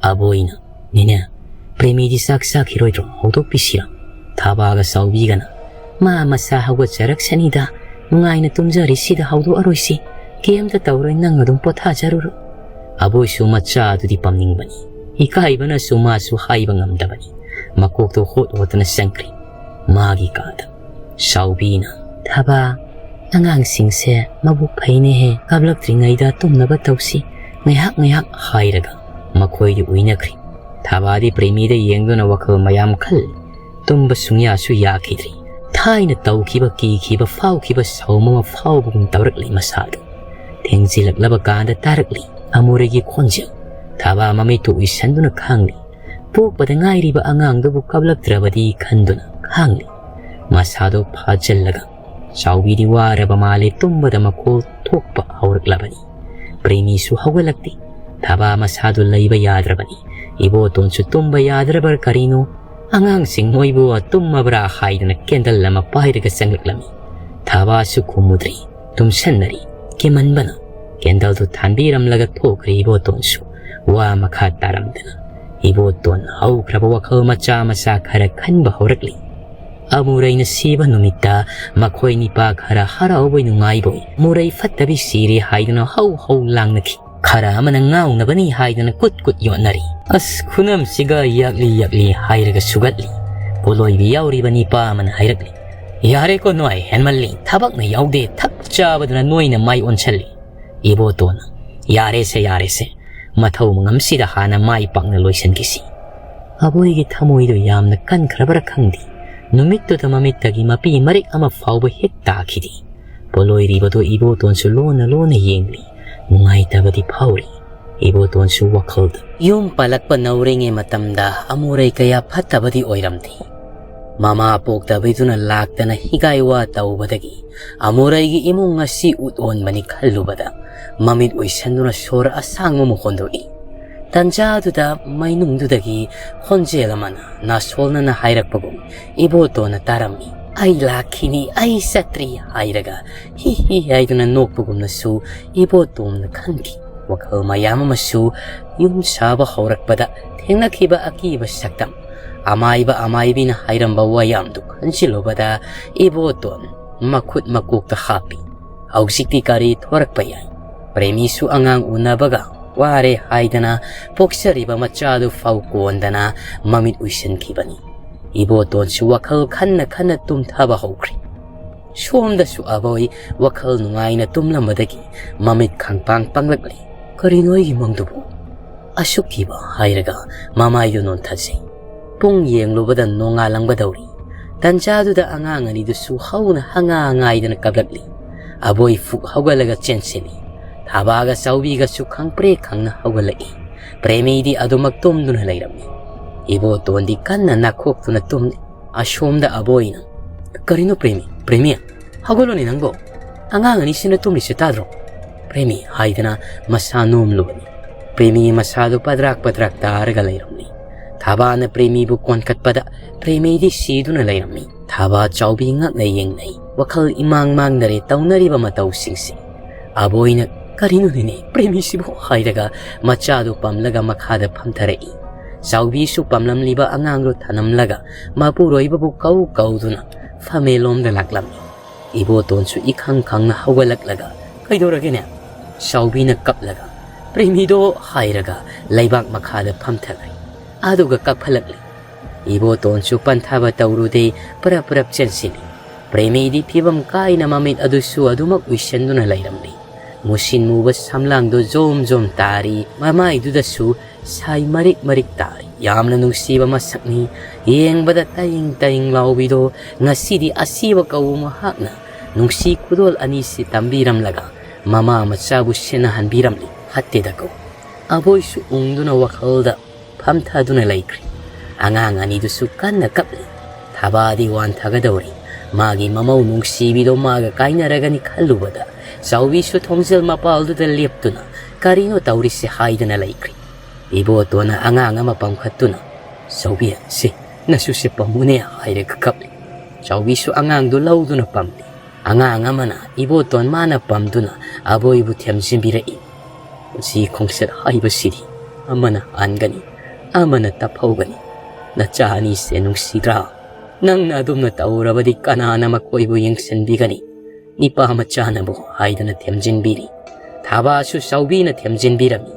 ꯑꯕꯣꯏꯅ, "ꯅꯦꯅꯦ, ꯄ꯭ꯔꯦꯃꯤꯗꯤ ꯆꯥꯛ ꯆꯥꯈꯤꯔꯣꯏꯗ꯭ꯔꯣ? ꯍꯧꯗꯣꯛꯄꯤꯁꯤꯔꯣ?" ꯊꯕꯥꯒ ꯆꯥꯎꯕꯤꯒꯅ, "ꯃꯥ ꯃꯁꯥ ꯍꯧꯒꯠꯆꯔꯛꯁꯅꯤꯗ, ꯅꯨꯡꯉꯥꯏꯅ ꯇꯨꯝꯖꯔꯤꯁꯤꯗ ꯍꯧꯗꯣꯛꯑꯔꯣꯏꯁꯤ꯫ ꯀꯩꯝꯇ ꯇꯧꯔꯣꯏ, ꯅꯪ ꯑꯗꯨꯝ ꯄꯣꯊꯥꯖꯔꯨꯔꯣ"꯫ ꯑꯕꯣꯏꯁꯨ ꯃꯆꯥ ꯑꯗꯨꯗꯤ ꯄꯝꯅꯤꯡꯕꯅꯤ꯫ ꯏꯀꯥꯏꯕꯅꯁꯨ ꯃꯥꯁꯨ ꯍꯥꯏꯕ ꯉꯝꯗꯕꯅꯤ꯫ ꯃꯀꯣꯛꯇꯣ ꯍꯣꯠ ꯍꯣꯠꯇꯅ ꯆꯪꯈ꯭ꯔꯤ ꯃꯥꯒꯤ ꯀꯥꯗ꯫ ꯆꯥꯎꯕꯤꯅ, "ꯊꯕꯥ, "ꯑꯉꯥꯡꯁꯤꯡꯁꯦ ꯃꯕꯨꯛ ꯐꯩꯅꯦꯍꯦ, ꯀꯥꯞꯂꯛꯇ꯭ꯔꯤꯉꯩꯗ ꯇꯨꯝꯅꯕ ꯇꯧꯁꯤ, ꯉꯥꯏꯍꯥꯛ ꯉꯥꯏꯍꯥꯛ" ꯍꯥꯏꯔꯒ ꯃꯈꯣꯏꯗꯤ ꯎꯏꯅꯈ꯭ꯔꯤ꯫ ꯊꯥꯕꯥꯗꯤ ꯄ꯭ꯔꯦꯃꯤꯗ ꯌꯦꯡꯗꯨꯅ ꯋꯥꯈꯜ ꯃꯌꯥꯝ ꯈꯜꯂꯤ꯫ ꯇꯨꯝꯕ ꯁꯨꯡꯌꯥꯁꯨ ꯌꯥꯈꯤꯗ꯭ꯔꯤ꯫ ꯊꯥꯏꯅ ꯇꯧꯈꯤꯕ, ꯀꯤꯈꯤꯕ, ꯐꯥꯎꯈꯤꯕ ꯁꯥꯎꯝ ꯑꯃ ꯐꯥꯎꯕꯒꯨꯝ ꯇꯧꯔꯛꯂꯤ ꯃꯁꯥꯗꯨ꯫ ꯊꯦꯡꯖꯤꯜꯂꯛꯂꯕ ꯀꯥꯟꯗ ꯇꯥꯔꯛꯂꯤ ꯑꯃꯨꯔꯩꯒꯤ ꯈꯣꯟꯖꯦꯜ꯫ ꯊꯥꯕꯥ ꯃꯃꯤꯠꯇꯨ ꯎꯏꯁꯟꯗꯨꯅ ꯈꯥꯡꯂꯤ꯫ ꯄꯣꯛꯄꯗ ꯉꯥꯏꯔꯤꯕ ꯑꯉꯥꯡꯗꯨꯕꯨ ꯀꯞꯂꯛꯇ꯭ꯔꯕꯗꯤ ꯈꯟꯗꯨꯅ ꯈꯥꯡꯂꯤ꯫ ꯃꯁꯥꯗꯨ ꯐꯥꯖꯤꯜꯂꯒ, ꯆꯥꯎꯕꯤꯗꯤ ꯋꯥꯔꯕ ꯃꯥꯜꯂꯦ, ꯇꯨꯝꯕꯗ ꯃꯈꯣꯜ ꯊꯣꯛꯄ ꯍꯧꯔꯛꯂꯕꯅꯤ꯫ ꯄ꯭ꯔꯦꯃꯤꯁꯨ ꯍꯧꯒꯠꯂꯛꯇꯦ꯫ ꯊꯥꯕꯥ ꯃꯁꯥꯗꯨ ꯂꯩꯕ ꯌꯥꯗ꯭ꯔꯕꯅꯤ꯫ ꯏꯕꯣꯇꯣꯟꯁꯨ ꯇꯨꯝꯕ ꯌꯥꯗ꯭ꯔꯕ꯭ꯔꯥ ꯀꯔꯤꯅꯣ? "ꯑꯉꯥꯡꯁꯤꯡ ꯃꯣꯏꯕꯨ ꯇꯨꯝꯃꯕ꯭ꯔꯥ?" ꯍꯥꯏꯗꯨꯅ ꯀꯦꯟꯗꯜ ꯑꯃ ꯄꯥꯏꯔꯒ ꯆꯪꯂꯛꯂꯝꯃꯤ꯫ ꯊꯥꯕꯥꯁꯨ ꯈꯨꯝꯃꯨꯗ꯭ꯔꯤ꯫ ꯇꯨꯝꯁꯟꯅꯔꯤ꯫ ꯀꯤꯃꯟꯕꯅ ꯀꯦꯟꯗꯜꯗꯨ ꯊꯥꯟꯕꯤꯔꯝꯂꯒ ꯊꯣꯛꯈ꯭ꯔꯦ ꯏꯕꯣꯇꯣꯟꯁꯨ꯫ ꯋꯥ ꯃꯈꯥ ꯇꯥꯔꯝꯗꯅ ꯏꯕꯣꯇꯣꯟ ꯍꯧꯈ꯭ꯔꯕ ꯋꯥꯈꯜ ꯃꯆꯥ ꯃꯆꯥ ꯈꯔ ꯈꯟꯕ ꯍꯧꯔꯛꯂꯤ꯫ ꯑꯃꯨꯔꯩꯅ ꯁꯤꯕ ꯅꯨꯃꯤꯠꯇ ꯃꯈꯣꯏ ꯅꯤꯄꯥ ꯈꯔ ꯍꯔꯥꯎꯕꯣꯏ ꯅꯨꯡꯉꯥꯏꯕꯣꯏ, ꯑꯃꯨꯔꯩ ꯐꯠꯇꯕꯤ ꯁꯤꯔꯦ ꯍꯥꯏꯗꯨꯅ ꯍꯧ ꯍꯧ ꯂꯥꯡꯅꯈꯤ꯫ ꯈꯔ ꯑꯃꯅ ꯉꯥꯎꯅꯕꯅꯤ ꯍꯥꯏꯗꯨꯅ ꯀꯨꯠ ꯀꯨꯠ ꯌꯣꯠꯅꯔꯤ꯫ "ꯑꯁ, ꯈꯨꯅꯝꯁꯤꯒ ꯌꯥꯛꯂꯤ ꯌꯥꯛꯂꯤ" ꯍꯥꯏꯔꯒ ꯁꯨꯒꯠꯂꯤ꯫ ꯄꯣꯠꯂꯣꯏꯕꯤ ꯌꯥꯎꯔꯤꯕ ꯅꯤꯄꯥ ꯑꯃꯅ ꯍꯥꯏꯔꯛꯂꯤ꯫ "ꯌꯥꯔꯦꯀꯣ ꯅꯣꯏ, ꯍꯦꯟꯃꯜꯂꯤ꯫ ꯊꯕꯛꯅ ꯌꯥꯎꯗꯦ, ꯊꯛ ꯆꯥꯕꯗꯨꯅ ꯅꯣꯏꯅ ꯃꯥꯏ ꯑꯣꯟꯁꯜꯂꯤ"꯫ ꯏꯕꯣꯇꯣꯟꯅ, "ꯌꯥꯔꯦꯁꯦ, ꯌꯥꯔꯦꯁꯦ꯫ ꯃꯊꯧ ꯃꯉꯝꯁꯤꯗ ꯍꯥꯟꯅ ꯃꯥꯏ ꯄꯥꯛꯅ ꯂꯣꯏꯁꯤꯟꯈꯤꯁꯤ"꯫ ꯑꯕꯣꯏꯒꯤ ꯊꯃꯣꯏꯗꯨ ꯌꯥꯝꯅ ꯀꯟꯈ꯭ꯔꯕꯔꯥ ꯈꯪꯗꯦ, ꯅꯨꯃꯤꯠꯇꯨꯗ ꯃꯃꯤꯠꯇꯒꯤ ꯃꯄꯤ ꯃꯔꯤꯛ ꯑꯃ ꯐꯥꯎꯕ ꯍꯦꯛ ꯇꯥꯈꯤꯗꯦ꯫ ꯄꯣꯠꯂꯣꯏꯔꯤꯕꯗꯨ ꯏꯕꯣꯇꯣꯟꯁꯨ ꯂꯣꯟꯅ ꯂꯣꯟꯅ ꯌꯦꯡꯂꯤ꯫ ꯅꯨꯡꯉꯥꯏꯇꯕꯗꯤ ꯐꯥꯎꯔꯤ꯫ ꯏꯕꯣꯇꯣꯟꯁꯨ ꯋꯥꯈꯜꯗ, ꯌꯨꯝ ꯄꯥꯜꯂꯛꯄ ꯅꯧꯔꯤꯉꯩ ꯃꯇꯝꯗ ꯑꯃꯨꯔꯩ ꯀꯌꯥ ꯐꯠꯇꯕꯗꯤ ꯑꯣꯏꯔꯝꯗꯦ꯫ ꯃꯃꯥ ꯄꯣꯛꯇꯕꯤꯗꯨꯅ ꯂꯥꯛꯇꯅ ꯍꯤꯒꯥꯏ ꯋꯥ ꯇꯧꯕꯗꯒꯤ ꯑꯃꯨꯔꯩꯒꯤ ꯏꯃꯨꯡ ꯑꯁꯤ ꯎꯠ ꯑꯣꯟꯕꯅꯤ ꯈꯜꯂꯨꯕꯗ ꯃꯃꯤꯠ ꯎꯏꯁꯟꯗꯨꯅ ꯁꯣꯔ ꯑꯁꯥꯡꯕ ꯑꯃ ꯍꯣꯟꯗꯣꯛꯏ꯫ ꯇꯟꯖꯥꯗꯨꯗ ꯃꯩꯅꯨꯡꯗꯨꯗꯒꯤ ꯈꯣꯟꯖꯦꯜ ꯑꯃꯅ ꯅꯥꯁꯣꯜꯅꯅ ꯍꯥꯏꯔꯛꯄꯒꯨꯝ ꯏꯕꯣꯇꯣꯟꯅ ꯇꯥꯔꯝꯃꯤ꯫ "ꯑꯩ ꯂꯥꯛꯈꯤꯅꯤ, ꯑꯩ ꯆꯠꯇ꯭ꯔꯤ" ꯍꯥꯏꯔꯒ ꯍꯤ ꯍꯤ ꯍꯥꯏꯗꯨꯅ ꯅꯣꯛꯄꯒꯨꯝꯅꯁꯨ ꯏꯕꯣꯇꯣꯟꯅ ꯈꯟꯈꯤ꯫ ꯋꯥꯈꯜ ꯃꯌꯥꯝ ꯑꯃꯁꯨ ꯌꯨꯝ ꯁꯥꯕ ꯍꯧꯔꯛꯄꯗ ꯊꯦꯡꯅꯈꯤꯕ ꯑꯀꯤꯕ ꯁꯛꯇꯝ, ꯑꯃꯥꯏꯕ ꯑꯃꯥꯏꯕꯤꯅ ꯍꯥꯏꯔꯝꯕ ꯋꯥꯌꯥꯝꯗꯨ ꯈꯟꯖꯤꯜꯂꯨꯕꯗ ꯏꯕꯣꯇꯣꯟ ꯃꯈꯨꯠ ꯃꯀꯣꯛꯇ ꯍꯥꯞꯄꯤ꯫ ꯍꯧꯖꯤꯛꯇꯤ ꯀꯔꯤ ꯊꯣꯔꯛꯄ ꯌꯥꯏ? ꯄ꯭ꯔꯦꯃꯤꯁꯨ ꯑꯉꯥꯡ ꯎꯅꯕꯒ ꯋꯥꯔꯦ ꯍꯥꯏꯗꯅ ꯄꯣꯛꯆꯔꯤꯕ ꯃꯆꯥꯗꯨ ꯐꯥꯎ ꯀꯣꯟꯗꯅ ꯃꯃꯤꯠ ꯎꯏꯁꯤꯟꯈꯤꯕꯅꯤ꯫ ꯏꯕꯣꯇꯣꯟꯁꯨ ꯋꯥꯈꯜ ꯈꯟꯅ ꯈꯟꯅ ꯇꯨꯝꯊꯕ ꯍꯧꯈ꯭ꯔꯦ꯫ ꯁꯣꯝꯗꯁꯨ ꯑꯕꯣꯏ ꯋꯥꯈꯜ ꯅꯨꯡꯉꯥꯏꯅ ꯇꯨꯝꯂꯝꯕꯗꯒꯤ ꯃꯃꯤꯠ ꯈꯪꯄꯥꯡ ꯄꯥꯡꯂꯛꯂꯤ꯫ "ꯀꯔꯤꯅꯣ ꯑꯩꯒꯤ ꯃꯪꯗꯨꯕꯨ?" ꯑꯁꯨꯛ ꯀꯤꯕ ꯍꯥꯏꯔꯒ ꯃꯃꯥꯏꯗꯨ ꯅꯣꯟꯊꯖꯩ꯫ ꯄꯨꯡ ꯌꯦꯡꯂꯨꯕꯗ ꯅꯣꯡꯉꯥꯜꯂꯝꯒꯗꯧꯔꯤ꯫ ꯇꯟꯖꯥꯗꯨꯗ ꯑꯉꯥꯡ ꯑꯅꯤꯗꯨꯁꯨ ꯍꯧꯅ ꯍꯪꯉꯥ ꯉꯥꯏꯗꯅ ꯀꯞꯂꯛꯂꯤ꯫ ꯑꯕꯣꯏ ꯐꯨꯛ ꯍꯧꯒꯠꯂꯒ ꯆꯦꯟꯁꯤꯜꯂꯤ꯫ ꯊꯥꯕꯥꯒ ꯆꯥꯎꯕꯤꯒꯁꯨ ꯈꯪꯄ꯭ꯔꯦꯛ ꯈꯪꯅ ꯍꯧꯒꯠꯂꯛꯏ꯫ ꯄ꯭ꯔꯦꯃꯤꯗꯤ ꯑꯗꯨꯃꯛ ꯇꯨꯝꯗꯨꯅ ꯂꯩꯔꯝꯃꯤ꯫ ꯏꯕꯣꯇꯣꯟꯗꯤ ꯀꯟꯅ ꯅꯥꯈꯣꯛꯇꯨꯅ ꯇꯨꯝꯂꯤ꯫ ꯑꯁꯣꯝꯗ ꯑꯕꯣꯏꯅ, "ꯀꯔꯤꯅꯣ ꯄ꯭ꯔꯦꯃꯤ? ꯄ꯭ꯔꯦꯃꯤ, ꯍꯧꯒꯠꯂꯣꯅꯦ ꯅꯪꯕꯣ꯫ ꯑꯉꯥꯡ ꯑꯅꯤꯁꯤꯅ ꯇꯨꯝꯂꯤꯁꯦ ꯇꯥꯗ꯭ꯔꯣ?" ꯄ꯭ꯔꯦꯃꯤ ꯍꯥꯏꯗꯅ ꯃꯁꯥ ꯅꯣꯝꯂꯨꯕꯅꯤ꯫ ꯄ꯭ꯔꯦꯃꯤ ꯃꯁꯥꯗꯨ ꯄꯗ꯭ꯔꯥꯛ ꯄꯗ꯭ꯔꯥꯛ ꯇꯥꯔꯒ ꯂꯩꯔꯝꯂꯤ꯫ ꯊꯥꯕꯥꯅ ꯄ꯭ꯔꯦꯃꯤꯕꯨ ꯀꯣꯟꯈꯠꯄꯗ ꯄ꯭ꯔꯦꯃꯤꯗꯤ ꯁꯤꯗꯨꯅ ꯂꯩꯔꯝꯃꯤ꯫ ꯊꯥꯕꯥ ꯆꯥꯎꯕꯤ ꯉꯛꯅ ꯌꯦꯡꯅꯩ꯫ ꯋꯥꯈꯜ ꯏꯃꯥꯡ ꯃꯥꯡꯅꯔꯦ ꯇꯧꯅꯔꯤꯕ ꯃꯇꯧꯁꯤꯡꯁꯦ꯫ ꯑꯕꯣꯏꯅ, "ꯀꯔꯤꯅꯣꯅꯦꯅꯦ, ꯄ꯭ꯔꯦꯃꯤꯁꯤꯕꯨ?" ꯍꯥꯏꯔꯒ ꯃꯆꯥꯗꯨ ꯄꯝꯂꯒ ꯃꯈꯥꯗ ꯐꯝꯊꯔꯛꯏ꯫ ꯆꯥꯎꯕꯤꯁꯨ ꯄꯝꯂꯝꯂꯤꯕ ꯑꯉꯥꯡꯗꯨ ꯊꯅꯝꯂꯒ ꯃꯄꯨꯔꯣꯏꯕꯕꯨ ꯀꯧ ꯀꯧꯗꯨꯅ ꯐꯝꯃꯦꯂꯣꯝꯗ ꯂꯥꯛꯂꯝꯃꯤ꯫ ꯏꯕꯣꯇꯣꯟꯁꯨ ꯏꯈꯪ ꯈꯪꯅ ꯍꯧꯒꯠꯂꯛꯂꯒ, "ꯀꯩꯗꯧꯔꯒꯦꯅꯦ?" ꯆꯥꯎꯕꯤꯅ ꯀꯞꯂꯒ, "ꯄ꯭ꯔꯦꯃꯤꯗꯣ" ꯍꯥꯏꯔꯒ ꯂꯩꯕꯥꯛ ꯃꯈꯥꯗ ꯐꯝꯊꯈ꯭ꯔꯦ꯫ ꯑꯗꯨꯒ ꯀꯞꯈꯠꯂꯛꯂꯤ꯫ ꯏꯕꯣꯇꯣꯟꯁꯨ ꯄꯟꯊꯥꯕ ꯇꯧꯔꯨꯗꯦ, ꯄꯔꯞ ꯄꯔꯞ ꯆꯦꯟꯁꯤꯜꯂꯤ꯫ ꯄ꯭ꯔꯦꯃꯤꯗꯤ ꯐꯤꯕꯝ ꯀꯥꯏꯅ ꯃꯃꯤꯠ ꯑꯗꯨꯁꯨ ꯑꯗꯨꯃꯛ ꯎꯏꯁꯟꯗꯨꯅ ꯂꯩꯔꯝꯂꯤ꯫ ꯃꯨꯁꯤꯟ ꯃꯨꯕ ꯁꯝꯂꯥꯡꯗꯣ ꯖꯣꯝ ꯖꯣꯝ ꯇꯥꯔꯤ, ꯃꯃꯥꯏꯗꯨꯗꯁꯨ ꯁꯥꯏ ꯃꯔꯤꯛ ꯃꯔꯤꯛ ꯇꯥꯔꯤ꯫ ꯌꯥꯝꯅ ꯅꯨꯡꯁꯤꯕ ꯃꯁꯛꯅꯤ꯫ ꯌꯦꯡꯕꯗ ꯇꯌꯤꯡ ꯇꯌꯤꯡ ꯂꯥꯎꯕꯤꯗꯣ ꯉꯁꯤꯗꯤ ꯑꯁꯤꯕ ꯀꯧꯕ ꯃꯍꯥꯛꯅ ꯅꯨꯡꯁꯤ ꯈꯨꯗꯣꯜ ꯑꯅꯤꯁꯤ ꯇꯝꯕꯤꯔꯝꯂꯒ ꯃꯃꯥ ꯃꯆꯥꯕꯨ ꯁꯦꯟꯅꯍꯟꯕꯤꯔꯝꯂꯤ꯫ ꯐꯠꯇꯦꯗꯀꯣ꯫ ꯑꯕꯣꯏꯁꯨ ꯎꯪꯗꯨꯅ ꯋꯥꯈꯜꯗ ꯐꯝꯊꯗꯨꯅ ꯂꯩꯈ꯭ꯔꯦ꯫ ꯑꯉꯥꯡ ꯑꯅꯤꯗꯨꯁꯨ ꯀꯟꯅ ꯀꯞꯂꯤ꯫ ꯊꯥꯕꯥꯗꯤ ꯋꯥꯟꯊꯒꯗꯧꯔꯤ꯫ ꯃꯥꯒꯤ ꯃꯃꯧ ꯅꯨꯡꯁꯤꯕꯤꯗꯣ ꯃꯥꯒ ꯀꯥꯏꯅꯔꯒꯅꯤ ꯈꯜꯂꯨꯕꯗ ꯆꯥꯎꯕꯤꯁꯨ ꯊꯣꯡꯖꯦꯜ ꯃꯄꯥꯜꯗꯨꯗ ꯂꯦꯞꯇꯨꯅ ꯀꯔꯤꯅꯣ ꯇꯧꯔꯤꯁꯦ ꯍꯥꯏꯗꯅ ꯂꯩꯈ꯭ꯔꯦ꯫ ꯏꯕꯣꯇꯣꯟꯅ ꯑꯉꯥꯡ ꯑꯃ ꯄꯝꯈꯠꯇꯨꯅ, "ꯆꯥꯎꯕꯤ, ꯁꯤ ꯅꯁꯨꯁꯦ ꯄꯝꯃꯨꯅꯦ" ꯍꯥꯏꯔꯒ ꯀꯞꯂꯤ꯫ ꯆꯥꯎꯕꯤꯁꯨ ꯑꯉꯥꯡꯗꯨ ꯂꯧꯗꯨꯅ ꯄꯝꯂꯤ꯫ ꯑꯉꯥꯡ ꯑꯃꯅ ꯏꯕꯣꯇꯣꯟ ꯃꯥꯅ ꯄꯝꯗꯨꯅ ꯑꯕꯣꯏꯕꯨ ꯊꯦꯝꯖꯤꯟꯕꯤꯔꯛꯏ꯫ ꯄꯨꯟꯁꯤ ꯈꯣꯡꯆꯠ ꯍꯥꯏꯕꯁꯤꯗꯤ ꯑꯃꯅ ꯍꯥꯟꯒꯅꯤ, ꯑꯃꯅ ꯇꯞꯍꯧꯒꯅꯤ꯫ ꯅꯆꯥ ꯑꯅꯤꯁꯦ ꯅꯨꯡꯁꯤꯗ꯭ꯔꯥ? ꯅꯪꯅ ꯑꯗꯨꯝꯅ ꯇꯧꯔꯕꯗꯤ ꯀꯅꯥꯅ ꯃꯈꯣꯏꯕꯨ ꯌꯦꯡꯁꯤꯟꯕꯤꯒꯅꯤ? ꯅꯤꯄꯥ ꯃꯆꯥꯅꯕꯨ ꯍꯥꯏꯗꯨꯅ ꯊꯦꯝꯖꯤꯟꯕꯤꯔꯤ꯫ ꯊꯥꯕꯥꯁꯨ ꯆꯥꯎꯕꯤꯅ ꯊꯦꯝꯖꯤꯟꯕꯤꯔꯝꯃꯤ꯫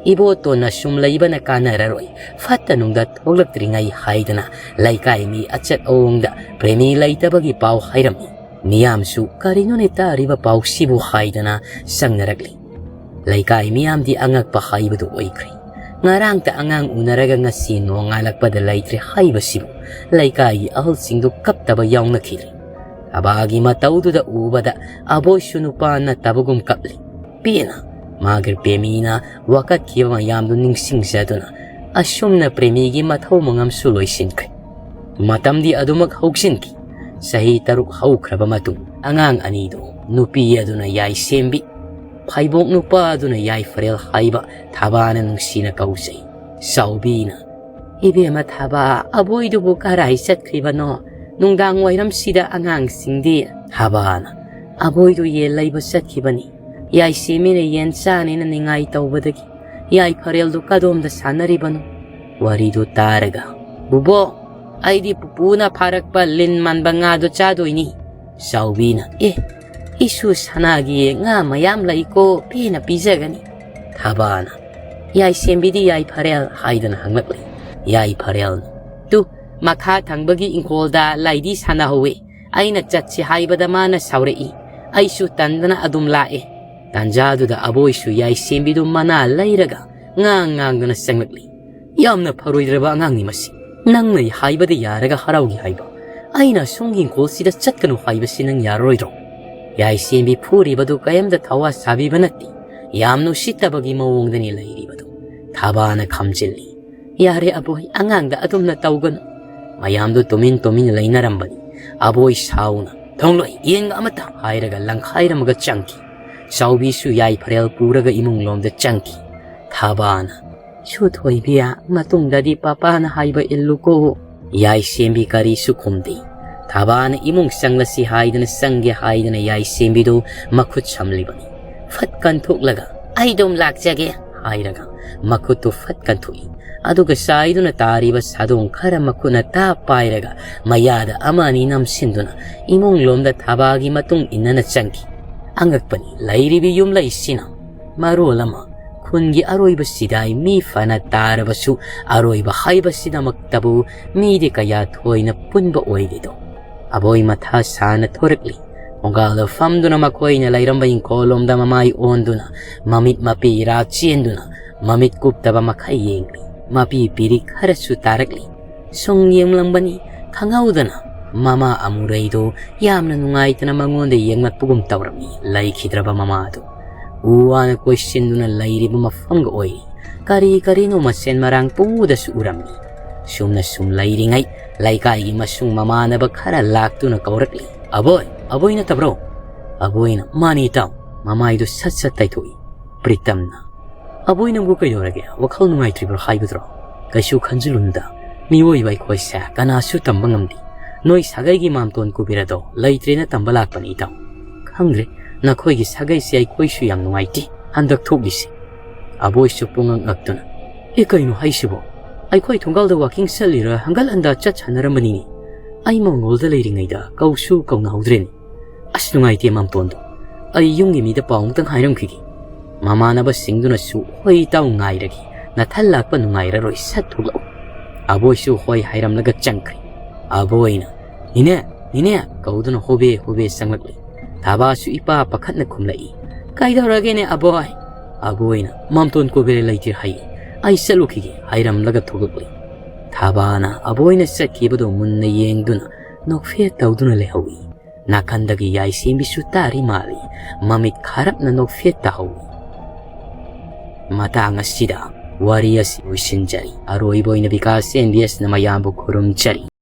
ꯏꯕꯣꯇꯣꯟꯅ ꯁꯨꯝ ꯂꯩꯕꯅ ꯀꯥꯟꯅꯔꯔꯣꯏ, ꯐꯠꯇ ꯅꯨꯡꯗ ꯊꯣꯛꯂꯛꯇ꯭ꯔꯤꯉꯩ ꯍꯥꯏꯗꯅ ꯂꯩꯀꯥꯏ ꯃꯤ ꯑꯆꯠ ꯑꯋꯣꯡꯗ ꯄ꯭ꯔꯦꯃꯤ ꯂꯩꯇꯕꯒꯤ ꯄꯥꯎ ꯍꯥꯏꯔꯝꯃꯤ꯫ ꯃꯤꯌꯥꯝꯁꯨ "ꯀꯔꯤꯅꯣꯅꯦ ꯇꯥꯔꯤꯕ ꯄꯥꯎꯁꯤꯕꯨ?" ꯍꯥꯏꯗꯅ ꯆꯪꯅꯔꯛꯂꯤ꯫ ꯂꯩꯀꯥꯏ ꯃꯤꯌꯥꯝꯗꯤ ꯑꯉꯛꯄ ꯍꯥꯏꯕꯗꯨ ꯑꯣꯏꯈ꯭ꯔꯦ꯫ ꯉꯔꯥꯡꯇ ꯑꯉꯥꯡ ꯎꯅꯔꯒ ꯉꯁꯤ ꯅꯣꯡꯉꯥꯜꯂꯛꯄꯗ ꯂꯩꯇ꯭ꯔꯦ ꯍꯥꯏꯕꯁꯤꯕꯨ ꯂꯩꯀꯥꯏꯒꯤ ꯑꯍꯜꯁꯤꯡꯗꯨ ꯀꯞꯇꯕ ꯌꯥꯎꯅꯈꯤꯗ꯭ꯔꯦ꯫ ꯊꯕꯥꯒꯤ ꯃꯇꯧꯗꯨꯗ ꯎꯕꯗ ꯑꯕꯣꯏꯁꯨ ꯅꯨꯄꯥ ꯅꯠꯇꯕꯒꯨꯝ ꯀꯞꯂꯤ꯫ ꯄꯦꯅ ꯃꯥꯒꯤ ꯄ꯭ꯔꯦꯃꯤꯅ ꯋꯥꯀꯠꯈꯤꯕ ꯃꯌꯥꯝꯗꯨ ꯅꯤꯡꯁꯤꯡꯖꯗꯨꯅ ꯑꯁꯨꯝꯅ ꯄ꯭ꯔꯦꯃꯤꯒꯤ ꯃꯊꯧ ꯃꯉꯝꯁꯨ ꯂꯣꯏꯁꯤꯟꯈ꯭ꯔꯦ꯫ ꯃꯇꯝꯗꯤ ꯑꯗꯨꯃꯛ ꯍꯧꯖꯤꯟꯈꯤ꯫ ꯆꯍꯤ ꯇꯔꯨꯛ ꯍꯧꯈ꯭ꯔꯕ ꯃꯇꯨꯡ ꯑꯉꯥꯡ ꯑꯅꯤꯗꯨ ꯅꯨꯄꯤ ꯑꯗꯨꯅ ꯌꯥꯏꯁꯦꯝꯕꯤ, ꯐꯩꯕꯣꯛ ꯅꯨꯄꯥ ꯑꯗꯨꯅ ꯌꯥꯏꯐꯔꯦꯜ ꯍꯥꯏꯕ ꯊꯕꯥꯅ ꯅꯨꯡꯁꯤꯅ ꯀꯧꯖꯩ꯫ ꯆꯥꯎꯕꯤꯅ, "ꯏꯕꯦꯝꯃ ꯊꯕꯥ, ꯑꯕꯣꯏꯗꯨꯕꯨ ꯀꯔꯥꯏ ꯆꯠꯈ꯭ꯔꯤꯕꯅꯣ? ꯅꯨꯡꯗꯥꯡ ꯋꯥꯏꯔꯝꯁꯤꯗ ꯑꯉꯥꯡꯁꯤꯡꯗꯤ?" ꯊꯕꯥꯅ, "ꯑꯕꯣꯏꯗꯨ ꯌꯦꯟ ꯂꯩꯕ ꯆꯠꯈꯤꯕꯅꯤ꯫ ꯌꯥꯏꯁꯦꯝꯕꯤꯅ ꯌꯦꯟ ꯆꯥꯅꯦꯅ ꯅꯤꯡꯉꯥꯏ ꯇꯧꯕꯗꯒꯤ ꯌꯥꯏꯐꯔꯦꯜꯗꯨ ꯀꯗꯣꯝꯗ ꯁꯥꯟꯅꯔꯤꯕꯅꯣ?" ꯋꯥꯔꯤꯗꯨ ꯇꯥꯔꯒ, "ꯕꯨꯕꯣ, ꯑꯩꯗꯤ ꯄꯨꯄꯨꯅ ꯐꯥꯔꯛꯄ ꯂꯤꯟ ꯃꯥꯟꯕ ꯉꯥꯗꯣ ꯆꯥꯗꯣꯏꯅꯤ꯫" ꯆꯥꯎꯕꯤꯅ, "ꯑꯦ, ꯏꯁꯨ ꯁꯅꯥꯒꯤ ꯉꯥ ꯃꯌꯥꯝ ꯂꯩꯀꯣ, ꯄꯦꯅ ꯄꯤꯖꯒꯅꯤ꯫" ꯊꯕꯥꯅ, "ꯌꯥꯏꯁꯦꯝꯕꯤꯗꯤ ꯌꯥꯏꯐꯔꯦꯜ?" ꯍꯥꯏꯗꯅ ꯍꯪꯂꯛꯂꯤ꯫ ꯌꯥꯏꯐꯔꯦꯜꯅ, "ꯇꯨ, ꯃꯈꯥ ꯊꯪꯕꯒꯤ ꯏꯪꯈꯣꯜꯗ ꯂꯥꯏꯗꯤ ꯁꯥꯟꯅꯍꯧꯋꯤ꯫ ꯑꯩꯅ ꯆꯠꯁꯤ ꯍꯥꯏꯕꯗ ꯃꯥꯅ ꯁꯥꯎꯔꯛꯏ꯫ ꯑꯩꯁꯨ ꯇꯟꯗꯅ ꯑꯗꯨꯝ ꯂꯥꯛꯑꯦ꯫" ꯇꯥꯟꯖꯥꯗꯨꯗ ꯑꯕꯣꯏꯁꯨ ꯌꯥꯏꯁꯦꯝꯕꯤꯗꯨ ꯃꯅꯥ ꯂꯩꯔꯒ ꯉꯥꯡ ꯉꯥꯡꯗꯅ ꯆꯪꯂꯛꯂꯤ꯫ "ꯌꯥꯝꯅ ꯐꯔꯣꯏꯗ꯭ꯔꯕ ꯑꯉꯥꯡꯅꯤ ꯃꯁꯤ꯫ ꯅꯪꯅ ꯍꯥꯏꯕꯗ ꯌꯥꯔꯒ ꯍꯔꯥꯎꯒꯦ ꯍꯥꯏꯕ꯫ ꯑꯩꯅ ꯑꯁꯣꯝꯒꯤ ꯏꯪꯈꯣꯜꯁꯤꯗ ꯆꯠꯀꯅꯨ ꯍꯥꯏꯕꯁꯤ ꯅꯪ ꯌꯥꯔꯔꯣꯏꯗ꯭ꯔꯣ?" ꯌꯥꯏꯁꯦꯝꯕꯤ ꯐꯨꯔꯤꯕꯗꯨ ꯀꯔꯤꯝꯇ ꯊꯋꯥ ꯁꯥꯕꯤꯕ ꯅꯠꯇꯦ꯫ ꯌꯥꯝꯅ ꯎꯁꯤꯠꯇꯕꯒꯤ ꯃꯑꯣꯡꯗꯅꯤ ꯂꯩꯔꯤꯕꯗꯨ꯫ ꯊꯕꯥꯅ ꯈꯝꯖꯤꯜꯂꯤ꯫ "ꯌꯥꯔꯦ ꯑꯕꯣꯏ, ꯑꯉꯥꯡꯗ ꯑꯗꯨꯝꯅ ꯇꯧꯒꯅꯨ꯫" ꯃꯌꯥꯝꯗꯨ ꯇꯨꯃꯤꯟ ꯇꯨꯃꯤꯟ ꯂꯩꯅꯔꯝꯕꯅꯤ꯫ ꯑꯕꯣꯏ ꯁꯥꯎꯅ, "ꯊꯣꯡꯂꯣꯏ, ꯌꯦꯟꯒ ꯑꯃꯇ!" ꯍꯥꯏꯔꯒ ꯂꯪꯈꯥꯏꯔꯝꯃꯒ ꯆꯪꯈꯤ꯫ ꯆꯥꯎꯕꯤꯁꯨ ꯌꯥꯏꯐꯔꯦꯜ ꯄꯨꯔꯒ ꯏꯃꯨꯡ ꯂꯣꯝꯗ ꯆꯪꯈꯤ꯫ ꯊꯕꯥꯅ, "ꯁꯨ ꯊꯣꯏꯕꯤ, ꯃꯇꯨꯡꯗꯗꯤ ꯄꯥꯄꯥꯅ ꯍꯥꯏꯕ ꯏꯜꯂꯨꯀꯣ꯫" ꯌꯥꯏꯁꯦꯝꯕꯤ ꯀꯔꯤꯁꯨ ꯈꯨꯝꯗꯦ꯫ ꯊꯕꯥꯅ ꯏꯃꯨꯡ ꯆꯪꯂꯁꯤ ꯍꯥꯏꯗꯅ ꯆꯪꯒꯦ ꯍꯥꯏꯗꯅ ꯌꯥꯏꯁꯦꯝꯕꯤꯗꯨ ꯃꯈꯨꯠ ꯁꯝꯂꯤꯕꯅꯤ꯫ ꯐꯠ ꯀꯟꯊꯣꯛꯂꯒ, "ꯑꯩ ꯑꯗꯨꯝ ꯂꯥꯛꯆꯒꯦ" ꯍꯥꯏꯔꯒ ꯃꯈꯨꯠꯇꯨ ꯐꯠ ꯀꯟꯊꯣꯛꯏ꯫ ꯑꯗꯨꯒ ꯆꯥꯏꯗꯨꯅ ꯇꯥꯔꯤꯕ ꯁꯥꯗꯣꯡ ꯈꯔ ꯃꯈꯨꯠꯅ ꯇꯥꯞ ꯄꯥꯏꯔꯒ ꯃꯌꯥꯗ ꯑꯃ ꯑꯅꯤ ꯅꯝꯁꯤꯟꯗꯨꯅ ꯏꯃꯨꯡ ꯂꯣꯝꯗ ꯊꯕꯥꯒꯤ ꯃꯇꯨꯡ ꯏꯟꯅꯅ ꯆꯪꯈꯤ꯫ ꯑꯉꯛꯄꯅꯤ, ꯂꯩꯔꯤꯕꯤ ꯌꯨꯝꯂꯩꯁꯤꯅ ꯃꯔꯣꯜ ꯑꯃ ꯈꯨꯟꯒꯤ ꯑꯔꯣꯏꯕ ꯁꯤꯗꯥꯏ ꯃꯤ ꯐꯅ ꯇꯥꯔꯕꯁꯨ ꯑꯔꯣꯏꯕ ꯍꯥꯏꯕꯁꯤꯗꯃꯛꯇꯕꯨ ꯃꯤꯗꯤ ꯀꯌꯥ ꯊꯣꯏꯅ ꯄꯨꯟꯕ ꯑꯣꯏꯗꯦꯗꯣ꯫ ꯑꯕꯣꯏ ꯃꯊꯥ ꯁꯥꯅ ꯊꯣꯔꯛꯂꯤ꯫ ꯈꯣꯡꯒꯥꯜꯗ ꯐꯝꯗꯨꯅ ꯃꯈꯣꯏꯅ ꯂꯩꯔꯝꯕ ꯏꯪꯈꯣꯜꯂꯣꯝꯗ ꯃꯃꯥꯏ ꯑꯣꯟꯗꯨꯅ ꯃꯃꯤꯠ ꯃꯄꯤ ꯏꯔꯥ ꯆꯦꯟꯗꯨꯅ ꯃꯃꯤꯠ ꯀꯨꯞꯇꯕ ꯃꯈꯩ ꯌꯦꯡꯂꯤ꯫ ꯃꯄꯤ ꯄꯤꯔꯤꯛ ꯈꯔꯁꯨ ꯇꯥꯔꯛꯂꯤ꯫ ꯁꯨꯝ ꯌꯦꯡꯂꯝꯕꯅꯤ, ꯈꯪꯍꯧꯗꯅ ꯃꯃꯥ ꯑꯃꯨꯔꯩꯗꯨ ꯌꯥꯝꯅ ꯅꯨꯡꯉꯥꯏꯇꯅ ꯃꯉꯣꯟꯗ ꯌꯦꯡꯂꯛꯄꯒꯨꯝ ꯇꯧꯔꯝꯃꯤ꯫ ꯂꯩꯈꯤꯗ꯭ꯔꯕ ꯃꯃꯥꯗꯨ ꯎ ꯋꯥꯅ ꯀꯣꯏꯁꯤꯟꯗꯨꯅ ꯂꯩꯔꯤꯕ ꯃꯐꯝꯒ ꯑꯣꯏꯔꯤ꯫ ꯀꯔꯤ ꯀꯔꯤꯅꯣ ꯃꯁꯦꯟ ꯃꯔꯥꯡ ꯄꯨꯡꯎꯗꯁꯨ ꯎꯔꯝꯃꯤ꯫ ꯁꯨꯝꯅ ꯁꯨꯝ ꯂꯩꯔꯤꯉꯩ ꯂꯩꯀꯥꯏꯒꯤ ꯃꯁꯨꯡ ꯃꯃꯥꯟꯅꯕ ꯈꯔ ꯂꯥꯛꯇꯨꯅ ꯀꯧꯔꯛꯂꯤ꯫ "ꯑꯕꯣꯏ, ꯑꯕꯣꯏ ꯅꯠꯇꯕ꯭ꯔꯣ?" ꯑꯕꯣꯏꯅ, "ꯃꯥꯅꯤ ꯏꯇꯥꯎ"꯫ ꯃꯃꯥꯏꯗꯨ ꯁꯠ ꯁꯠ ꯇꯩꯊꯣꯛꯏ꯫ ꯄ꯭ꯔꯤꯇꯝꯅ, "ꯑꯕꯣꯏ, ꯅꯪꯕꯨ ꯀꯩꯗꯧꯔꯒꯦ? ꯋꯥꯈꯜ ꯅꯨꯡꯉꯥꯏꯇ꯭ꯔꯤꯕ꯭ꯔꯣ ꯍꯥꯏꯕꯗꯨꯔꯣ?" "ꯀꯩꯁꯨ ꯈꯟꯖꯤꯜꯂꯨꯅꯨꯗ, ꯃꯤꯑꯣꯏꯕ ꯑꯩꯈꯣꯏꯁꯦ ꯀꯅꯥꯁꯨ ꯇꯝꯕ ꯉꯝꯗꯦ꯫ ꯅꯣꯏ ꯁꯥꯒꯩꯒꯤ ꯃꯥꯝꯇꯣꯟ ꯀꯨꯕꯦꯔꯗꯣ ꯂꯩꯇ꯭ꯔꯦꯅ ꯇꯝꯕ ꯂꯥꯛꯄꯅꯤ ꯏꯇꯥꯎ꯫ ꯈꯪꯗ꯭ꯔꯦ, ꯅꯈꯣꯏꯒꯤ ꯁꯥꯒꯩꯁꯦ ꯑꯩꯈꯣꯏꯁꯨ ꯌꯥꯝ ꯅꯨꯡꯉꯥꯏꯇꯦ ꯍꯟꯗꯛ ꯊꯣꯛꯂꯤꯁꯦ"꯫ ꯑꯕꯣꯏꯁꯨ ꯄꯨꯡꯉꯛ ꯉꯛꯇꯨꯅ, "ꯑꯦ, ꯀꯩꯅꯣ ꯍꯥꯏꯁꯤꯕꯣ? ꯑꯩꯈꯣꯏ ꯊꯣꯡꯒꯥꯜꯗ ꯋꯥꯀꯤꯡ ꯆꯠꯂꯤꯔ ꯍꯪꯒꯠ ꯍꯟꯗ ꯆꯠ ꯁꯥꯟꯅꯔꯝꯕꯅꯤꯅꯦ꯫ ꯑꯩ ꯃꯉꯣꯜꯗ ꯂꯩꯔꯤꯉꯩꯗ ꯀꯧꯁꯨ ꯀꯧꯅꯍꯧꯗ꯭ꯔꯦꯅꯦ꯫ ꯑꯁ, ꯅꯨꯡꯉꯥꯏꯇꯦ ꯃꯥꯝꯇꯣꯟꯗꯣ꯫ ꯑꯩ ꯌꯨꯝꯒꯤ ꯃꯤꯗ ꯄꯥꯎ ꯑꯃꯇꯪ ꯍꯥꯏꯔꯝꯈꯤꯒꯦ"꯫ ꯃꯃꯥꯟꯅꯕꯁꯤꯡꯗꯨꯅꯁꯨ, "ꯍꯣꯏ ꯏꯇꯥꯎ, ꯉꯥꯏꯔꯒꯦ, ꯅꯊꯜ ꯂꯥꯛꯄ ꯅꯨꯡꯉꯥꯏꯔꯔꯣꯏ, ꯁꯠ ꯊꯣꯛꯂꯛꯎ"꯫ ꯑꯕꯣꯏꯁꯨ ꯍꯣꯏ ꯍꯥꯏꯔꯝꯂꯒ ꯆꯪꯈ꯭ꯔꯦ꯫ ꯑꯕꯣꯏꯅ, "ꯅꯦꯅꯦ, ꯅꯦꯅꯦ" ꯀꯧꯗꯨꯅ ꯍꯣꯕꯦ ꯍꯣꯕꯦ ꯆꯪꯂꯛꯂꯤ꯫ ꯊꯥꯕꯥꯁꯨ ꯏꯄꯥ ꯄꯥꯈꯠꯅ ꯈꯨꯝꯂꯛꯏ꯫ "ꯀꯩꯗꯧꯔꯒꯦꯅꯦ ꯑꯕꯣꯏ?" ꯑꯕꯣꯏꯅ, "ꯃꯥꯝꯇꯣꯟ ꯀꯨꯕꯦꯔ ꯂꯩꯇꯦ ꯍꯥꯏꯌꯦ, ꯑꯩ ꯆꯠꯂꯨꯈꯤꯒꯦ" ꯍꯥꯏꯔꯝꯂꯒ ꯊꯣꯛꯂꯛꯂꯤ꯫ ꯊꯥꯕꯥꯅ ꯑꯕꯣꯏꯅ ꯆꯠꯈꯤꯕꯗꯨ ꯃꯨꯟꯅ ꯌꯦꯡꯗꯨꯅ ꯅꯣꯛꯐꯦꯠ ꯇꯧꯗꯨꯅ ꯂꯩꯍꯧꯏ꯫ ꯅꯥꯀꯟꯗꯒꯤ ꯌꯥꯏꯁꯦꯝꯕꯤꯁꯨ ꯇꯥꯔꯤ ꯃꯥꯜꯂꯤ꯫ ꯃꯃꯤꯠ ꯈꯥꯔꯞꯅ ꯅꯣꯛꯐꯦꯠ ꯇꯥꯍꯧꯏ꯫ ꯃꯇꯥꯡ ꯑꯁꯤꯗ ꯋꯥꯔꯤ ꯑꯁꯤ ꯂꯣꯏꯁꯤꯟꯖꯔꯤ꯫ ꯑꯔꯣꯏꯕ ꯑꯣꯏꯅ ꯕꯤꯀꯥꯁ ꯑꯦꯝ ꯕꯤ ꯑꯦꯁꯅ ꯃꯌꯥꯝꯕꯨ ꯈꯨꯔꯨꯝꯖꯔꯤ꯫